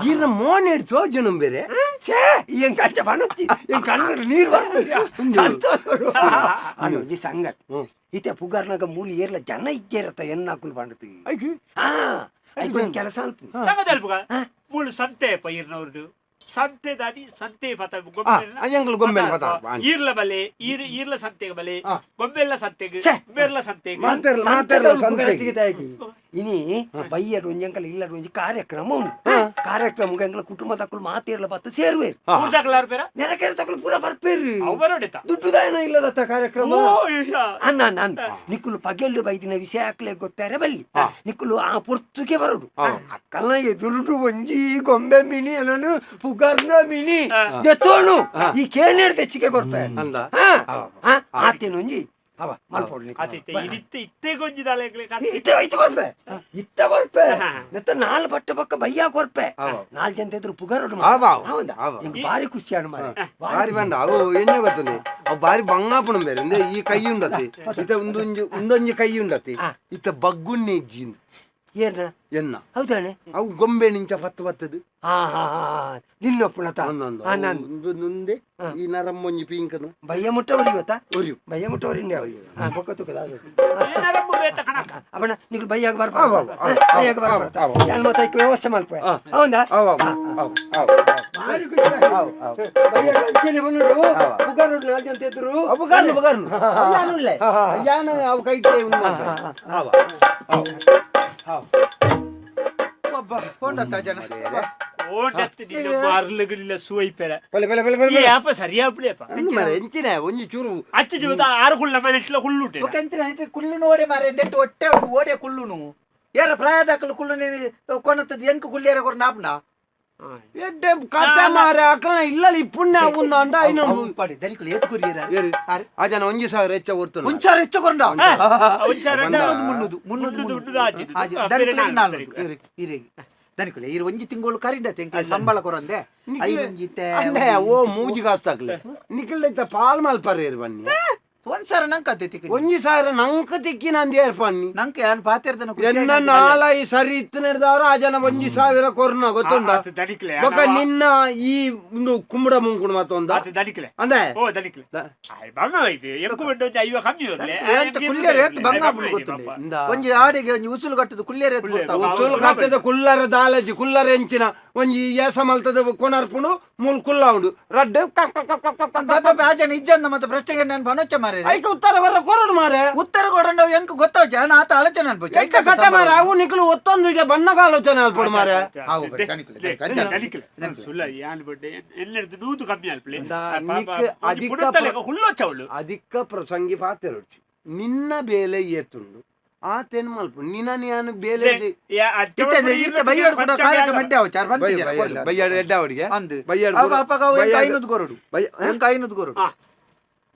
ಈರನ ಮೋನೆ ಹಿಡ್ದು ಜನ ಬೇರೆ. ಛೇ ಎಂಕ್ ಅಂಚ ಪನೊಚ್ಚಿ ಎಂಕ್ ಕಣ್ಣು ನೀರು ಬರ್ಪುಂಡು ಸಂತೋಷ ಅನ್ನು ಒಂಜಿ ಸಂಗತಿ ಇತ್ತೆ ಪುಗಾರ್ನಾಗ ಮೂಲಿ ಏರ್ಲ ಜನ ಇಜ್ಜೇರತ್ತ ಎನ್ನಾಕುಲು ಬಂಡತಿ. ಐಕ್ ಹಾ ಐಕೊಂಜಿ ಕೆಲಸ ಅನ್ಪು. ಸಂಗದಲ್ಪುಗ ಮೂಲು ಸಂತೆ ಪೈರ್ನವ್ರದ್ದು ಸಂತೆ ದಾನಿ ಸಂತೆ ಪತ. ಎಂಕ್ಲು ಗೊಂಬೆಲ್ ಪತ. ಈರ್ಲ ಬಲೆ ಈರ್ ಈರ್ಲ ಸಂತೆಗೆ ಬಲೆ ಗೊಂಬೆಲ್ಲ ಸಂತೆಗೆ ಛೆ. ಮೇರ್ಲ ಸಂತೆಗೆ. ಮಾತೆರ್ಲ ಸಂತೆದ ಮಾತೆರ್ಲ ಒಂದು ಸಂತೆಗೆ. ಪುಗಾರಟ್ಟಿಗೆ ತಾಯಿಗೆ. ಇನಿ ಬಯ್ಯಡ್ ಒಂಜಿ ಅಂಕಲ್ ಇಲ್ಲಡ್ ಒಂಜಿ ಕಾರ್ಯಕ್ರಮ ಉಂಟು ಕಾರ್ಯಕ್ರಮ ಎಂಕಲ ಕುಟುಂಬ ತಕ್ಕಲು ಮಾತೇರ್ಲ ಬತ್ತು ಸೇರುವೇರು. ಊರ್ದಾಗಲಾರ ಬೇರ. ನೆರಕೆರೆ ತಕ್ಕಲು ಪೂರ ಬರ್ಪೇರು. ಅವು ಬರೋಡೆತ. ದುಡ್ಡುದಾಯನ ಇಲ್ಲದತ್ತ ಕಾರ್ಯಕ್ರಮ. ಓ ಅಯ್ಯ. ಅನ್ನ ಅನ್ನ ಅನ್ನ ನಿಕ್ಕುಲು ಪಗೆಲ್ಡು ಬೈದಿನ ವಿಷಯ ಹಾಕ್ಲೆ ಗೊತ್ತಾರೆ ಬಲ್ಲಿ ನಿಕ್ಕುಲು ಆ ಪೊರ್ತುಗೆ ಬರೋಡು ಅಕ್ಕಲ್ನ ಎದುರುಡು ಒಂಜಿ ಗೊಂಬೆ ಮಿನಿ ಅನ್ನನು ಪುಗರ್ನ ಮಿನಿ ದೆತ್ತೋನು ಈ ಕೇನೇಡ್ ತೆಚ್ಚಿಗೆ ಕೊರ್ಪೆ. ಅಂದ? ಆತೇನೊಂಜಿ ಅವ ಮಲ್ಪೊಡು ನಿಕ್ಕುಲು. ಆತಿತ್ತೆ ಇನಿತ್ತೆ ಇತ್ತೆ ಗೊಂಜಿದಾಲ ಎಂಕ್ಲೆ ಇತ್ತ ಇತ್ತ ಕೊರ್ಪೆ ಇತ್ತ ಕೊರ್ಪೆ ನೆತ್ತ ನಾಲ್ ಪಟ್ಟ ಪಕ್ಕ ಬಯ್ಯ ಕೊರ್ಪೆ ನಾಲ್ ಜನ ಎದುರು ಪುಗರೋಡು. ಅವ, ಅವ. ಹೌದಾ? ಅವ. ಎಂಕ್ ಬಾರಿ ಖುಷಿ ಅನು ಮಾರ್ರೆ. ಬಾರಿ ಬಂಡ ಅವು ಎಣ್ಣೆ ಗೊತ್ತುಂಡೆ ಅವು ಬಾರಿ ಬಂಗಾಪುಣ ಬೇರೆ ಅಂದ್ರೆ ಈ ಕೈ ಉಂಡತಿ ಇತ್ತ ಒಂದೊಂಜಿ ಉಂಡೊಂಜಿ ಕೈ ಉಂಡತಿ ಇತ್ತ ಬಗ್ಗುನ್ನೆ ಇಜ್ಜಿಂದು. ಏರ್ನ? ಎನ್ನ. ಹೌದಾನೆ? ಅವು ಗೊಂಬೆ ನಿಂಚ ಪತ್ತು ಬತ್ತದು. ಹಾ ಹಾ ಹಾ, ನಿನ್ನೊಪ್ಪುಣತ. ಒಂದು ನುಂದೆ ಈ ನರಮ್ಮೊಂಜಿ ಪೀಂಕನು. ಬಯ್ಯ ಮುಟ್ಟ ಒರಿಯುವತ್ತ? ಒರಿಯು. ಬಯ್ಯ ಮುಟ್ಟ ಒರಿಂಡೆ. ಹಾ, ಬೊಕ್ಕ ತುಕದ. ನರಂಬು ಬೇತ ಕಣ. ಅವನ ನಿಗುಲು ಬಯ್ಯಾಗ ಬರ್ಪ, ಬಯ್ಯಾಗ ಬರ್ಪ. ಯಾನ್ ಮತ್ತೆ ಐಕ್ ವ್ಯವಸ್ಥೆ ಮಲ್ಪ, ಹೌದಾ? ಅವ ಅವ ಅವ ಅವ. ಭಾರಿ ಖುಷಿ ಆಯ್ತು. ಬಯ್ಯಾಗ ಅಂಚೆನೆ ಬಂದುಡು ಪುಗಾರುಡು ನಾಲ್ ಜನ ಎದುರು. ಅಪಗಾರ್ನು ಅಪಗಾರ್ನು ಅಯ್ಯಾನುಲ್ಲೆ ಅಯ್ಯಾನ ಅವು ಕೈಟೆ. ಅವ ಒಬ್ಬ ಫೋನ್ ಜನ. ಓಂಡತ್ತು ನಿನ್ನ ಮಾರ್ಲುಗಿಲ್ಲ ಸುವೈಪೆರ. ಪಲೆ ಪಲೆ ಪಲೆ ಪಲೆ. ಈ ಆಪ ಸರಿಯಾಪ್ಲೇಪ. ಎಂಚಿನ ಒಂಜಿ ಚೂರು. ಅಚ್ಚ ಜೀವದ ಆರು ಹುಲ್ಲ ಮನೆಟ್ಲ ಹುಲ್ಲುಂಟೆ. ಬೊಕ ಎಂಚಿನ ಐತೆ ಕುಳ್ಳುನು ಓಡೆ ಮಾರೆ ನೆಟ್ ಒಟ್ಟೆ ಓಡೆ ಕುಳ್ಳುನು ಏರ ಪ್ರಾಯದಾಕಲು ಕುಳ್ಳು ನೀನು ಕೊನತ್ತದ ಎಂಕ್ ಕುಳ್ಳಿಯರ ಕೊರ ನಾಪ್ನ. ಎಡ್ಡೆ ಕತೆ ಮಾರೆ, ಅಕಲ ಇಲ್ಲ ಇಪ್ಪುಣ್ಯ ಉಂದ ಅಂಡ ಐನ. ಪಡಿ ದನಿಕುಲು ಏತ್ ಕುರಿಯರ? ಆ ಜನ 1000 ಹೆಚ್ಚ ಒರ್ತುನ. ಒಂಚಾರ ಹೆಚ್ಚ ಕೊರಂಡ. ಒಂಚಾರ. 300 300 300 300. ಆಜಿ. ಆಜಿ ದನಿಕುಲೆಗ್ 400 ಇರೆಗ್. ದನಿಕುಲೆ ಇರು ಒಂಜಿ ತಿಂಗಳು ಕರಿಂಡ ತೆಂಕ್ಲೆ ಸಂಬಳ ಕೊರಂದೆ ಐನೊಂಜಿ ಇತ್ತೆ. ಅಂಡೆ ಓ ಮೂಜಿ ಕಾಸ್ತಾಕ್ಲೆ ನಿಖಿಲ್ ಪಾಲ್ ಮಲ್ಪರೇರು ಬನ್ನಿ. ಒಂದ್ಸಾರ ನಂಕ್ ಅತ್ತೆ ತಿಕ್ಕಿ. 1000 ನಂಕ ತಿಕ್ಕಿ ನಂದು ಏರ್ಪನ್ನಿ. ನಂಕ್ ಯಾನ್ ಪಾತೆರ್ದನ ಖುಷಿ. ಎನ್ನ ನಾಲೈ ಸರಿ ಇತ್ತು ನಡೆದವ್ರು ಆ ಜನ 1000 ಕೊರ್ನ ಗೊತ್ತುಂಡ. ಆತು ದನಿಕ್ಲೆ. ಬೊಕ ನಿನ್ನ ಈ ಒಂದು ಕುಂಬಡ ಮುಂಕುಣ ಮತ್ತೊಂದ. ಆತು ದನಿಕ್ಲೆ. ಅಂದೆ. ಓ ದನಿಕ್ಲೆ ಆಯ್ ಬಂಗ ಇದು ಎಂಕು ಬಂಡ ಒಂಜಿ 50 ಕಮ್ಮಿ ಇರ್ಲೆ. ಎಂತ ಕುಳ್ಳಿಯರ ಏತ್ ಬಂಗ ಆಪುಂಡು ಗೊತ್ತುಂಡೆ. ಇಂದ. ಒಂಜಿ ಆಡಿಗೆ ಒಂಜಿ ಉಸುಲು ಕಟ್ಟುದು ಕುಳ್ಳಿಯರ ಏತ್ ಗೊತ್ತಾವು. ಉಸುಲು ಕಟ್ಟದ ಕುಲ್ಲರ ದಾಲಜಿ ಕುಲ್ಲರ ಎಂಚಿನ ಒಂಜಿ ಏಸ ಮಲ್ತದ ಕೊನರ್ಪುಂಡು ಮೂಲು ಕುಲ್ಲ ಉಂಡು ರಡ್ಡ್ ಕಕ್ ಕಕ್ ಕಕ್ ಕಕ್ ಕಕ್. ಬಾಬಾ ಆ ಜನ ಇಜ್ಜಂದ ಮತ್ತೆ ಪ್ರಶ್ನೆಗೆ ನಾನು ಬನೊಚ್ಚ ಮಾರೆ. ಐಕ ಉತ್ತರ ಕೊರ ಕೊರಡು ಮಾರೆ. ಉತ್ತರ ಕೊಡಂಡ ಎಂಕ್ ಗೊತ್ತಾವ್ ಜನ ಆತ ಆಲೋಚನೆ ಅನ್ಬೋದು. ಐಕ ಕತೆ ಮಾರೆ, ಅವು ನಿಖಲು ಒತ್ತೊಂದು ಇದೆ ಬಣ್ಣಗಾಲೋಚನೆ ಅಲ್ಪಡು ಮಾರೆ. ಆವು ಬರಿ ದನಿಕುಲೆ, ದನಿಕುಲೆ. ಸುಲ್ಲ ಯಾನ್ ಬಡ್ಡೆ ಎಲ್ಲೆರ್ದು 100 ಕಮ್ಮಿ ಅಲ್ಪ್ಲೆ. ನಿಕ್ ಅಧಿಕ ಹುಲ್ಲೊಚ್ಚವಳು. ಅಧಿಕ ಪ್ರಸಂಗಿ ಪಾತೆರೊಡ್ಚಿ ನಿನ್ನ ಬೇಲೆ ಏತುಂಡು ಆತೇನ್ ಮಲ್ಪ ನಿನ್ನ ನಾನು ಬೇಲೆ. ಇತ್ತೆ ಇತ್ತೆ ಬೈಯಾಡು ಕೂಡ ಕಾರ್ಯಕ್ರಮ ಎಡ್ಡೆ ಅವು ಚಾರ್ ಬಂತಿದ್ದೀರ ಕೊರ್ಲೆ. ಬಯ್ಯಾಡು ಎಡ್ಡೆ ಅವಡಿಗೆ. ಅಂದ್. ಬಯ್ಯಾಡು ಅವ ಅಪ್ಪಗ ಅವು ಎಂಕ್ ಬಯ್ಯಾಡು- 500 ಕೊರಡು. ಎಂಕ್ 500 ಕೊರಡು.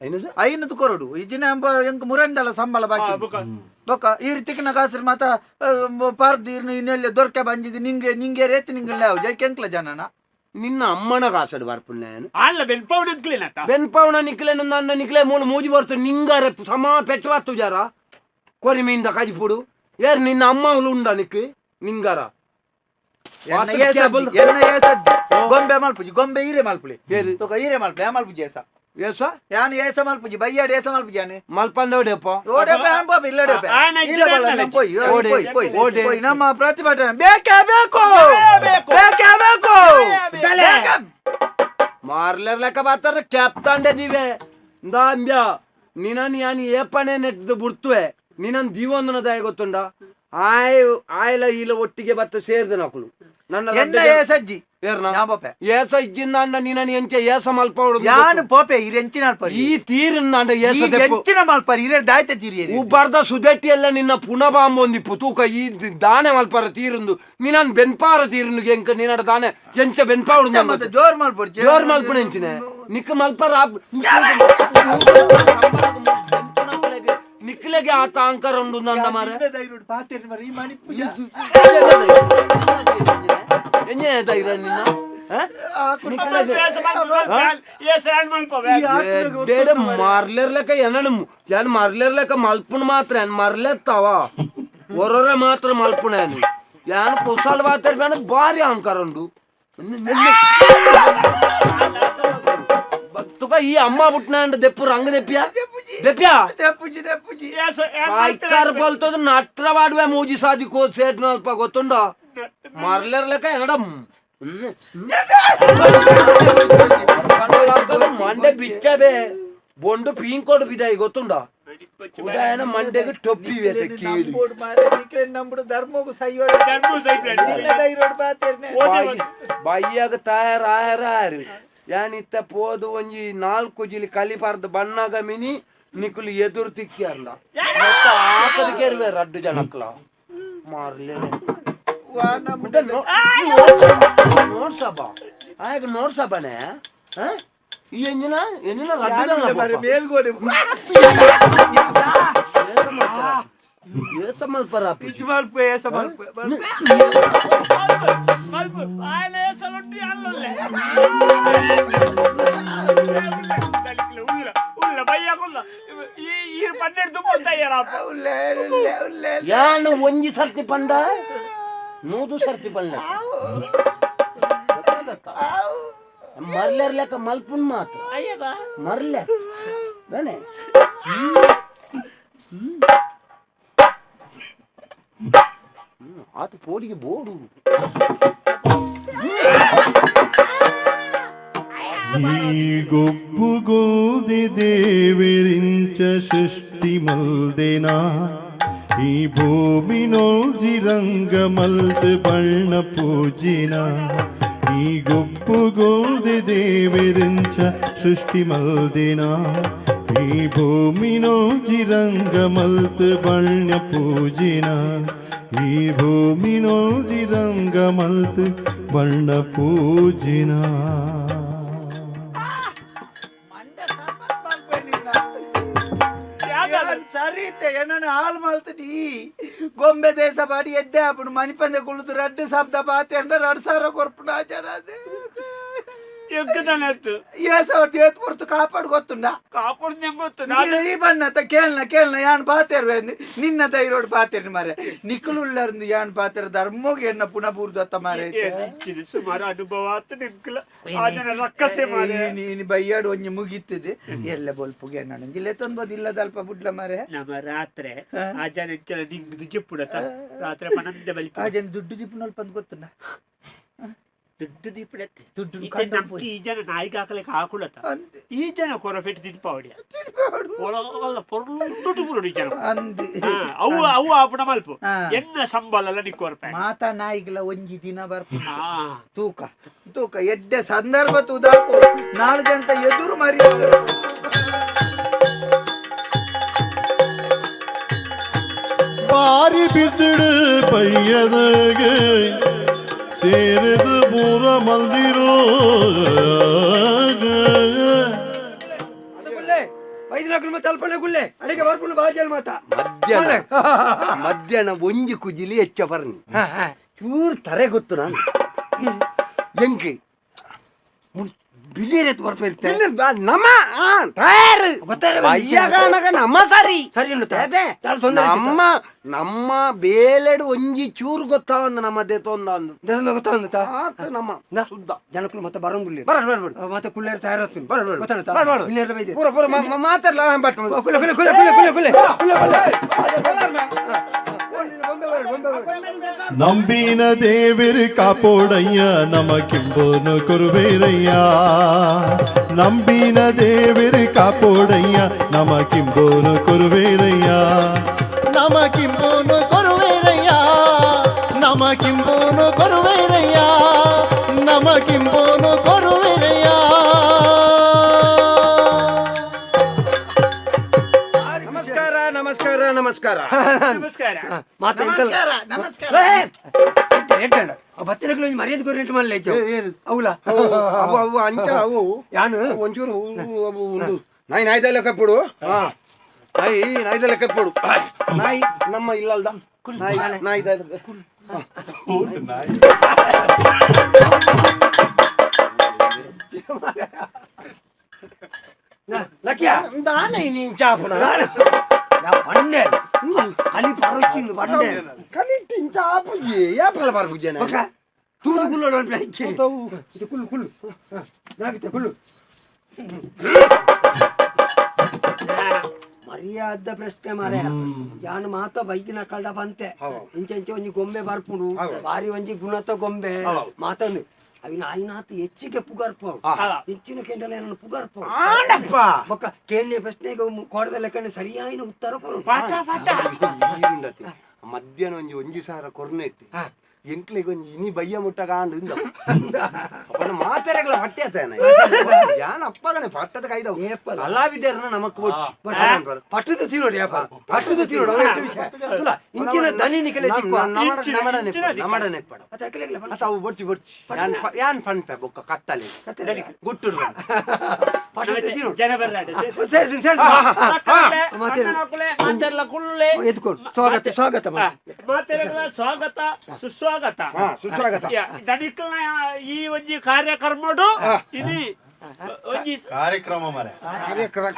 ಐನೂರು. 500 ಕೊರಡು ಇಜ್ಜಿನ ಎಂಬ ಎಂಕ್ ಮುರಂದಲ ಸಂಬಳ ಬಾಕಿ ಉಂಡು. ಬೊಕ್ಕ ಈ ರೀತಿಕಿನ ಕಾಸರು ಮಾತ ಪಾರ್ದು ಇರ್ನು ಇನ್ನೆಲ್ಲ ದೊರಕೆ ಬಂಜಿಗೆ ನಿಂಗೆ ನಿಂಗೆ ರೇತಿ ನಿಂಗೆ ಲೇವು ಜೈ ಕೆಂಕ್ಲ ಜನನ. ನಿನ್ನ ಅಮ್ಮನ ಕಾಸಡು ಬರ್ಪುಣ್ಣ ನಾನು. ಆಲ್ಲ ಬೆನ್ಪವನಂಕ್ಲೇನತ್ತ. ಬೆನ್ಪವನ ನಿಕ್ಲೆ ನನ್ನ ನಿಕ್ಲೆ ಮೂಲು ಮೂಜಿ ಬರ್ತು ನಿಂಗಾರೆ ಸಮ ಪೆಟ್ಟು ಬತ್ತು ಜರ ಕೊರಿ ಮೀಂದ ಕಜಿಪುಡು ಏರ್ ನಿನ್ನ ಅಮ್ಮ ಉಂಡ ನಿಕ್ ನಿಂಗಾರ. ಎನ್ನ ಏ ಸದ್ದಿ, ಎನ್ನ ಏ ಸದ್ದಿ. ಗೊಂಬೆ ಮಲ್ಪುಜಿ ಗೊಂಬೆ ಈರೆ ಮಲ್ಪುಲಿ ತೊಕ ಈರೆ ಮಲ್ಪು ಯಾ ಮಲ್ಪುಜಿ ಏಸ. ಏಸ. ಯಾನ್ ಏಸ ಮಲ್ಪುಜಿ ಬಯ್ಯಾಡು ಏಸ ಮಲ್ಪುಜಿ ಯಾನ್. ಮಲ್ಪಂದವಡೆಪ್ಪ. ಓಡೆ ಯಾನ್ ಪಾಪ ಇಲ್ಲಡೆ ಆನ ಇಲ್ಲ ಬಲ್ಲ ಇಜ್ಜಿನ ನಮ್ಮ ಪೋಯ್ ಓಡೆ, ಪೋಯ್ ಪೋಯ್ ಓಡೆ. ಪೋಯ್ ನಮ್ಮ ಪ್ರತಿಭಟನೆ ಬೇಕೇ ಬೇಕು ಬೇಕೇ ಬೇಕು ಬೇಕೇ. ಮಾರ್ಲರ್ ಲೆಕ್ಕ ಬಾತಾರ ಕ್ಯಾಪ್ತಾಂಡೆ ದಿವೆ ಇಂದಾಂಬ್ಯ ನಿನನ್ ಯಾನ್ ಏಪನೆ ನೆಟ್ದು ಬುಡ್ತುವೆ ನಿನನ್ ದೀವೊಂದನ ದಯ ಗೊತ್ತುಂಡ ಆಯ್ ಆಯ್ಲ ಈಲ ಒಟ್ಟಿಗೆ ಬತ್ತ ಸೇರ್ದ ನಕುಲು ನನ್ನ ಎನ್ನ ಏ ಸಜ್ಜಿ ಏರ್ನ? ಯಾ ಪಾಪೆ. ಏಸ ಇಜ್ಜಿಂದ ಅಣ್ಣ ನಿನನ್ ಎಂಚೆ ಏಸ ಮಲ್ಪವಡು. ಯಾನ್ ಪೋಪೆ ಇರ್ ಎಂಚಿನ ಅಲ್ಪರಿ ಈ ತೀರಿನ ಅಂಡ ಏಸ ಈ ದೆಪ್ಪು. ಎಂಚಿನ ಮಲ್ಪರಿ ಇರೆ ದಾಯ್ತ ತೀರಿ. ಉಬ್ಬಾರ್ದ ಸುದೆಟ್ಟಿ ಎಲ್ಲ ನಿನ್ನ ಪುನಃ ಬಾಂಬೊಂದಿಪ್ಪು ತೂಕ ಈ ದಾನೆ ಮಲ್ಪರ ತೀರುಂದು ನಿನನ್ ಬೆನ್ಪಾರ ತೀರುಂದು ಎಂಕ ನಿನ್ನಡ ದಾನೆ ಎಂಚ ಬೆನ್ಪಾವಡು. ಮತ್ತೆ ಜೋರ್ ಮಲ್ಪೊಡ್ಚಿ. ಜೋರ್ ಮಲ್ಪುಣ ಎಂಚಿನೆ ನಿಕ್ಕ ಮಲ್ಪರ ನಿಕ್ಲೆಗೆ ಆತ ಅಂಕರ ಉಂಡು ನಂದ ಮಾರೆ. ಪಾತೇರಿ ಮರ ಈ ಮಣಿಪುಜ. ಎಂಜೆ ಧೈರ್ಯ ನಿನ್ನ ಆ? ನಿಕ್ಲೆಗೆ ಬೇರೆ ಮಾರ್ಲೇರ್ಲೆಕ್ಕ ಎನ್ನಡು ಯಾನ್ ಮರ್ಲೇರ್ಲೆಕ್ಕ ಮಲ್ಪುಣ ಮಾತ್ರ ಯಾನ್ ಮರ್ಲೇತ್ತಾವ ಒರೊರೆ ಮಾತ್ರ ಮಲ್ಪುಣ ಯಾನು ಯಾನ್ ಕುಸಾಲ್ ಬಾತೇರ್ ಬೇಡ ಭಾರಿ ಅಹಂಕಾರ ಉಂಡು ತುಕ ಈ ಅಮ್ಮ ಬುಟ್ನ ಅಂಡ್ ದೆಪ್ಪು ರಂಗ ದೆಪ್ಪಿಯ ದೆಪ್ಪಿಯ. ದೆಪ್ಪುಜಿ ದೆಪ್ಪುಜಿ. ಐಕಾರ್ ಬಲ್ತದ ನತ್ರ ವಾಡುವೆ ಮೂಜಿ ಸಾದಿ ಕೋ ಸೇಟ್ ನಲ್ಪ ಗೊತ್ತುಂಡ ಮರ್ಲೇರ್ಲೆಕ್ಕ ಎನ್ನಡ ಮಂಡೆ ಬಿಚ್ಚಬೆ ಬೊಂಡು ಪೀಂಕೊಡು ಬಿದಾಯಿ ಗೊತ್ತುಂಡ ಉದಾಯನ ಮಂಡೆಗೆ ಟೊಪ್ಪಿ ಬೇತೆ ಕೀಳಿ. ನಂಬೋಡು ಮಾರೆ ನಿಕ್ಲೆ ನಂಬುಡು ಧರ್ಮಗು ಸೈಯೋಡು ಧೈರ್ಯೋಡು ಪಾತೇರ್ನೆ. ಬಯ್ಯಾಗ ತಯಾರ ಆಯರ ಆರು ಯಾನಿತ್ತ ಪೋದು ಒಂಜಿ ನಾಲ್ಕು ಜಿಲಿ ಕಲಿಪಾರ್ದು ಬಣ್ಣಗ ಮಿನಿ ನಿಕುಲು ಎದುರು ತಿಕ್ಕಿ ಅಂದ ಮತ್ತೆ ಆಕದ ಕೆರುವೆ ರಡ್ಡು ಜನಕ್ಲ ಮಾರ್ಲೆ ನೋಡ್ಸಬ್ಬ ಆಗ ನೋಡ್ಸಬ್ಬನೇ ಈ ಎಂಜಿನ ಎಂಜಿನ ರಡ್ಡು ಜನ ಮಾರೆ ಮೇಲ್ಗೋಡೆ. ಏಸ ಮಲ್ಪರ. ಇಜ್ಜು ಮಲ್ಪು ಏಸ ಮಲ್ಪು. ಉಲ್ಲ ಬಯ್ಯ. ಈ 12 ತಯಾರಪ್ಪ. ಯಾನು ಒಂಜಿ ಸರ್ತಿ ಪಂಡ 100 ಸರ್ತಿ ಪಂಡ ಮರ್ಲೆರ್ ಲೆಕ್ಕ ಮಲ್ಪುನ್ ಮಾತು ಮರ್ಲೆ ತಾನೆ. ಆತ ಪೋಡಿಗೆ ಬೋಡು. ಈ ಗೊಬ್ಬುಗೋದೆ ದೇವಿರಿಂಚ ಸೃಷ್ಟಿ ಮಲ್ದೆನ ಈ ಭೂಮಿನೋಜಿ ರಂಗ ಮಲ್ತ್ ಬಣ್ಣ ಪೂಜಿನ ಈ ಗೊಬ್ಬುಗೋದೆ ದೇವಿರಿಂಚ ಸೃಷ್ಟಿ ಮಲ್ದೆನ ಈ ಭೂಮಿನೋಜಿ ರಂಗ ಮಲ್ತ್ ಬಣ್ಣ ಪೂಜಿನ ಈ ಭೂಮಿನೋಜಿ ರಂಗ ಮಲ್ತ್ ಬಣ್ಣ ಪೂಜಿನ. ಸರಿತೆ ಎನ್ನನ್ನು ಹಾಳು ಮಲ್ತಡಿ ಗೊಂಬೆ ದೇಶ ಬಾಡಿ ಎಡ್ಡೆ ಆಪುಂಡು ಮಣಿಪಂದೆ ಕುಳಿತು ರಡ್ಡು ಶಬ್ದ ಬಾತೆ ಅಂಡ 2000 ಕೊರ್ಪುಂಡು ಆಚಾರ. ಎಗ್ಗದನತ್ತು ಏಸ ಏತ್ ಪೊರ್ತು ಕಾಪಾಡು ಗೊತ್ತುಂಡ ಕಾಪುಡ್ ಗೊತ್ತು. ಈ ಬಣ್ಣತ ಕೇಳ್ನ ಕೇಳ್ನ ಯಾನ್ ಬಾತೇರ್ವೆ ನಿನ್ನ ದೈರೋಡ್ ಬಾತೇರ್ನಿ ಮಾರೆ ನಿಕ್ಕಲು ಉಳ್ಳರ್ಂದು ಯಾನ್ ಬಾತೇರ್ ಧರ್ಮೋಗಿ ಎಣ್ಣ ಪುನಃ ಬೂರ್ದು ಅತ್ತ ಮಾರೆ. ಸುಮಾರು ಅನುಭವ ಆತು ನಿಕ್ಕಲ ಆ ಜನ ರಕ್ಕಸೆ ಮಾರೆ. ನೀನು ಬೈಯಾಡು ಒಂಜಿ ಮುಗಿತ್ತದೆ ಎಲ್ಲ ಬೊಲ್ಪುಗೆ ನನಗೆ ಲೆತ್ತೊಂಬೋದು ಇಲ್ಲದಲ್ಪ ಬುಡ್ಲ ಮಾರೆ. ನಮ್ಮ ರಾತ್ರಿ ಆ ಜನ ಇಂಚಲ ನಿಂಗ್ದು ಜಿಪ್ಪುಡತ ರಾತ್ರಿ ಪನಂದೆ ಬಲಿ ಆ ಜನ ದುಡ್ಡು ಜಿಪ್ಪುನಲ್ಪ ಅಂದ್ ಗೊತ್ತುಂಡ ದುಡ್ಡು ದೀಪಡತ್ತೆ ದುಡ್ಡು ಇತ್ತೆ ನಮ್ಗೆ ಈ ಜನ ನಾಯಿಗೆ ಹಾಕಲಿಕ್ಕೆ ಹಾಕುಲತ್ತ ಅಂದ್ ಈ ಜನ ಕೊರಪೆಟ್ಟು ತಿನ್ಪಾವಡಿ ಒಳಗಲ್ಲ ಪೊರ್ಲು ದುಡ್ಡು ಬುರುಡು ಈ ಜನ ಅಂದ್ ಅವು ಅವು ಆಪುಣ ಮಲ್ಪ ಹಾ. ಎನ್ನ ಸಂಬಳ ನಿಕ್ ಕೊರಪೆ. ಮಾತಾ ನಾಯಿಗ್ಲ ಒಂಜಿ ದಿನ ಬರ್ಪು ಹಾ ತೂಕ ತೂಕ ಎಡ್ಡೆ ಸಂದರ್ಭ ತೂದಾಕು ನಾಲ್ ಗಂಟೆ ಎದುರು ಮರಿ. ಬಾರಿ ಬಿದ್ದಿಡು ಪಯ್ಯದಗೆ ಸೇರಿದು ಪೂರ ಮಂದಿರೋ. ಗುಲ್ಲೆ ಅಡಿಗೆ ಬರ್ಪುಂಡು ಬಾಜಲ್ ಮಾತ. ಮಧ್ಯಾಹ್ನ ಮಧ್ಯಾಹ್ನ ಒಂಜಿ ಕುಜಿಲಿ ಹೆಚ್ಚ ಬರ್ನಿ ಚೂರು ತರೆ ಗೊತ್ತು ನಾನು ಎಂಕ್ ಬಿಳಿಯರ್ ಬರ್ಪು. ನಮ್ಮ ತಯಾರು ಗೊತ್ತಾರೆ ಬಯ್ಯಗಾನಗ ನಮ್ಮ ಸರಿ ಸರಿ ಉಂಟು ತಾ. ಅದೇ. ದಾಲ ತೊಂದರೆ ಆಯ್ತಿತ್ತ? ನಮ್ಮ ನಮ್ಮ ಬೇಲೆಡು ಒಂಜಿ ಚೂರು ಗೊತ್ತಾವಂದು ನಮ್ಮ ದೇತೊಂದ ಗೊತ್ತಾವಂತ ಆತ ನಮ್ಮ ಶುದ್ಧ ಜನಕ್ಕಳು ಮತ್ತೆ ಬರಂಗುಲ್ಲ. ಬರ ಬರ ಬರ. ಮತ್ತೆ ಕುಲ್ಲೇರ್ ತಯಾರಾಗ್ತೀನಿ. ಬರ ಬರ ಗೊತ್ತಾಯ್ತಾ? ಬರ ಬರ. ಬಿಳಿಯರ್ ಬೈದೆ. ಪೂರ ಪೂರ ಮಾತಾಡ್ಲ ಬಟ್ ಕುಲೆ ಕುಲೆ ಕುಲೆ ಕುಲೆ ಕುಲೆ ಕುಲೆ ಕುಲೆ ಕುಲೆ. ನಂಬಿನ ದೇವಿರು ಕಾಪೋಡಯ್ಯ ನಮಕಿಂಬೋನು ಕುರುಬೇರಯ್ಯ ನಂಬಿನ ದೇವಿರು ಕಾಪೋಡಯ್ಯ ನಮಕಿಂಬೋನು ಕುರುಬೇರಯ್ಯ ನಮಕಿಂಬೋನು ಕೊರುವೇರಯ್ಯ ನಮಕಿಂಬೋನು ಕೊರುವೇರಯ್ಯ ನಮಕಿಂಬೋನು ಕೊರುವೇರಯ್ಯ. ನಮಸ್ಕಾರ ನಮಸ್ಕಾರ ನಮಸ್ಕಾರ. ನಮಸ್ಕಾರ. ಮಾತ ನಮಸ್ಕಾರ ನಮಸ್ಕಾರ. ಬತ್ತಿನಗಳು ಮರ್ಯಾದೆ ಕೊರಿ ಮಲ್ಲೆ అవులా ಅವು ಅವು ಅಂಚ ಅವು ಯಾನು ಒಂಚೂರು ಅವು ಉಂಡು ನಾಯಿ ನಾಯ್ದ ಲೆಕ್ಕಪ್ಪಡು ನಾಯಿ ನಾಯ್ದ ಲೆಕ್ಕಪ್ಪಡು ನಾಯಿ ನಮ್ಮ ಇಲ್ಲಲ್ದ ನಾಯಿ ನಾಯಿ. లక్యా ದಾನ ನೀನ್ ಚಾಪುನ పండే కలి పరొచ్చింది పండే. ಕಲಿಟ್ಟು ಇಂಚ ಆಪುಜಿ ಯಾಪಲ ಬರ್ಪುಜಿ. ఒక తూదు కుల్లోడు అంటే ఇది కుళ్ళు కుళ్ళు నాకితే కుళ్ళు ಮರ್ಯಾದ ಪ್ರಶ್ನೆ ಮಾರೆ ಯಾನು ಮಾತ ಬೈದಿನ ಕಳ್ಳ ಬಂತೆ ಇಂಚ ಒಂಜಿ ಗೊಂಬೆ ಬರ್ಪುಂಡು ಬಾರಿ ಒಂಜಿ ಗುಣತ ಗೊಂಬೆ ಮಾತಂದು ಅವಿನ ಆಯ್ನಾತ ಹೆಚ್ಚಿಗೆ ಪುಗರ್ಪು ಹೆಚ್ಚಿನ ಕೆಂಡಲ ಏನನ್ನು ಪುಗರ್ಪು ಆಂಡಪ್ಪ ಬೊಕ್ಕ ಕೇಳಿನ ಪ್ರಶ್ನೆಗೆ ಕೋಡದ ಲೆಕ್ಕನೆ ಸರಿಯಾಯಿನ ಉತ್ತರ ಕೊರು. ಪಾಠ ಪಾಠ. ಈರುಂಡತಿ ಮಧ್ಯಾಹ್ನ ಒಂಜಿ ಒಂಜಿ ಸಾರ ಕೊರ್ನೆಟ್ಟಿ ಎಂಕ್ಲೆಗ್ ಒಂಜಿ ಇನಿ ಬಯ್ಯ ಮುಟ್ಟ ಕಾಂಡು ಇಂದ ಅಪ್ಪನ ಮಾತೆರೆಗಳ ಹೊಟ್ಟೆ ಆತೇನೆ ಯಾನ್ ಅಪ್ಪಗನೆ ಪಟ್ಟದ ಕಾಯ್ದವು ಏಪಲ. ಕಲಾವಿದರನ್ನ ನಮಕ್ ಬೊಡ್ಚಿ. ಪಟ್ಟದ ತಿನ್ನೋಡಿ ಅಪ್ಪ ಪಟ್ಟದ ತಿನ್ನೋಡು ಅವು ಎಡ್ಡೆ ವಿಷಯ ತುಲ ಇಂಚಿನ ದನಿ ನಿಕಲೆ ತಿಕ್ಕು ನಮಡನೆ ನಮಡನೆ ಪಡ ಅತ್ತ ಅಕ್ಲೆಗ್ಲ ಪಂಡ. ಅತ್ತ ಅವು ಬೊಡ್ಚಿ ಬೊಡ್ಚಿ ಯಾನ್ ಯಾನ್ ಪನ್ಪೆ ಬೊಕ್ಕ ಕತ್ತಲೆ ಗುಟ್ಟುಡು ಪಟ್ಟದ ತಿನ್ನೋಡು ಜನ ಬರ್ರಾಡೆ ಸರಿ ಸರಿ ಸರಿ ಮತ್ತೆ ಮಾತೆರ್ಲ ಕುಳ್ಳೆ ಎದ್ಕೊಂಡು ಸ್ವಾಗತ ಸ್ವಾಗತ ಮಾಡಿ. ಮಾತೆರೆಗಳ ಸ್ವಾಗತ ಸುಸ್ವಾಗತ. ಹಾ ಸುಸ್ವಾಗತ. ದನಿಕ್ಲ ಈ ಒಂಜಿ ಕಾರ್ಯಕ್ರಮಡು ಇನಿ ಒಂಜಿ ಕಾರ್ಯಕ್ರಮ ಮರೆ.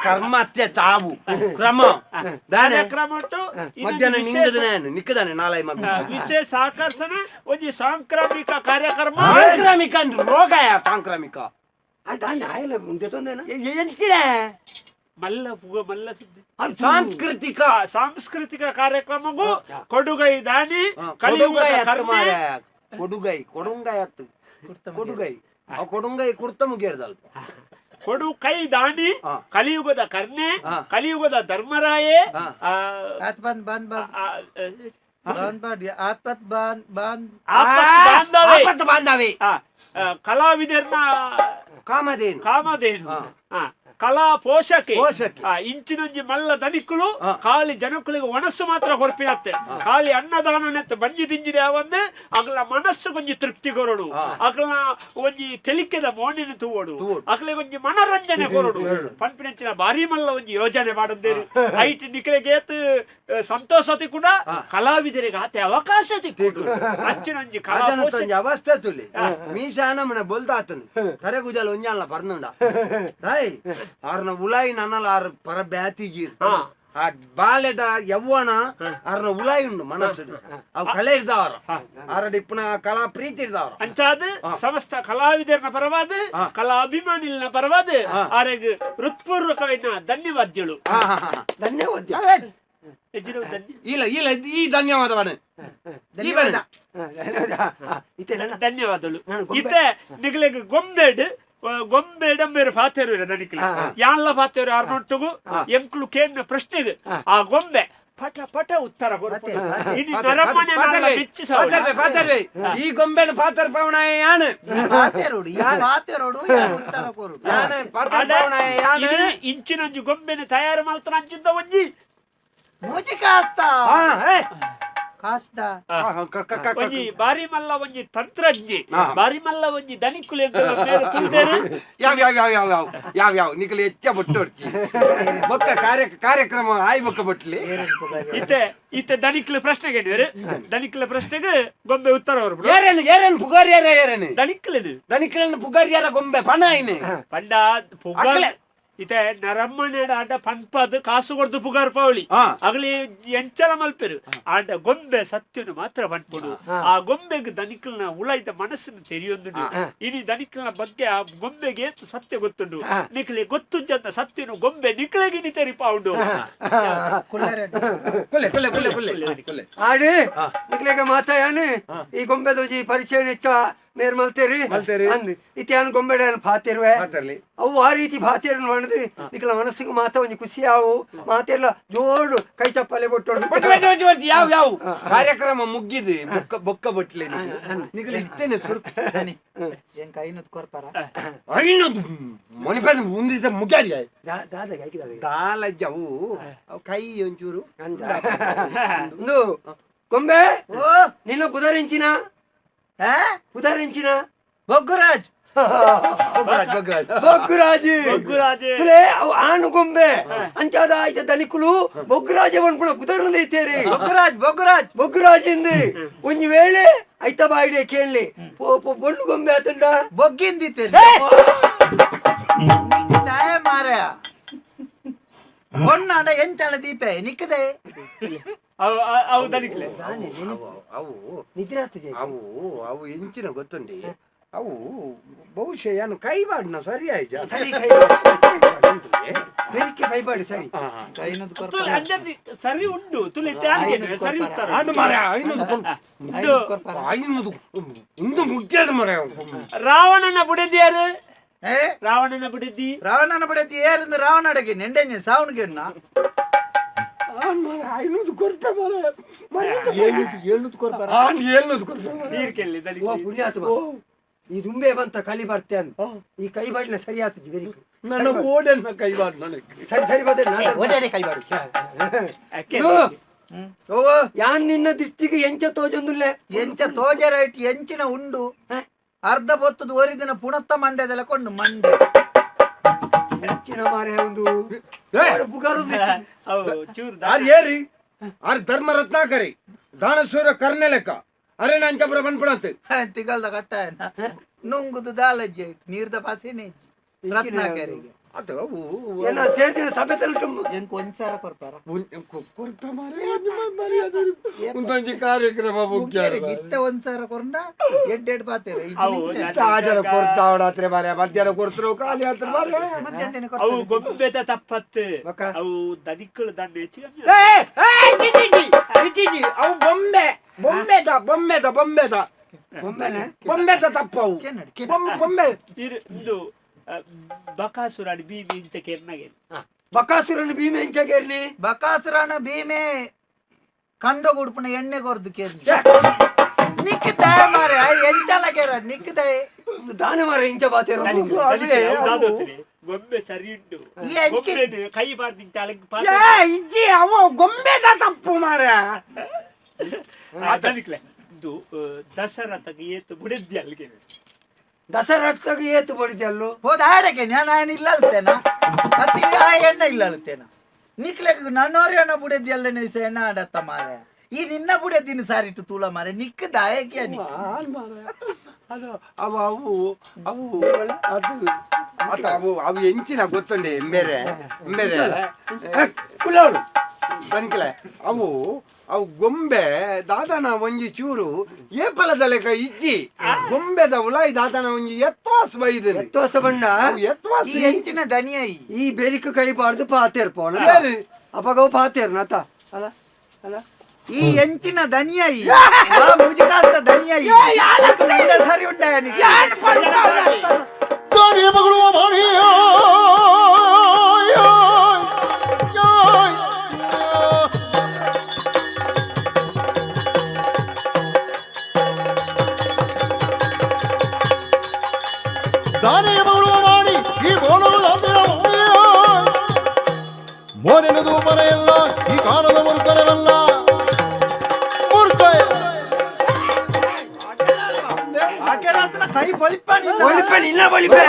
ಕರ್ಮ ಅತ್ಯ ಚಾವು ಕ್ರಮ ದಾನೆ. ಕಾರ್ಯಕ್ರಮ ಉಂಟು. ಇನ್ನೊಂದು ಮಧ್ಯಾಹ್ನ ವಿಶೇಷ ನಿಂಗದನೆ ನಿಕ್ಕದಾನೆ ನಾಳೆ ಮಗ. ವಿಶೇಷ ಆಕರ್ಷಣೆ ಒಂಜಿ ಸಾಂಕ್ರಾಮಿಕ ಕಾರ್ಯಕ್ರಮ. ಸಾಂಕ್ರಾಮಿಕ ಅಂದ್ರೆ ರೋಗ ಯಾ ಸಾಂಕ್ರಾಮಿಕ. ದಾನೆ ಆಯಲ್ಲ ಉಂಡೆ ತೊಂದೇನ. ಎಂಚಿನ? ಮಲ್ಲ ಪುಗ ಮಲ್ಲ ಸುದ್ದಿ. ಸಾಂಸ್ಕೃತಿಕ. ಸಾಂಸ್ಕೃತಿಕ ಕಾರ್ಯಕ್ರಮಗೂ ಕೊಡುಗೈ ದಾನಿ ಕಲಿಯುಗದ ಕೊಡುಂಗೈ ಅತ್ತು ಕರ್ಮೆ. ಮಾರ್ರೆ. ಕೊಡುಗೈ ಕೊಡುಂಗೈ ಅತ್ತು ಕೊಡುಗೈ ಆ ಕೊಡುಂಗೈ ಕುರ್ತ ಮುಗಿಯರ್ದಲ್ಪ. ಕೊಡು ಕೈ ದಾನಿ ಕಲಿಯುಗದ ಕರ್ಣೆ ಕಲಿಯುಗದ ಧರ್ಮರಾಯೇ ಆತ್ ಬಂದ್ ಬಂದ್ ಬಂದ್ ಬಂದ್ ಬಾಡ್ ಆತ್ಪತ್ ಬಾನ್ ಬಾನ್. ಆಪತ್ ಬಾಂಧವೇ. ಆಪತ್ತು ಬಾಂಧವೇ. ಕಲಾವಿದರ್ನ ಕಾಮಧೇನು. ಕಾಮಧೇನು, ಕಲಾ ಪೋಷಕೆ. ಪೋಷಕೆ. ಇಂಚಿನೊಂಜಿ ಮಲ್ಲ ದನಿಕ್ಕುಲು ಖಾಲಿ ಜನಕ್ಕುಲಿಗೆ ಒಣಸು ಮಾತ್ರ ಕೊರ್ಪಿನತ್ತೆ, ಖಾಲಿ ಅನ್ನದಾನನೆತ್ತ ಬಂಜಿ ದಿಂಜಿದೆ ಯಾವಂದು ಅಗಲ ಮನಸ್ಸು ಕೊಂಜಿ ತೃಪ್ತಿ ಕೊರಡು, ಅಗಲ ಒಂಜಿ ತೆಲಿಕೆದ ಮೋನಿನ ತೂವಡು, ಅಗಲ ಒಂಜಿ ಮನರಂಜನೆ ಕೊರಡು ಪನ್ಪಿನಂಚಿನ ಭಾರಿ ಮಲ್ಲ ಒಂಜಿ ಯೋಜನೆ ಮಾಡುತ್ತೇವೆ. ಐಟ್ ನಿಕ್ಲೆಗೇತ್ ಸಂತೋಷತಿ ಕೂಡ ಕಲಾವಿದರಿಗೆ ಆತೆ ಅವಕಾಶ ತಿಕ್ಕು ಅಂಚಿನೊಂಜಿ ಕಲಾ ಅದನ್ನ ಪೋಷಕೆ. ಒಂಜಿ ಅವಸ್ಥೆ ತುಲಿ ಮೀಸಾನ ಮನೆ ಬೊಲ್ದಾತನು ತರೆ ಗುಜಾಲ ಒಂಜಾಲ ಪರ್ನುಂಡ ತಾಯ್ ಆರ್ನ ಉಲಾಯಿ ನನ್ನಲ ಆರ್ ಪರ ಬ್ಯಾತಿ ಜೀರ್ ಆ ಬಾಲ್ಯದ ಯವ್ವನ ಆರ್ನ ಉಲಾಯಿ ಉಂಡು ಮನಸ್ಸು ಅವು ಕಲೆ ಇರ್ದವರ ಆರಡಿ ಇಪ್ಪನ ಕಲಾ ಪ್ರೀತಿ ಇರ್ದವರ. ಅಂಚಾದ ಸಮಸ್ತ ಕಲಾವಿದರನ ಪರವಾದ ಕಲಾ ಅಭಿಮಾನಿನ ಪರವಾದ ಆರೆಗ್ ಹೃತ್ಪೂರ್ವಕವೈನ ಧನ್ಯವಾದ್ಯಗಳು. ಧನ್ಯವಾದ. ಎಜ್ಜಿನ ಧನ್ಯ ಇಲ್ಲ ಇಲ್ಲ ಈ ಧನ್ಯವಾದ ಬಣ. ಈ ಬಣ. ಧನ್ಯವಾದ. ಇತ್ತೆ ನನ್ನ ಧನ್ಯವಾದಗಳು. ನಾನು ಗೊಂಬೆ- ಇತ್ತೆ ನಿಗಲೆಗ್ ಗೊಂಬೆಡ್ ಗೊಂಬೆಡ್ ಮೇರೆ ಪಾತೆರು ದನಿಕ್ಲೆ ಯಾನ್ಲ ಪಾತೆರು ಆರ್ನೊಟ್ಟುಗು ಎಂಕ್ಲು ಕೇಂದ್ರ ಪ್ರಶ್ನೆಗೆ ಆ ಗೊಂಬೆ ಪಟ ಪಟ ಉತ್ತರ ಕೊರ್ಪುಂಡು. ಇನಿ ನರಮನೆ ನಾಲ ಮೆಚ್ಚಿಸವಳು. ಪಾತರ್ವೆ, ಪಾತರ್ವೆ. ಈ ಗೊಂಬೆನ ಪಾತರ್ ಪವಣ ಯಾನು. ಪಾತೆರೋಡು ಈ ಪಾತೆರೋಡು ಯಾನ್ ಉತ್ತರ ಕೊರುಡು. ಯಾನು ಪಾತರ್ ಅಡ ಪವಣ ಯಾನು. ಇನಿ ಇಂಚಿನೊಂಜಿ ಗೊಂಬೆನ ತಯಾರು ಮಲ್ತನ ಅಂಚಿಂದ ಒಂಜಿ ಮೂಜಿ ಕಾಸ್ತ ಏ. ಕಾಸ್ತ. ಒಂಜಿ ಬಾರಿ ಮಲ್ಲ ಒಂಜಿ ತಂತ್ರಜ್ಞೆ ಬಾರಿ ಮಲ್ಲ ಒಂಜಿ ದನಿಕ್ಕುಲು ಎಂಕಲ್ನ ಮೇರೆ ತುಲ್ದೇರು. ಯಾವ ಯಾವ ಯಾವ ಯಾವ ಯಾವ ಯಾವ ಯಾವ ನಿಕಲು ಹೆಚ್ಚ ಬೊಟ್ಟು ಹೊಡ್ಚಿ ಬೊಕ್ಕ ಕಾರ್ಯಕ್ರಮ ಆಯ್ ಬೊಕ್ಕ ಬೊಟ್ಲಿ. ಇತ್ತೆ ಇತ್ತೆ ದನಿಕ್ಲು ಪ್ರಶ್ನೆಗೆ ಏನ್ವೇರು? ದನಿಕ್ಲ ಪ್ರಶ್ನೆಗೆ ಗೊಂಬೆ ಉತ್ತರ ಬರ್ಬಿಡು. ಏರೇನು ಏರೇನು ಪುಗಾರ್ ಯಾರ ಏರೇನು? ದನಿಕ್ಲೇನು. ದನಿಕ್ಲನ್ನ ಪುಗಾರ್ ಯಾರ ಗೊಂಬೆ ಪಣ ಐನೆ. ಪಂಡ ಪುಗಾರ್ ಅಕ್ಲೆ. ಇತ್ತೆ ನರಮ್ಮನೆ ಆಂಡ ಪನ್ಪದ್ ಕಾಸು ಕೊಡ್ದು ಪುಗಾರ್ ಪಾವಳಿ ಅಗಲಿ ಎಂಚಲ ಮಲ್ಪೆರು ಆಂಡ ಗೊಂಬೆ ಸತ್ಯನು ಮಾತ್ರ ಪನ್ಪುಡು. ಆ ಗೊಂಬೆಗೆ ದನಿಕ್ಲನ ಉಳೈದ ಮನಸ್ಸನ್ನು ತೆರಿಯೊಂದುಂಡು. ಇನಿ ದನಿಕ್ಲನ ಬಗ್ಗೆ ಆ ಗೊಂಬೆಗೆ ಏತ್ ಸತ್ಯ ಗೊತ್ತುಂಡು ನಿಕ್ಲೆ ಗೊತ್ತುಂಜಂತ ಸತ್ಯನು ಗೊಂಬೆ ನಿಕ್ಲೆಗೆ ತೆರಿಪಾವುಂಡು. ಕೊಲೆ ಕೊಲೆ ಕೊಲೆ ಕೊಲೆ ಕೊಲೆ. ಆಡು ನಿಕ್ಲೆಗ ಮಾತಾಯಾನು ಈ ಗೊಂಬೆದ ಒಂಜಿ ಪರಿಚಯ ಹೆಚ್ಚ ಮೇರ್ ಮಲ್ತೇರಿ. ಮಲ್ತೇರಿ. ಅಂದ್ ಇತ್ತೆ ಯಾನ್ ಗೊಂಬೆಡ ಯಾನ್ ಪಾತೆರುವೆ. ಪಾತೆರ್ಲಿ. ಅವು ಆ ರೀತಿ ಪಾತೆರು ಮಾಡದು ನಿಕ್ಲ ಮನಸ್ಸಿಗೆ ಮಾತ ಒಂಜಿ ಖುಷಿ ಆವು ಮಾತೆಲ್ಲ ಜೋಡು ಕೈ ಚಪ್ಪಾಲೆ ಬೊಟ್ಟೋಡು. ಬೊಟ್ಟು ಬೊಟ್ಟು ಬೊಟ್ಟು ಬೊಟ್ಟು ಯಾವ ಯಾವ ಕಾರ್ಯಕ್ರಮ ಮುಗ್ಗಿದೆ ಬೊಕ್ಕ ಬೊಕ್ಕ ಬೊಟ್ಲೆ ನಿಕಲು ಇತ್ತೇನೆ ಸುರು. ಏನ್ ಕೈನದ್ ಕೊರ್ಪರ? ಐನದು ಮಣಿಪದ ಮುಂದಿದ್ದ ಮುಗ್ಯಾಡಿ. ದಾದ ಹಾಕಿದಾಗ. ದಾಲಜ್ಜ ಅವು ಅವು ಕೈ ಒಂಚೂರು. ಅಂದ ಒಂದು ಗೊಂಬೆ ಓ ನಿನ್ನ ಪುದರಿಂಚಿನ ಹಾ ಪುದರಿಂಚಿನ? ಬೊಗ್ಗುರಾಜ್. ಬೊಗ್ಗರಾಜ್ ಬೊಗ್ಗರಾಜ್. ಬೊಗ್ಗುರಾಜ್. ಬೊಗ್ಗುರಾಜೆ. ತುಲೆ ಅವು ಆನು ಗೊಂಬೆ ಅಂಚಾದ ಆಯ್ತ ದನಿಕುಲು ಬೊಗ್ಗುರಾಜ ಪನ್ಪುಣ ಪುದರ್ನ ಇತ್ತೇರಿ. ಬೊಗ್ಗುರಾಜ್ ಬೊಗ್ಗುರಾಜ್. ಬೊಗ್ಗುರಾಜ್ ಇಂದು ಒಂಜಿ ವೇಳೆ ಐತ ಬಾಯಿಡೆ ಕೇಳಲಿ ಬೊಳ್ಳು ಗೊಂಬೆ ಆತಂಡ. ಬೊಗ್ಗಿಂದಿತ್ತೆ ತಾಯ ಮಾರಾಯ ಹೊನ್ನಾಡ ಎಂಚಲ ದೀಪೆ ನಿಕ್ಕದೆ. ಅವು ಅವು ದನಿಕ್ಲೆ. ಅವು ನಿಜರಾತು ಜೈ. ಅವು ಅವು ಎಂಚಿನ ಗೊತ್ತುಂಡಿ ಅವು ಬಹುಶಃ ಏನು ಕೈ ಬಾಡ್ನ ಸರಿ ಆಯ್ತು. ಸರಿ ಕೈ ಬಾಡು, ಸರಿ ಕೈ ಬಾಡು. ಬೆರಿಕೆ ಕೈ ಬಾಡು ಸರಿ. ಕೈನದ್ ತುಲೆ ಕೊರ್ಪರ? ಅಂಜಂದಿ ಸರಿ ಉಂಡು ತುಲೆ ಇತ್ತೆ ಯಾರಿಗೆ ಸರಿ ಉತ್ತರ. ಅದು ಮಾರ್ರೆ, ಐನೂರು ಇದು ಐನೂರು ಒಂದು ಮುಗ್ಯಾದ ಮಾರ್ರೆ. ರಾವಣನ ಬುಡದಿ ಯಾರು? ಏ ರಾವಣನ ಬುಡದಿ. ರಾವಣನ ಬಡತಿ ಏರಿಂದ ರಾವಣಡಗೆ ನೆಂಡೆಂಜೆ ಸಾವಣಗೆಣ್ಣ. ಐನೂರು ಕೊರ್ಪೆ ಮಾರ್ರೆ. ಏಳ್ನೂರು ಕೊರ್ಪರ? ಏಳ್ನೂರು ಕೊರ್ಪೆ ಮಾರ್ರೆ. ನೀರ್ ಕೇಳಿ ಓ ದನಿಕ್ಲೆ. ಪುಣ್ಯಾತ್ಮ ಈ ದುಂಬೆ ಬಂತ ಕಲಿ ಬರ್ತೆ ಅಂದ್ ಈ ಕೈ ಬಾಡಿನ ಸರಿ ಆತು ಬೆರಿಕೆ. ನನ್ನ ಓಡನ್ನ ಕೈ ಬಾಡ್ ನನಗೆ. ಸರಿ ಸರಿ ಬದ. ಓಡಾಡಿ ಕೈ ಬಾಡು. ಅಕ್ಕೆ. ಓ ಯಾನ್ ನಿನ್ನ ದೃಷ್ಟಿಗೆ ಎಂಚ ತೋಜೊಂದುಲ್ಲೆ? ಎಂಚ ತೋಜರೈಟ್ ಎಂಚಿನ ಉಂಡು ಅರ್ಧ ಪೊತ್ತದ ಒರಿದಿನ ಪುಣತ್ತ ಮಂಡ್ಯದೆಲ್ಲ ಕೊಂಡು ಮಂಡೆ. ಹೆಚ್ಚಿನ ಮಾರೆ ಒಂದು ಪುಗಾರು. ಅವು ಚೂರು ಆರ್ ಏರಿ ಆರ್ ಧರ್ಮ ರತ್ನಾಕರಿ ದಾನಶೂರ ಕರ್ಣೆ ಲೆಕ್ಕ ಅರೆ ನಾಂಚಪುರ ಬನ್ಪುಣಂತೆ. ತಿಗಲ್ದ ಕಟ್ಟಾಯನ ನುಂಗುದು ದಾಲಜ್ಜೆ ನೀರ್ದ ಪಸೆನೆ. ರತ್ನಾಕರಿಗೆ ಅದು ಅವು ಏನ ಸೇರ್ದಿನ ಸಭೆ ತಲುಟು ಎಂಕ್ ಒಂದ್ ಸಾರ ಕೊರ್ಪಾರ ಕೊರ್ತ ಮಾರ್ರೆ, ಅದು ಮರ್ಯಾದೆ ಉಂದೊಂಜಿ ಕಾರ್ಯಕ್ರಮ ಮುಖ್ಯ ಇತ್ತ ಒಂದ್ ಸಾರ ಕೊರ್ಂಡ ಎಡ್ ಎಡ್ ಬಾತೇರೆ ಅವು ಆಜನ ಕೊರ್ತಾವಡಾತ್ರೆ ಮಾರ್ರೆ, ಮಧ್ಯಾಹ್ನ ಕೊರ್ತರು ಖಾಲಿ ಆತ್ರ ಮಾರ್ರೆ. ಮಧ್ಯಾಹ್ನ ಅವು ಗೊಂಬೆದ ತಪ್ಪತ್ತು. ಬೊಕ್ಕ? ಅವು ದನಿಕ್ಕಳು ದಂಡ ಹೆಚ್ಚು ಕಮ್ಮಿ. ಏ, ಏ, ಇಟ್ಟಿಜಿ, ಇಟ್ಟಿಜಿ, ಅವು ಬೊಂಬೆ ಬೊಂಬೆದ ಬೊಂಬೆದ ಬೊಂಬೆದ ಬೊಂಬೆನೆ? ಬೊಂಬೆದ ತಪ್ಪವು. ಕೆನ್ನಡಿ, ಕೆನ್ನಡಿ. ಬೊಂಬೆ ಇರು ಇಂದು ಬಕಾಸುರಾಣಿ ಬೀಬಿ ಇಂಚ ಕೆರ್ನಗೆ. ಬಕಾಸುರನ ಭೀಮೆ ಎಂಚಗೇರ್ನಿ? ಬಕಾಸುರನ ಭೀಮೆ ಕಂಡ ಗುಡ್ಪುನ ಎಣ್ಣೆ ಕೊರ್ದು ಕೇರ್ನಿ ನಿಕ್ ದಯ ಮಾರೆ ಎಂಚಲ ಕೇರ ನಿಕ್ ದಯ. ದಾನ ಮಾರ ಇಂಚ ಬಾತೇರು. ಅದೇ, ಅವು. ಗೊಂಬೆ ಸರಿ ಉಂಟು. ಈ ಅಂಚೆ- ಗೊಂಬೆನು ಕೈ ಬಾರ್ದು ಇಂಚ ಅಲಗ್. ಏ ಇಜ್ಜಿ, ಅವು ಗೊಂಬೆದ ತಪ್ಪು ಮಾರ್ರೆ. ದನಿಕ್ಲೆ ಇಂದು ದಶರಥಗೆ ಏತು ಬುಡೆದ್ದಿ ಅಲ್ಲಿಗೆ. ದಸರಾಗ ಏತು ಬಡಿದೆ ಅಲ್ಲೋ? ಹೋದ ಆಡಕ್ಕೆ ನಾನು ఆయన ಇಲ್ಲ ಅಲ್ತೇನ ಅತಿ ಆ ಎಣ್ಣೆ ಇಲ್ಲ ಅಲ್ತೇನ ನಿಕ್ಲೆಗ್ ನನ್ನೋರಿ ಅನ್ನ ಬುಡೆದಿ ಅಲ್ಲ ನೈಸ ಎಣ್ಣ ಆಡತ್ತ ಮಾರೆ. ಈ ನಿನ್ನ ಬುಡೆದಿನ ಸಾರಿಟ್ಟು ತೂಲ ಮಾರೆ ನಿಕ್ ದಾಯಕಿಯ ನಿಕ್. ಆನ್ ಮಾರ್ರೆ. ಅದು ಅವು ಅವು ಅವು ಅದು ಅದು ಅವು ಅವು ಎಂಚಿನ ಗೊತ್ತುಂಡೆ ಬೇರೆ ಬೇರೆ ಕುಲ್ಲವರು. ತನಿಖಲೆ ಅವು ಅವು ಗೊಂಬೆ ದಾದನ ಒಂಜಿ ಚೂರು ಏಪಲದ ಲೆಕ್ಕ ಇಜ್ಜಿ. ಗೊಂಬೆದ ಉಲಾಯಿ ದಾದನ ಒಂಜಿ ಎತ್ವಾಸ್ ಬೈದನೆ. ಎತ್ತೋಸ ಬಣ್ಣ. ಅವು ಎತ್ವಾಸ್. ಈ ಎಂಚಿನ ದನಿಯ ಈ ಈ ಬೆರಿಕು ಕಳಿಬಾರ್ದು ಪಾತೇರ್ ಪೋಣ. ಬೇರೆ. ಅಪಗ ಅವು ಪಾತೇರ್ನ ಅತ್ತ ಅಲ್ಲ ಅಲ್ಲ. ಈ ಎಂಚಿನ ದನಿಯ ಈ ಆ ಮುಜುಗಾಸ್ತ ದನಿಯ ಈ ನಿಂದ ಸರಿ ಉಂಟಾಯ ನಿಕ್. ದಾರಿಯ ಮಗಳು ಮಾಡಿ. ದಾರಿಯ ಮಗಳು ಮಾಡಿ ಈ ಮೋನಗಳು ಮೋರೆನದು ಮರೆಯಲ್ಲ ಈ ಕಾಲದ ಮೂರ್ಖರವಲ್ಲ ಮೂರ್ಖ. ಆಕೆರಾತ್ನ ಕೈ ಬಳಿಪಾನಿಲ್ಲ. ಬಳಿಪೆ ಇಲ್ಲ ಬಳಿಪೆ.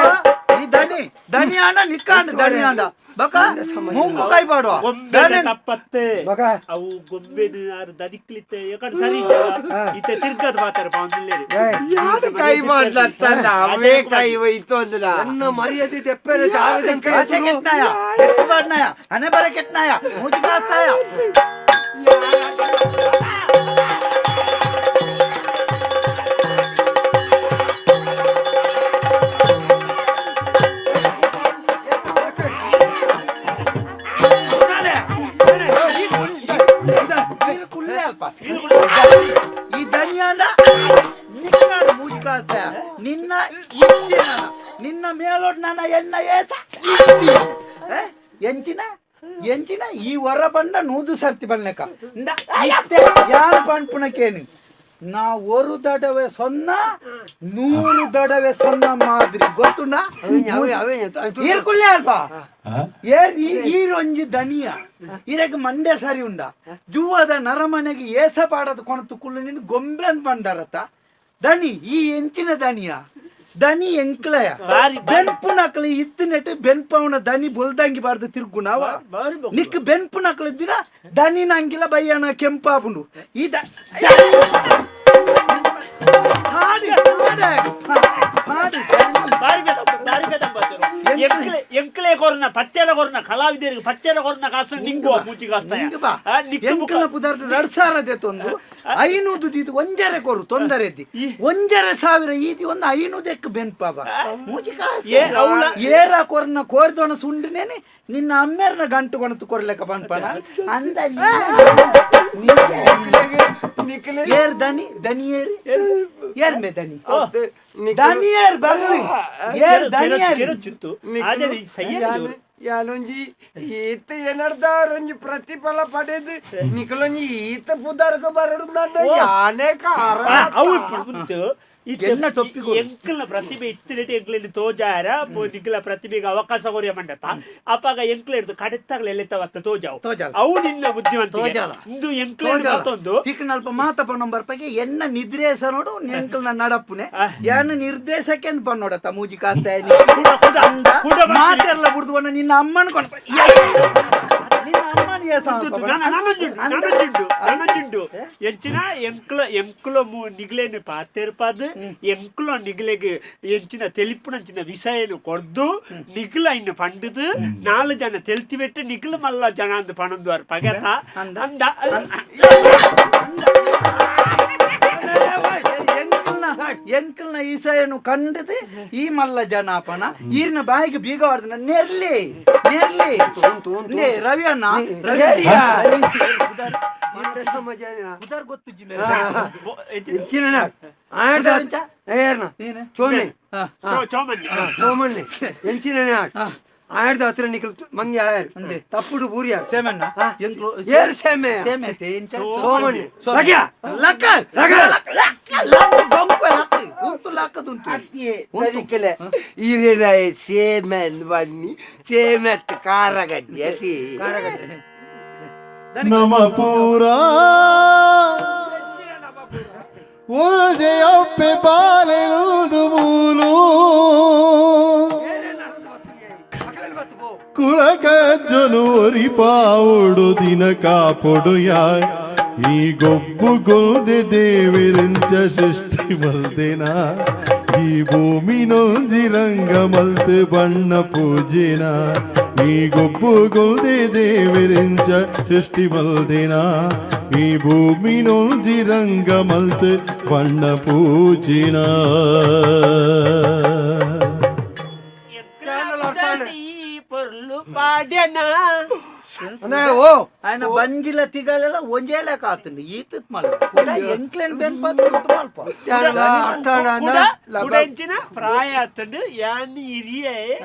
ಈ ದನಿ ದನಿ ಆಂಡ ನಿಕ್ಕಾಂಡ ದನಿ ಆಂಡ ಬಕ ಮೂಂಕು ಕೈ ಪಾಡುವ. ಗೊಂಬೆದ ತಪ್ಪತ್ತೆ. ಬಕ. ಅವು ಗೊಂಬೆನು ಆರು ದನಿಕ್ಲಿತ್ತೆ ಯಾಕಂದ್ರೆ ಸರಿ ಇಜ್ಜಲ್ಲ. ಇತ್ತೆ ತಿರ್ಗದ ಮಾತಾರ ಪಾಂದಿಲ್ಲೇರಿ. ಯಾರು ಕೈ ಮಾಡ್ಲತ್ತಲ್ಲ, ಅವೇ ಕೈ ಒಯ್ತೋದಿಲ್ಲ. ನನ್ನ ಮರ್ಯಾದೆ ತೆಪ್ಪೆರೆ ಜಾಗದಂಕ. ಆಚೆ ಕೆಟ್ನಾಯ ಎಟ್ಟು ಬಾಡ್ನಾಯ ಹಣೆ ಬರ ಕೆಟ್ನಾಯ ಮೂಜು ಕಾಸ್ತಾಯ. ಈ ದನಿಯಾಂಡ ನಿನ್ನಾಡ ಮೂಜು ಕಾಸ್ತಾಯ ನಿನ್ನ ಇಂಜಿನ ನಿನ್ನ ಮೇಲೋಡ್ ನನ್ನ ಎಣ್ಣ ಏಸ ಏ? ಎಂಚಿನ ಎಂಚಿನ ಈ ಹೊರ ಬಂಡ ನೂದು ಸರ್ತಿ ಬಣ್ಣಕ ಯಾರು ಪಣ್ಪುಣಕೇನು ನಾ ಒಂದು ದಡವೆ ಸೊನ್ನ 100 ದಡವೆ ಸೊನ್ನ ಮಾದರಿ ಗೊತ್ತುಂಡ. ಅವೇ ಅವೇ. ಈರ್ಕುಳ್ಳೆ ಅಲ್ಪ ಏರ್ ಈರೊಂಜಿ ದನಿಯ ಇರಕ್ ಮಂಡೆ ಸರಿ ಉಂಡ ಜೂವದ ನರಮನೆಗೆ ಏಸ ಪಾಡದ ಕೊಣತು ಕುಳ್ಳು ನಿನ್ನ ಗೊಂಬೆ ಅಂತ ಬಂಡರತ್ತ ದನಿ ಈ ಎಂಚಿನ ದನಿಯ ದನಿ ಎಂಕ್ಲಯ ಬೆನ್ಪು ನಕಲಿ ಇತ್ತು ನೆಟ್ಟು ಬೆನ್ಪವನ ದನಿ ಬೊಲ್ದಂಗಿ ಬಾರ್ದು ತಿರ್ಗು ನಾವ ನಿಕ್ ಬೆನ್ಪು ನಕಲು ಇದ್ದಿನ ದನಿ ನಂಗಿಲ್ಲ ಬಯ್ಯನ ಕೆಂಪಾಪುಂಡು ಈ ಹಾಡಿ ಹಾಡೆ ಹಾಡಿ. ಬಾರಿ ಬೇದ ಬಾರಿ ಬೇದ ಬಾತೇರು. ಎಂಕ್ಲೆ ಎಂಕ್ಲೆ ಕೊರ್ನ ಪಟ್ಟೆದ ಕೊರ್ನ ಕಲಾವಿದರಿಗೆ ಪಟ್ಟೆದ ಕೊರ್ನ ಕಾಸು ನಿಂಗು ಮೂಚಿ ಕಾಸ್ತಾಯ. ನಿಂಗೆ ಬಾ. ಆ, ನಿಕ್ಕು ಬುಕ್ಕ. ಎಂಕಲ್ನ ಪುದರ್ದು 2000 ತೊಂದು ಐನೂದು ದೀದು ಒಂಜರೆ ಕೊರು ತೊಂದರೆ ಇದ್ದಿ ಒಂಜರೆ ಸಾವಿರ ಈತಿ ಒಂದು ಐನೂದಕ್ಕೆ ಬೆನ್ಪಾವ ಮೂಜಿ ಕಾಸು. ಏ, ಅವ್ಳ- ಏರ ಕೊರ್ನ ಕೋರ್ದೋಣ ಸುಂಡಿನೇನೆ ನಿನ್ನ ಅಮ್ಮೇರ್ನ ಗಂಟು ಕೊಣತು ಕೊರ್ಲೆಕ್ಕ ಪನ್ಪನ ಅಂದ ಏರ್ ದನಿ ದನಿ ಏರಿ ಏರ್ ಮೇ ದನಿ ದನಿ ಏರ್ ಬಗ್ಲಿ ಏರ್ ದನಿ ಏರ್. ಕೆರಚಿತ್ತು ಆದರೆ ಈ ಸಯ್ಯದ್ದು ಯಾನೊಂಜಿ ಈತ ಏನರ್ದಾರೊಂಜಿ ಪ್ರತಿಫಲ ಪಡೆದು ನಿಕಲೊಂಜಿ ಈತ ಪುದಾರ್ಕ ಬರಡು ನನ್ನ ಯಾನೇ ಕಾರ. ಅವು ಉಂಟು ಇತ್ತೆ ಎನ್ನ ಟೊಪ್ಪಿಗೆ ಎಂಕಲ್ನ ಪ್ರತಿಭೆ ಇತ್ತಿನೆಟ್ ಎಂಕ್ಲೆಲ್ಲಿ ತೋಜಾರ ನಿಕ್ಲ ಪ್ರತಿಭೆಗೆ ಅವಕಾಶ ಕೊರಿಯ ಮಂಡತ ಅಪಾಗ ಎಂಕ್ಲೆ ಇರ್ದು ಕಡೆತ್ತಾಗಲೇ ಎಲ್ಲಿತ್ತವತ್ತ ತೋಜಾವು. ತೋಜಾಲ. ಅವು ನಿನ್ನ ಬುದ್ಧಿವಂತಿಕೆ. ತೋಜಾಲ. ಇಂದು ಎಂಕ್ಲೆ ಮತ್ತೊಂದು ತಿಕ್ಕನಲ್ಪ ಮಾತ ಪಣ್ಣಂಬರ್ ಪಗೆ ಎನ್ನ ನಿದ್ರೇಶ ನೋಡು ನೆಂಕಲ್ನ ನಡಪ್ಪುನೆ ಯಾನ ನಿರ್ದೇಶಕ್ಕೆ ಅಂತ ಪಣ್ಣೋಡತ್ತ ಮೂಜಿ ಕಾಸ ಕುಡ ಮಾತೆಲ್ಲ ಬಿಡ್ದು ನಿನ್ನ ಅಮ್ಮನ ಕೊಂಡ ನಿನ್ನ ಅಮ್ಮನ. ನನಜುಂಡು ನನಜುಂಡು ಎಂಚಿನ ಎಂಕ್ಲ ಎಂಕ್ಲ ನಿಗ್ಲೇನು ಪಾತೆರ್ಪಾದು ಎಂಕ್ಲ ನಿಗ್ಲೆಗ್ ಎಂಚಿನ ತೆಲಿಪುನಂಚಿನ ವಿಷಯನು ಕೊರ್ದು ನಿಗ್ಲ ಇನ್ನು ಪಂಡುದು ನಾಲು ಜನ ತೆಲ್ತಿ ಬೆಟ್ಟು ನಿಗ್ಲ ಮಲ್ಲ ಜನ ಅಂದ್ ಪಣಂದುವಾರ್ ಪಗತ ಅಂದ. ಎಂಕಲ್ನ ಎಂಕಲ್ನ ಈಸಯನು ಕಂಡದು ಈ ಮಲ್ಲ ಜನಾಪನ ಈರ್ನ ಬಾಯಿಗೆ ಬೀಗ ಹೊಡೆದ ನೆರ್ಲಿ ನೆರ್ಲಿ ನೇ ರವಿ ಅಣ್ಣ ರವಿ ಉದರ್ ಗೊತ್ತು ಜಿಮೆ. ಏರ್ನ ಚೋಮೆ. ಚೋಮನ್ನಿ. ಸೋಮಣ್ಣೆ ಎಂಚಿನ ಆಯ್ದ ಹತ್ರ ನಿಕಲ್ ಮಂಗೆ ಆಯರ್ ತಪ್ಪುಡು ಬೂರಿಯ. ಸೇಮಣ್ಣ ಎಂಕ್ಲು ಏರ್ ಸೇಮೆ? ಸೇಮೆ ಐತೆ, ಎಂಚ? ಸೋಮಣ್ಣೆ. ಸೋಮಣ್ಣೆ. ಲಗ್ಯ. ಲಕ್ಕ ಲಕ್ಕ. ಲಕ್ಕ ಲಕ್ಕ ಬಂಕು ಲಕ್ಕ ಉಂತು ಲಕ್ಕದುಂತು. ತನಿಖೆಲೆ ಈರೇನಾಯ ಸೇಮನ್ ಬನ್ನಿ ಸೇಮತ್ ಕಾರಗಡ್ಡಿ ಅತಿ. ನಮ ಪೂರ ಒಲ್ಜೆಯಪ್ಪೆ ಬಾಲೆಲುದು ಮೂಲು ಕುಲಕಜ್ಜನು ಒರಿಪಾವುಡು ದಿನ ಕಾಪೊಡು ಯಾ ಈ ಗೊಬ್ಬು ಗೊಂದೆ ದೇವಿರಿಂಚ ಸೃಷ್ಟಿ ಮಲ್ದೆನ ಈ ಭೂಮಿ ನೊಂಜಿ ರಂಗ ಮಲ್ತ್ ಬಣ್ಣ ಪೂಜೆನ ಈ ಗೊಬ್ಬು ಗೊಂದೆ ದೇವಿರಿಂಚ ಸೃಷ್ಟಿ ಮಲ್ದೆನ ಈ ಭೂಮಿ ನೊಂಜಿ ರಂಗ ಮಲ್ತ್ ಬಣ್ಣ ಪೂಜಿನ. ಪೊರ್ಲು ಪಾಡ್ಯನ. ಅಂದ್ರೆ ಓ ఆయన ಬಂಜಿಲ ತಿಗಲೆಲ್ಲ ಒಂಜೇ ಲೆಕ್ಕ ಆತಂಡು ಈತತ್ ಮಲ್ಲ ಕೂಡ ಎಂಕ್ಲೆನ್ ಬೆನ್ ಪತ್ ದುಡ್ಡು ಮಲ್ಪ. ಅರ್ಥ ಕುಡ ಕುಡೆಂಚಿನ ಪ್ರಾಯ ಆತಂಡು ಯಾನ್ ಹಿರಿಯ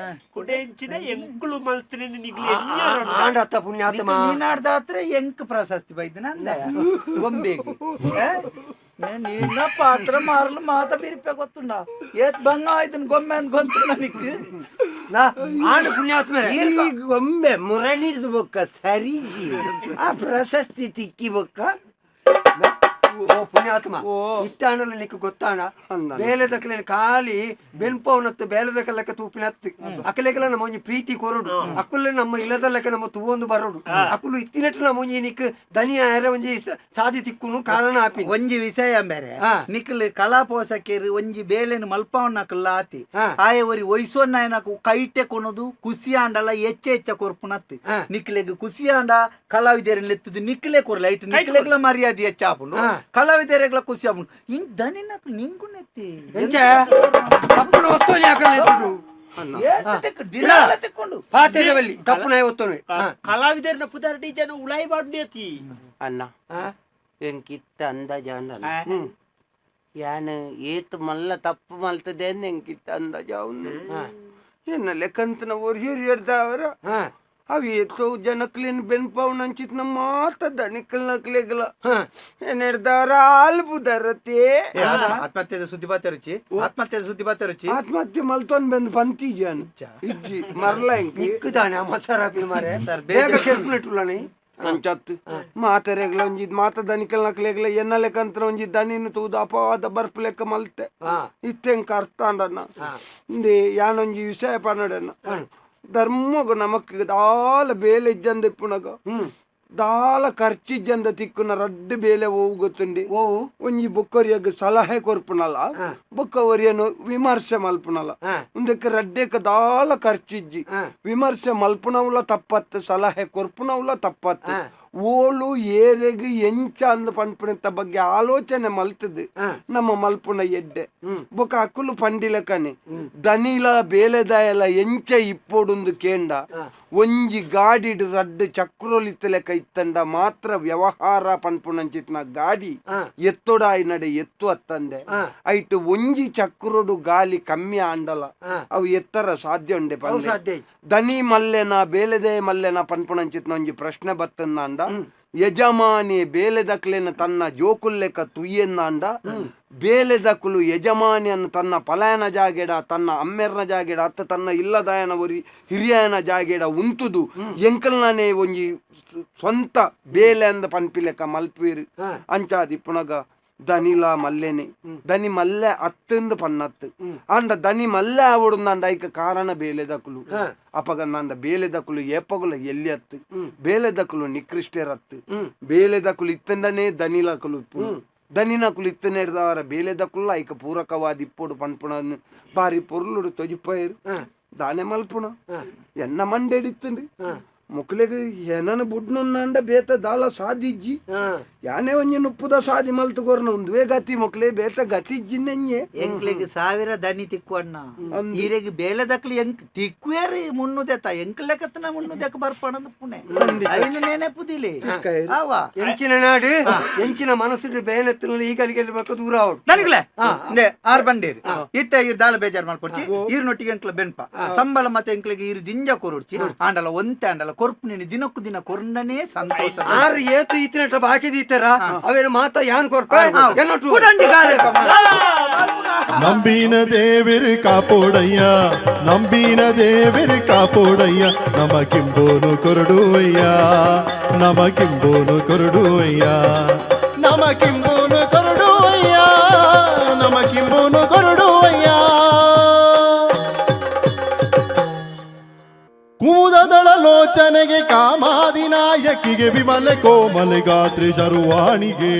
ಕುಡೆಂಚಿನ ಎಂಕುಲು ಮಲ್ತಿನ ನಿಗ್ಲು ಎನ್ಯರೊಂಡ. ಆಂಡ ಅತ್ತ ಪುಣ್ಯಾತ್ಮ. ನೀನಾಡ್ದಾತ್ರೆ ಎಂಕ್ ಪ್ರಶಸ್ತಿ ಬೈದಿನ ಅಂದ ಗೊಂಬೆಗೆ ನಿನ್ನ ಪಾತ್ರ ಮಾರಲು ಮಾತ ಬಿರಿಪೆ ಗೊತ್ತುಂಡ ಏತ್ ಬಂಗ ಆಯ್ತನ್ ಗೊಂಬೆ ಅಂತ ಗೊತ್ತುಂಡ ನಿಕ್. ಆಂಡ ಪುಣ್ಯಾತ್ಮ. ಈ ಗೊಂಬೆ ಮುರಣಿಡ್ದು ಬೊಕ್ಕ ಸರಿಜಿ ಆ ಪ್ರಶಸ್ತಿ ತಿಕ್ಕಿ ಬೊಕ್ಕ. ಓ ಪುಣ್ಯಾತ್ಮ, ಇತ್ತಾಣಲ್ಲ ನಿಕ್ಕು ಗೊತ್ತಾಣ ಬೇಲೆದಕ್ಲೇನ ಖಾಲಿ ಬೆನ್ಪವನತ್ತು ಬೇಲೆದ ಲೆಕ್ಕ ತೂಪಿನತ್ತು ಅಕಲೆಗಲ ನಮ್ಮ ಒಂಜಿ ಪ್ರೀತಿ ಕೊರಡು ಅಕುಲೆ ನಮ್ಮ ಇಲ್ಲದ ಲೆಕ್ಕ ನಮ್ಮ ತೂವೊಂದು ಬರೋಡು ಅಕುಲು ಇತ್ತಿನಟ್ಟು ನಮ್ಮ ಒಂಜಿ ನಿಕ್ ದನಿ ಆಯರ ಒಂಜಿ ಸಾದಿ ತಿಕ್ಕುನು ಕಾರಣ ಆಪಿ. ಒಂಜಿ ವಿಷಯ ಬೇರೆ. ನಿಕ್ಲು ಕಲಾ ಪೋಷಕರು ಒಂಜಿ ಬೇಲೆನು ಮಲ್ಪವನ್ನಕಲ್ಲ ಆತಿ. ಆಯ ಒರಿ ವಯಸ್ಸೊನ್ನಾಯನಕು ಕೈಟೆ ಕೊನದು ಖುಷಿ ಆಂಡಲ ಹೆಚ್ಚ ಹೆಚ್ಚ ಕೊರ್ಪುನತ್ತು. ನಿಕ್ಲೆಗ್ ಖುಷಿ ಆಂಡ ಕಲಾವಿದರನ್ನ ಎತ್ತದು ನಿಕ್ಲೆ ಕೊರ್ಲ ಐಟ್ ನಿಕ್ಲೆಗ್ಲ ಮರ್ಯಾದೆ ಹೆಚ್ಚಾಪುಂಡು ಕಲಾವಿದರೆಗ್ಲ ಖುಷಿ ಆಪುಂಡು ಇನ್ ದನಿನಕ್ ನಿಂಗು ನೆತ್ತಿ. ಎಂಚ ತಪ್ಪುನ ಒತ್ತೋನಿ ಅಕಲ್ನ ಎತ್ತುಡು. ದಿನಾಲ ತಿಕ್ಕೊಂಡು ಪಾತೆರವಲ್ಲಿ ತಪ್ಪುನ ಒತ್ತೋನಿ. ಕಲಾವಿದರನ್ನ ಪುದರ್ಡಿ ಜನ ಉಳಾಯಿ ಬಾಡ್ನೇತಿ. ಅಣ್ಣ, ಎಂಕಿತ್ತ ಅಂದಾಜ ಅಣ್ಣ ಯಾನ್ ಏತ್ ಮಲ್ಲ ತಪ್ಪು ಮಲ್ತದೆ ಎಂಕಿತ್ತ ಅಂದಾಜ ಅವನು ಎನ್ನ ಲೆಕ್ಕಂತನ ಒರಿಯರ್ ಎಡ್ದಾವರ ಅವು ಏತೋ ಜನಕ್ಲೇನ್ ಬೆನ್ಪಾವ್ ನಂಚಿತ್ ನಮ್ಮ ಮಾತ ದನಿಕಲ್ ನಕ್ಲೆಗಲ ಏನೆಡ್ದವರ ಆಲ್ ಬುದರತೆ. ಆತ್ಮಹತ್ಯೆದ ಸುದ್ದಿ ಬಾತೆ ರುಚಿ, ಆತ್ಮಹತ್ಯೆದ ಸುದ್ದಿ ಬಾತೆ ರುಚಿ. ಆತ್ಮಹತ್ಯೆ ಮಲ್ತೊನ್ ಬೆಂದ್ ಪಂತಿ ಜನ್ ಇಜ್ಜಿ ಮರ್ಲ ಇಂಕಿ. ನಿಕ್ಕುದಾನೆ ಮಸಾರ ಮಾರೆ ಬೇಗ ಕೆರ್ಪುನೆಟ್ಟುಲ್ಲನೆ. ಅಂಚತ್ತು ಮಾತೆರೆಗ್ಲ ಒಂಜಿ ಮಾತ ದನಿಕಲ್ ನಕ್ಲೆಗ್ಲ ಎನ್ನ ಲೆಕ್ಕಂತ್ರ ಒಂಜಿ ದನಿನು ತೂದು ಅಪವಾದ ಬರ್ಪು ಲೆಕ್ಕ ಮಲ್ತೆ. ಇತ್ತೆಂಕ ಅರ್ಥ ಅಂಡಣ್ಣ ಇಂದೆ ಯಾನೊಂಜಿ ವಿಷಯ ಪನ್ನಡಣ್ಣ ಧರ್ಮಗು ನಮಕ್ ದಾಲ ಬೇಲೆ ಇಜ್ಜಂದ ಇಪ್ಪುನಗ ದಾಲ ಖರ್ಚಿಜ್ಜಂದ ತಿಕ್ಕುನ ರಡ್ಡು ಬೇಲೆ ಓವು ಗೊತ್ತುಂಡಿ? ಓ. ಒಂಜಿ ಬೊಕ್ಕೊರಿಯಗ್ ಸಲಹೆ ಕೊರ್ಪುನಲ್ಲ ಬೊಕ್ಕ ಒರಿಯನು ವಿಮರ್ಶೆ ಮಲ್ಪುನಲ್ಲ. ಉಂದಕ್ಕೆ ರಡ್ಡೆಕ ದಾಲ ಖರ್ಚಿಜ್ಜಿ. ವಿಮರ್ಶೆ ಮಲ್ಪುನವುಲ ತಪ್ಪತ್ತು, ಸಲಹೆ ಕೊರ್ಪುನವುಲ ತಪ್ಪತ್ತು. ಓಲು ಏರೆಗ್ ಎಂಚ ಅಂದ್ ಪನ್ಪುನೆತ್ತ ಬಗ್ಗೆ ಆಲೋಚನೆ ಮಲ್ತದು ನಮ್ಮ ಮಲ್ಪುನ ಎಡ್ಡೆ. ಬೊಕ ಅಕುಲು ಪಂಡಿಲಕನೆ ದನಿಲ ಬೇಲೆದಾಯಲ ಎಂಚ ಇಪ್ಪೊಡುಂದು ಕೇಂಡ ಒಂಜಿ ಗಾಡಿಡ್ ರಡ್ಡ್ ಚಕ್ರೋಲಿತ್ತ ಲೆಕ್ಕ ಇತ್ತಂಡ ಮಾತ್ರ ವ್ಯವಹಾರ ಪನ್ಪುನಂಚಿತ್ನ ಗಾಡಿ ಎತ್ತೊಡಾಯಿ ನಡೆ ಎತ್ತು ಅತ್ತಂದೆ. ಐಟ್ ಒಂಜಿ ಚಕ್ರೋಡು ಗಾಲಿ ಕಮ್ಮಿ ಆಂಡಲ ಅವು ಎತ್ತರ ಸಾಧ್ಯ ಉಂಡೆ ಪಂದೆ. ಸಾಧ್ಯ ಇಜ್ಜಿ. ದನಿ ಮಲ್ಲೆನ ಬೇಲೆದೆ ಮಲ್ಲೆನ ಪನ್ಪುನಂಚಿತ್ನ ಒಂಜಿ ಪ್ರಶ್ನೆ ಬತ್ತಂದಾಂಡ ಯಜಮಾನಿ ಬೇಲೆದಕ್ಲೆನ ತನ್ನ ಜೋಕುಲ್ಲೆಕ್ಕ ತುಯ್ಯನ್ನಾಂಡ ಬೇಲೆದಕುಲು ಯಜಮಾನಿಯನ್ನು ತನ್ನ ಪಲಾಯನ ಜಾಗೆಡ ತನ್ನ ಅಮ್ಮೆರ್ನ ಜಾಗೆಡ ಅತ್ತ ತನ್ನ ಇಲ್ಲದಾಯನ ಒರಿ ಹಿರಿಯನ ಜಾಗೆಡ ಉಂತುದು ಎಂಕಲ್ನೇ ಒಂಜಿ ಸ್ವಂತ ಬೇಲೆ ಅಂದ ಪನ್ಪಿಲೆಕ್ಕ ಮಲ್ಪೀರು ಅಂಚಾದಿ ಪುನಗ. ದನಿಲ ಮಲ್ಲೆನೆ ದನಿ ಮಲ್ಲೆ ಅತ್ತಂದು ಪನ್ನತ್ತು ಆಂಡ ದನಿ ಮಲ್ಲೆ ಆವೊಡು ಐಕ ಕಾರಣ ಬೇಲೆದಕುಲು ಅಪಗ ನಂಡ ಬೇಲೆದಕುಲು ಏಪಗುಲ ಎಲ್ಲಿ ಅತ್ತು ಬೇಲೆದಕುಲು ನಿಕೃಷ್ಟರತ್ತು ಬೇಲೆದಕುಲು ಇತ್ತಂಡನೇ ದನಿಲಕುಲು ದನಿನಕುಲು ಇತ್ತನೇಡ್ದವರ ಬೇಲೆದಕುಲು ಐಕ ಪೂರಕವಾದ ಇಪ್ಪೊಡು ಪನ್ಪುಣ ಬಾರಿ ಪೊರ್ಲುಡು ತೊಜಿಪೈರು ದಾನೆ ಮಲ್ಪುಣ ಎನ್ನ ಮಂಡೆಡಿತ್ತಂಡು ಮುಕ್ಲೆಗ್ ಏನನ ಬುಡ್ನುಂಡ ಬೇತ ದಾಲ ಸಾದಿಜ್ಜಿ ಯಾನೇ ಒಂಜಿ ನುಪ್ಪುದ ಸಾದಿ ಮಲ್ತು ಕೊರ್ನ ಉಂದುವೇ ಗತಿ ಮೊಕ್ಲೆ ಬೇತ ಗತಿ ಇಜ್ಜಿನ್ನೆಂಜೆ ಎಂಕ್ಲೆಗ್ ಸಾವಿರ ದನಿ ತಿಕ್ವಣ್ಣ ಈರೆಗ್ ಬೇಲೆದಕ್ಲು ಎಂಕ್ ತಿಕ್ವೇರಿ ಮುನ್ನುದೆತ ಎಂಕ್ಲೆಕತ್ತನ ಮುನ್ನುದೆಕ ಬರ್ಪಣಂದು ಪುಣೆ ಐನು ನೆನೆಪುದಿಲೆ ಆವ ಎಂಚಿನ ನಾಡು ಎಂಚಿನ ಮನಸ್ಸು ಬೇನೆತ್ತಿನ ಈ ಕಲಿಗೆ ಬಕ್ಕ ದೂರ ಆವಡು ನನಗ್ಲೆ ಇಂದೆ ಆರ್ ಬಂಡೇರು ಇತ್ತ ಈರ್ ದಾಲ ಬೇಜಾರ್ ಮಾಡ್ಕೊಡ್ಚಿ ಈರ್ನೊಟ್ಟಿಗೆ ಎಂಕ್ಲ ಬೆನ್ಪ ಸಂಬಳ ಮತ್ತೆ ಎಂಕ್ಲೆಗೆ ಈರ್ ದಿಂಜ ಕೊರೊಡ್ಚಿ ಆಂಡಲ ಒಂತೆ ಆಂಡಲ ಕೊರ್ಪು ನೀನು ದಿನಕ್ಕೂ ದಿನ ಕೊರ್ನನೇ ಸಂತೋಷ ಆರು ಏತು ಇತ್ತಿನಟ್ಟ ಬಾಕಿ ದೀತರ ಅವೇನು ಮಾತ ಯಾನ್ ಕೊರ್ಪ ಎನ್ನೊಟ್ಟು ಕುಡಂಜಿ ಕಾರ್ಯಕ್ರಮ. ನಂಬಿನ ದೇವಿರು ಕಾಪೋಡಯ್ಯ, ನಂಬಿನ ದೇವಿರು ಕಾಪೋಡಯ್ಯ, ನಮಕಿಂಬೋನು ಕೊರಡುವಯ್ಯ, ನಮಕಿಂಬೋನು ಕೊರಡುವಯ್ಯ, ನಮಕಿಂಬೋನು ಕೊರಡುವಯ್ಯ, ನಮಕಿಂಬೋನು ಕೊರಡುವಯ್ಯ. ಕುಮುದದಳ ಲೋಚನೆಗೆ ಕಾಮಾದಿ ನಾಯಕಿಗೆ ವಿಮಲೆ ಕೋಮಲೆ ಗಾತ್ರಿ ಶರುವಾಣಿಗೆ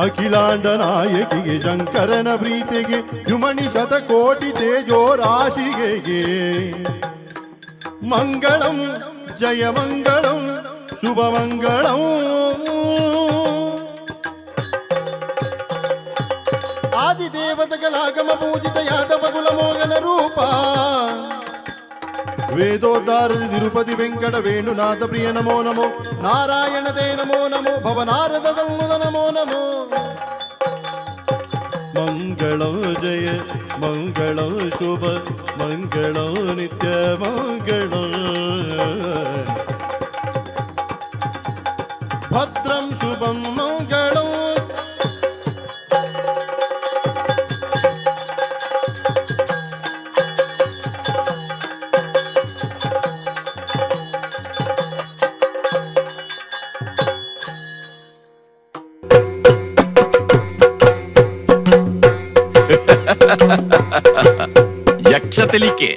ಅಖಿಲಾಂಡ ನಾಯಕಿಗೆ ಶಂಕರನ ಪ್ರೀತಿಗೆ ಯುಮಣಿ ಶತಕೋಟಿ ತೇಜೋ ರಾಶಿಗೆ ಮಂಗಳಂ ಜಯ ಮಂಗಳಂ ಶುಭ ಮಂಗಳಂ. ಆದಿದೇವತಗಳಾಗಮ ಪೂಜಿತ ಯಾದವ ಕುಲ ಮೋಗನ ರೂಪ ವೇದೋದ್ಧಾರ ತಿರುಪತಿ ವೆಂಕಟ ವೇಣುನಾಥ ಪ್ರಿಯ ನಮೋ ನಮೋ ನಾರಾಯಣ ತೇ ನಮೋ ನಮೋ ಭವನಾರದ ನಮೋ ನಮೋ. ಮಂಗಳಂ ಜಯ ಮಂಗಳಂ ಶುಭ ಮಂಗಳಂ ನಿತ್ಯ ಮಂಗಳಂ ಭದ್ರಂ ಶುಭಂ ಮಂಗಳಂ. ಯಕ್ಷ ತೆಲಿಕೆ.